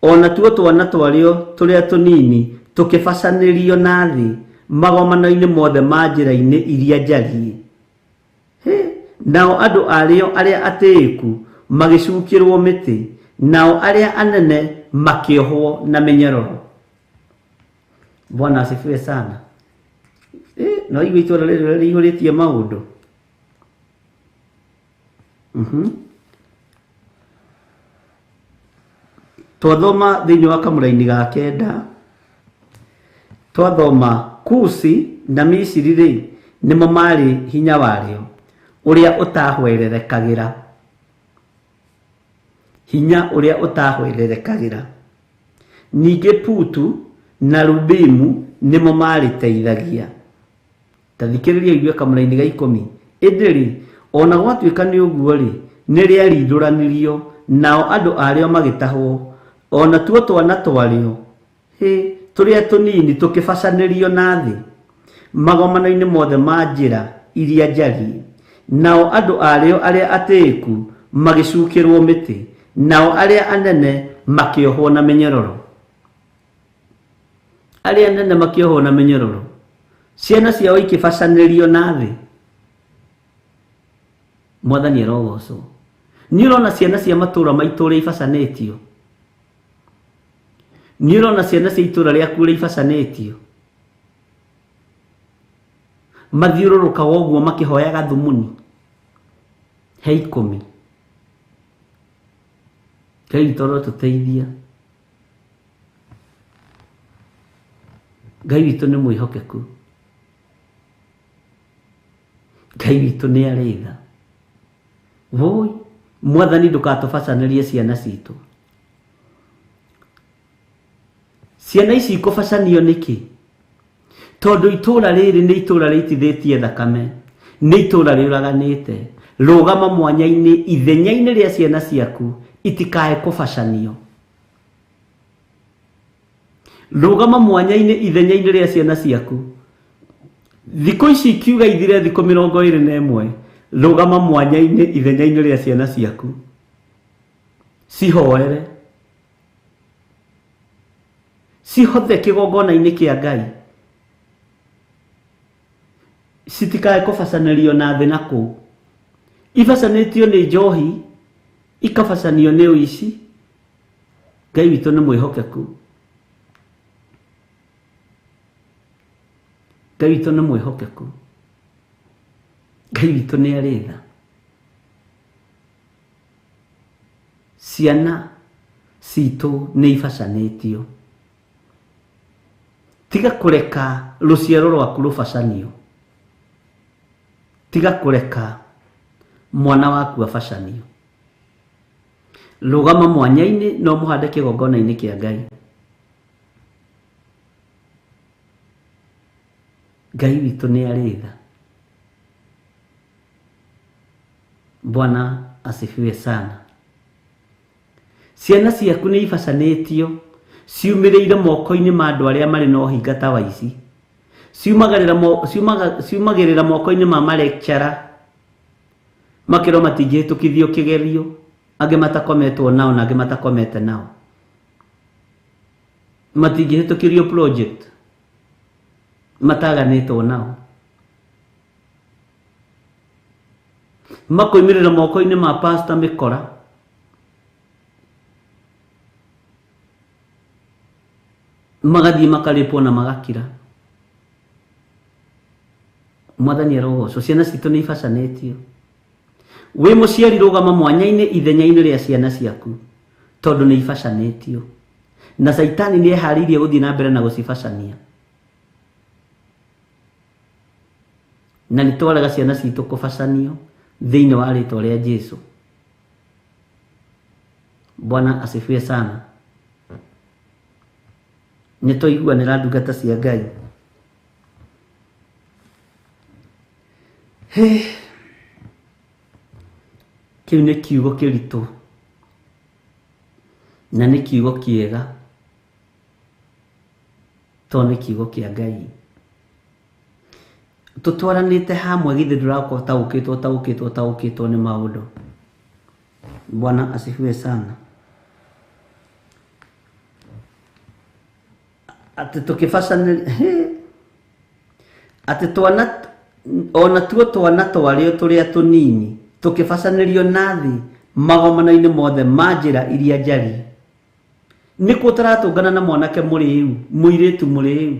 ona tuo twana twarĩo tũrĩa tũnini tũkĩbacanĩrio na thĩ magomano-inĩ mothe ma njĩra-inĩ iria njariĩ. Nao andũ arĩo arĩa atĩĩku magĩcukĩrwo mĩtĩ, nao arĩa anene makĩohwo na mĩnyororo. Bwana asifiwe sana. No igua itũra rĩrĩ rĩihũrĩtie maũndũ. Twathoma thĩinĩ wa kamũraini ga 9, twathoma Kushi na Misiri rĩ, nĩmo marĩ hinya warĩo ũrĩa ũtahwererekagĩra. Hinya ũrĩa ũtahwererekagĩra. Ningĩ Putu na Lubimu nĩmo marĩteithagia. Ta thikĩrĩria ũigue kamũraini ga 10. Ĩndĩ rĩ, ona gwatuĩka nĩ ũguo rĩ, nĩ rĩarindũranirio, nao andũ arĩo magĩtahwo, ona tuo twana twarĩo tũrĩa tũnini tũkĩbacanĩrio na thĩ magomano-inĩ mothe ma njĩra iria njariĩ. Nao andũ arĩo arĩa atĩĩku magĩcukĩrwo mĩtĩ, nao arĩa anene makĩohwo na mĩnyororo. Arĩa anene makĩohwo na mĩnyororo, ciana ciao ikĩbacanĩrio na thĩ. Mwathani arogocwo. Nĩ ũrona ciana cia matũũra maitũ ũrĩa ibacanĩtio? Nĩ ũrona ciana cia itũũra rĩaku ũrĩa ibacanĩtio? Mathiũrũrũkaga ũguo makĩhoyaga thumuni he 10. Ngai witũ arotũteithia. Ngai witũ nĩ mwĩhokeku. Ngai witũ nĩ arĩ tha. Woi, Mwathani ndũgatũbacanĩrie ciana citũ. Ciana ici ikũbacanio nĩkĩ? Tondũ itũũra rĩrĩ nĩ itũũra rĩitithĩtie thakame, nĩ itũũra rĩũraganĩte. Rũgama mwanya-inĩ ithenya-inĩ rĩa ciana ciaku itikae kũbacanio. Rũgama mwanya-inĩ ithenya-inĩ rĩa ciana ciaku. Thikũ ici ikiuga ithire thikũ 21, rũgama mwanya-inĩ ithenya-inĩ rĩa ciana ciaku. Cihoere. Cihothe kĩgongona-inĩ kĩa Ngai. Citikae kũbacanĩrio na thĩ na kũu. Ibacanĩtio nĩ njohi, ikabacanio nĩ ũici. Ngai witũ nĩ mwĩhokeku. Ngai witũ nĩ mwĩhokeku. Ngai witũ nĩ arĩ tha. Ciana citũ nĩ ibacanĩtio. Tiga kũreka rũciaro rwaku rũbacanio. Tiga kũreka mwana waku abacanio. Rũgama mwanya-inĩ no mũhande kĩgongona-inĩ kĩa Ngai. Ngai witũ nĩ arĩ tha. Bwana asifiwe sana. Ciana ciaku nĩ ibacanĩtio, ciumĩrĩire moko-inĩ ma andũ arĩa marĩ na ũhinga ta wa ici. Ciumagĩrĩra moko-inĩ ma malecturer, makĩrwo matingĩhĩtũkithio kĩgerio, angĩ matakometwo nao na angĩ matakomete nao. Matingĩhĩtũkĩrio project mataganĩtwo nao. Makoimĩrĩra moko-inĩ ma pastor mĩkora. Magathiĩ makarĩpwo na magakira. Mwathani arogocwo. Ciana citũ nĩ ibacanĩtio. Wĩ mũciari rũgama mwanya-inĩ ithenya-inĩ rĩa ciana ciaku, tondũ nĩ ibacanĩtio. Na Caitani nĩ eharĩirie gũthiĩ na mbere na gũcibacania. Na nĩ twarega ciana citũ kũbacanio thĩinĩ wa rĩtwa rĩa Jesu. Bwana asifiwe sana. Nĩ twaiguanĩra ndungata cia Ngai. Kĩu nĩ kiugo kĩritũ na nĩ kiugo kĩega tondũ nĩ kiugo kĩa Ngai. Tũtwaranĩte hamwe githĩ ndũrakorwo ũtaũkĩtwo ũtaũkĩtwo ũtaũkĩtwo nĩ maũndũ. Bwana asifiwe sana. Atĩ tũkĩbacanĩria atĩ twana ona tuo twana twarĩo tũrĩa tũnini tũkĩbacanĩrio na thĩ magomano-inĩ mothe ma njĩra iria njariĩ. Nĩkuo tũratũngana na mwanake mũrĩu, mũirĩtu mũrĩu.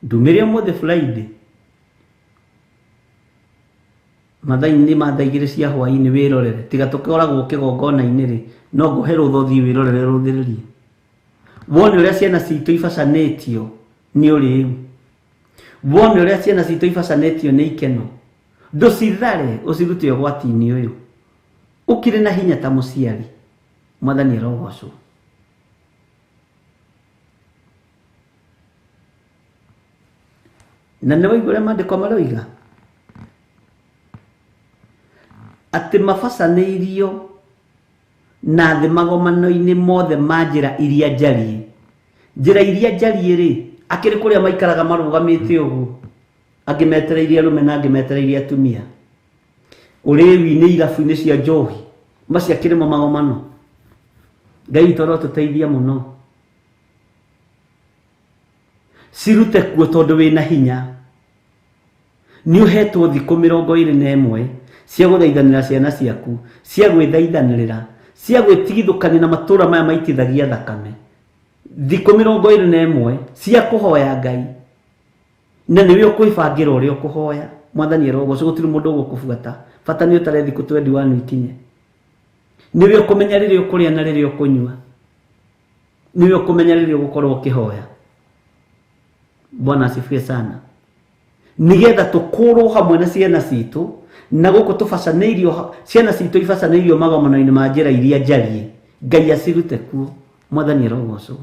Ndumĩre ũmũthĩ Friday mathaa-inĩ ma thaa 2 cia hwaĩ-inĩ wĩrorere, tiga tũkoragwo kĩgongona-inĩ rĩ, no ngũhe rũtha ũthiĩ wĩrorere rũthĩrĩrie. Wone ũrĩa ciana citũ ibacanĩtio nĩ ũrĩu. Wone ũrĩa ciana citũ ibacanĩtio nĩ ikeno. Ndũcithare ũcirute ũgwati-inĩ ũyũ. Ũkĩrĩ na hinya ta mũciari. Mwathani arogocwo. Na nĩ waigua ũrĩa maandĩko maroiga atĩ mabacanĩirio na thĩ magomano-inĩ mothe ma njĩra iria njariĩ. Njĩra iria njariĩ rĩ, akĩrĩ kũrĩa maikaraga marũgamĩte ũguo, angĩ metereirie arũme na angĩ metereirie atumia. Ũrĩu-inĩ irabu-inĩ cia njohi, macio akĩrĩ mo magomano. Ngai witũ arotũteithia mũno. Cirute kuo tondũ wĩna hinya. Nĩ ũhetwo thikũ 21 cia gũthaithanĩra ciana ciaku, cia gwĩthaithanĩrĩra, cia gwĩtigithũkania na matũra maya maitithagia thakame. Thikũ 21 cia kũhoya Ngai. Na nĩwe ũkwĩbangĩra ũrĩa ũkũhoya. Mwathani arogocwo, gũtirĩ mũndũ ũgũkũbuata. Bata nĩ ũtare thikũ 21 ikinye. Nĩwe ũkũmenya rĩrĩa ũkũrĩa na rĩrĩa ũkũnyua. Nĩwe ũkũmenya rĩrĩa ũgũkorwo ũkĩhoya. Bwana asifiwe sana. Nĩgetha tũkũrwo hamwe na ciana citũ na gũkũ tũbacanĩirio, ciana citũ ibacanĩirio magomano-inĩ ma njĩra iria njariĩ. Ngai acirute kuo. Mwathani arogocwo.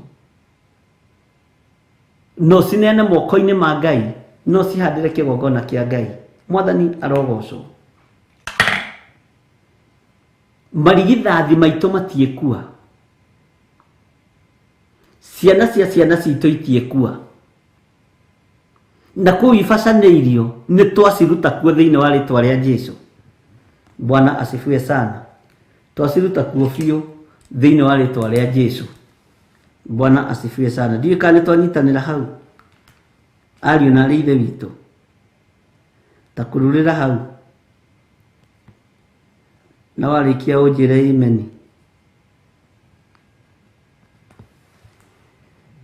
No cineane moko-inĩ ma Ngai, no cihandĩre kĩgongona kĩa Ngai. Mwathani arogocwo. Marigithathi maitũ matiĩkua. Ciana cia ciana citũ itiĩkua. Na kũu ibacanĩirio nĩ twaciruta kuo thĩinĩ wa rĩtwa rĩa Jesu. Bwana asifiwe sana. Twaciruta kuo biũ thĩinĩ wa rĩtwa rĩa Jesu. Bwana asifiwe sana. Ndiũĩ kana nĩ twanyitanĩra hau, ariũ na arĩ ithe witũ. Ta kururĩra hau na warĩkia ũnjĩre imeni.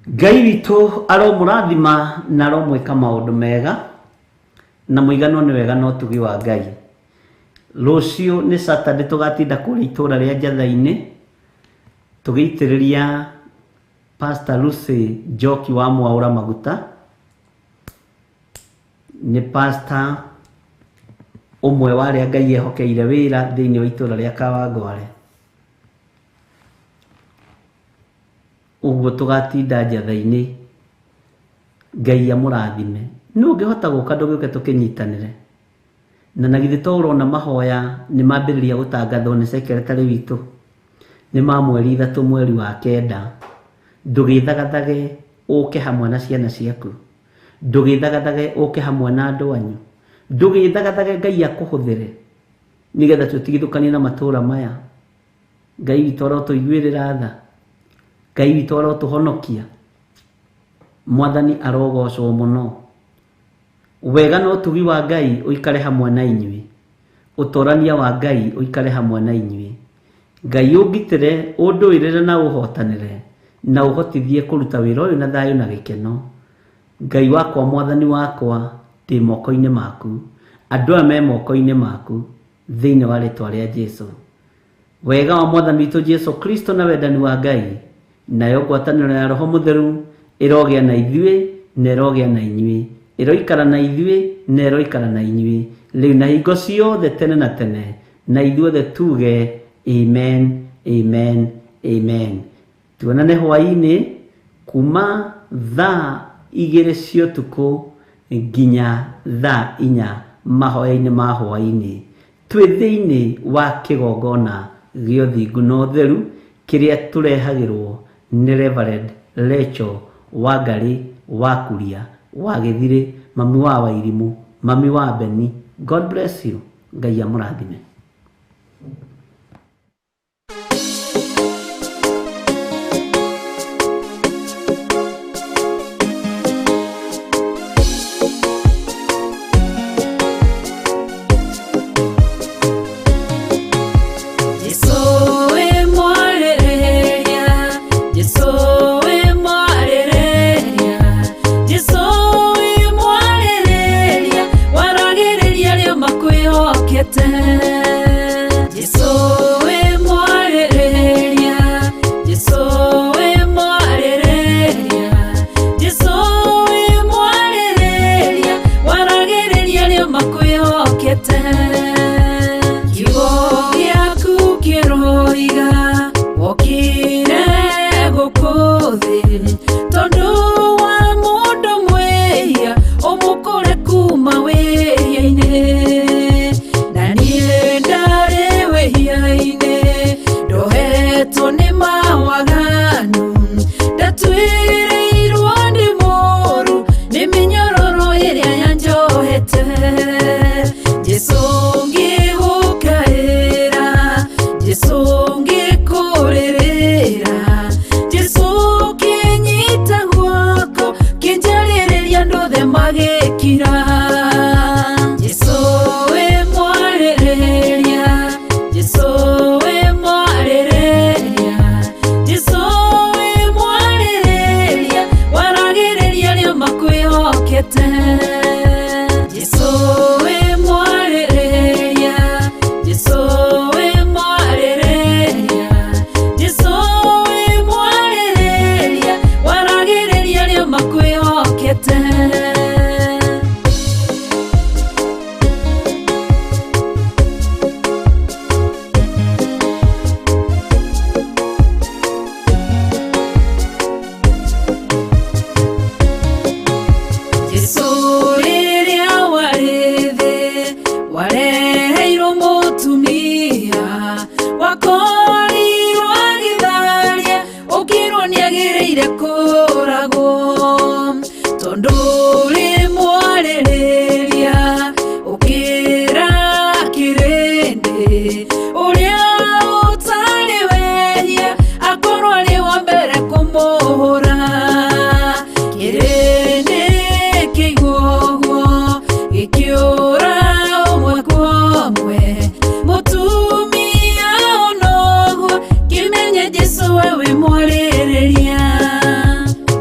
Ngai witũ aromũrathima na aromwĩka maũndũ mega na mũiganwo nĩ wega na ũtugi wa Ngai. Rũciũ nĩ Saturday tũgatinda kũrĩa itũra rĩa Njatha-inĩ tũgĩitĩrĩria Pastor Lucy Njoki wa Mwaũra maguta. Nĩ pastor ũmwe wa arĩa Ngai ehokeire wĩra thĩinĩ wa itũra rĩa Kawangware. Ũguo tũgatinda Njatha-inĩ. Ngai amũrathime. Nũ ũngĩhota gũka ndũgĩũke tũkĩnyitanĩre. Na githĩ to ũrona mahoya nĩ mambĩrĩria gũtangathwo nĩ secretary witũ. Nĩ ma mweri 3 mweri wa 9. Ndũgĩthagathage ũke hamwe na ciana ciaku. Ndũgĩthagathage ũke hamwe na andũ anyu. Ndũgĩthagathage Ngai akũhũthĩre nĩgetha tũtigithũkanie na matũra maya. Ngai witũ arotũiguĩrĩra tha. Ngai witũ arotũhonokia. Mwathani arogocwo mũno. Wega na ũtugi wa Ngai ũikare hamwe na inyuĩ. Ũtorania wa Ngai ũikare hamwe na inyuĩ. Ngai ũngitĩre, ũndũĩrĩre na ũhotanĩre, na ũhotithie kũruta wĩra ũyũ na thayũ na gĩkeno. Ngai wakwa, Mwathani wakwa, ndĩ moko-inĩ maku. Andũ aya me moko-inĩ maku thĩinĩ wa rĩtwa rĩa Jesu. Wega wa Mwathani witũ Jesu Kristo na wendani wa Ngai, nayo ngwatanĩro ya Roho Mũtheru ĩrogĩa na ithuĩ na ĩrogĩa na inyuĩ, ĩroikara na ithuĩ na ĩroikara na inyuĩ rĩu na hingo ciothe tene na tene, na ithuothe tuge amen, amen, amen. Tuonane hwaĩ-inĩ kuma thaa 2 cia ũtukũ nginya thaa 4 mahoya-inĩ ma hwaĩ-inĩ. Twĩ thĩinĩ wa kĩgongona gĩa ũthingu na ũtheru kĩrĩa tũrehagĩrwo nĩ Reverend Rachel Wangari wa Kuria wa Gĩthirĩ, mami wa Wairimu, mami wa Beni. God bless you. Ngai amũrathime.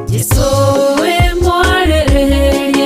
Jesu we mwarĩrĩria.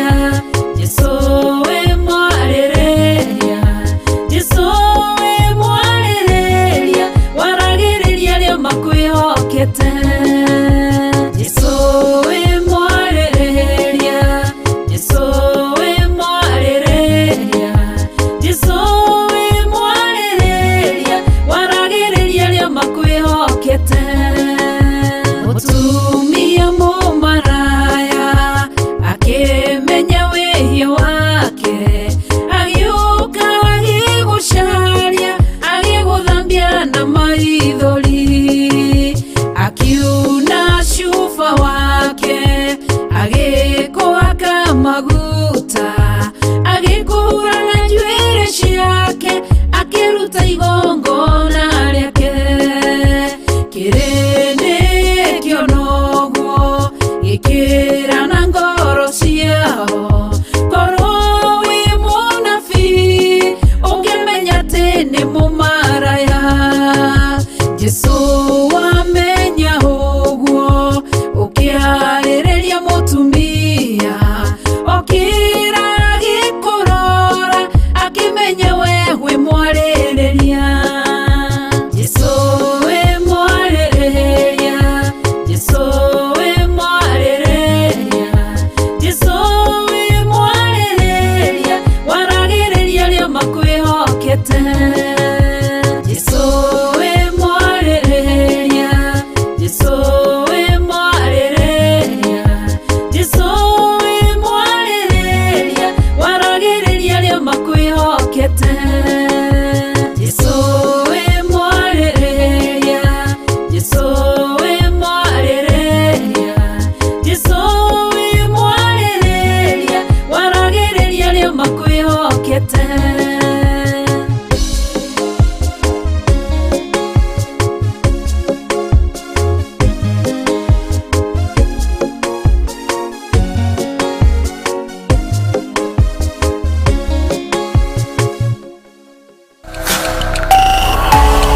Nĩnyendete.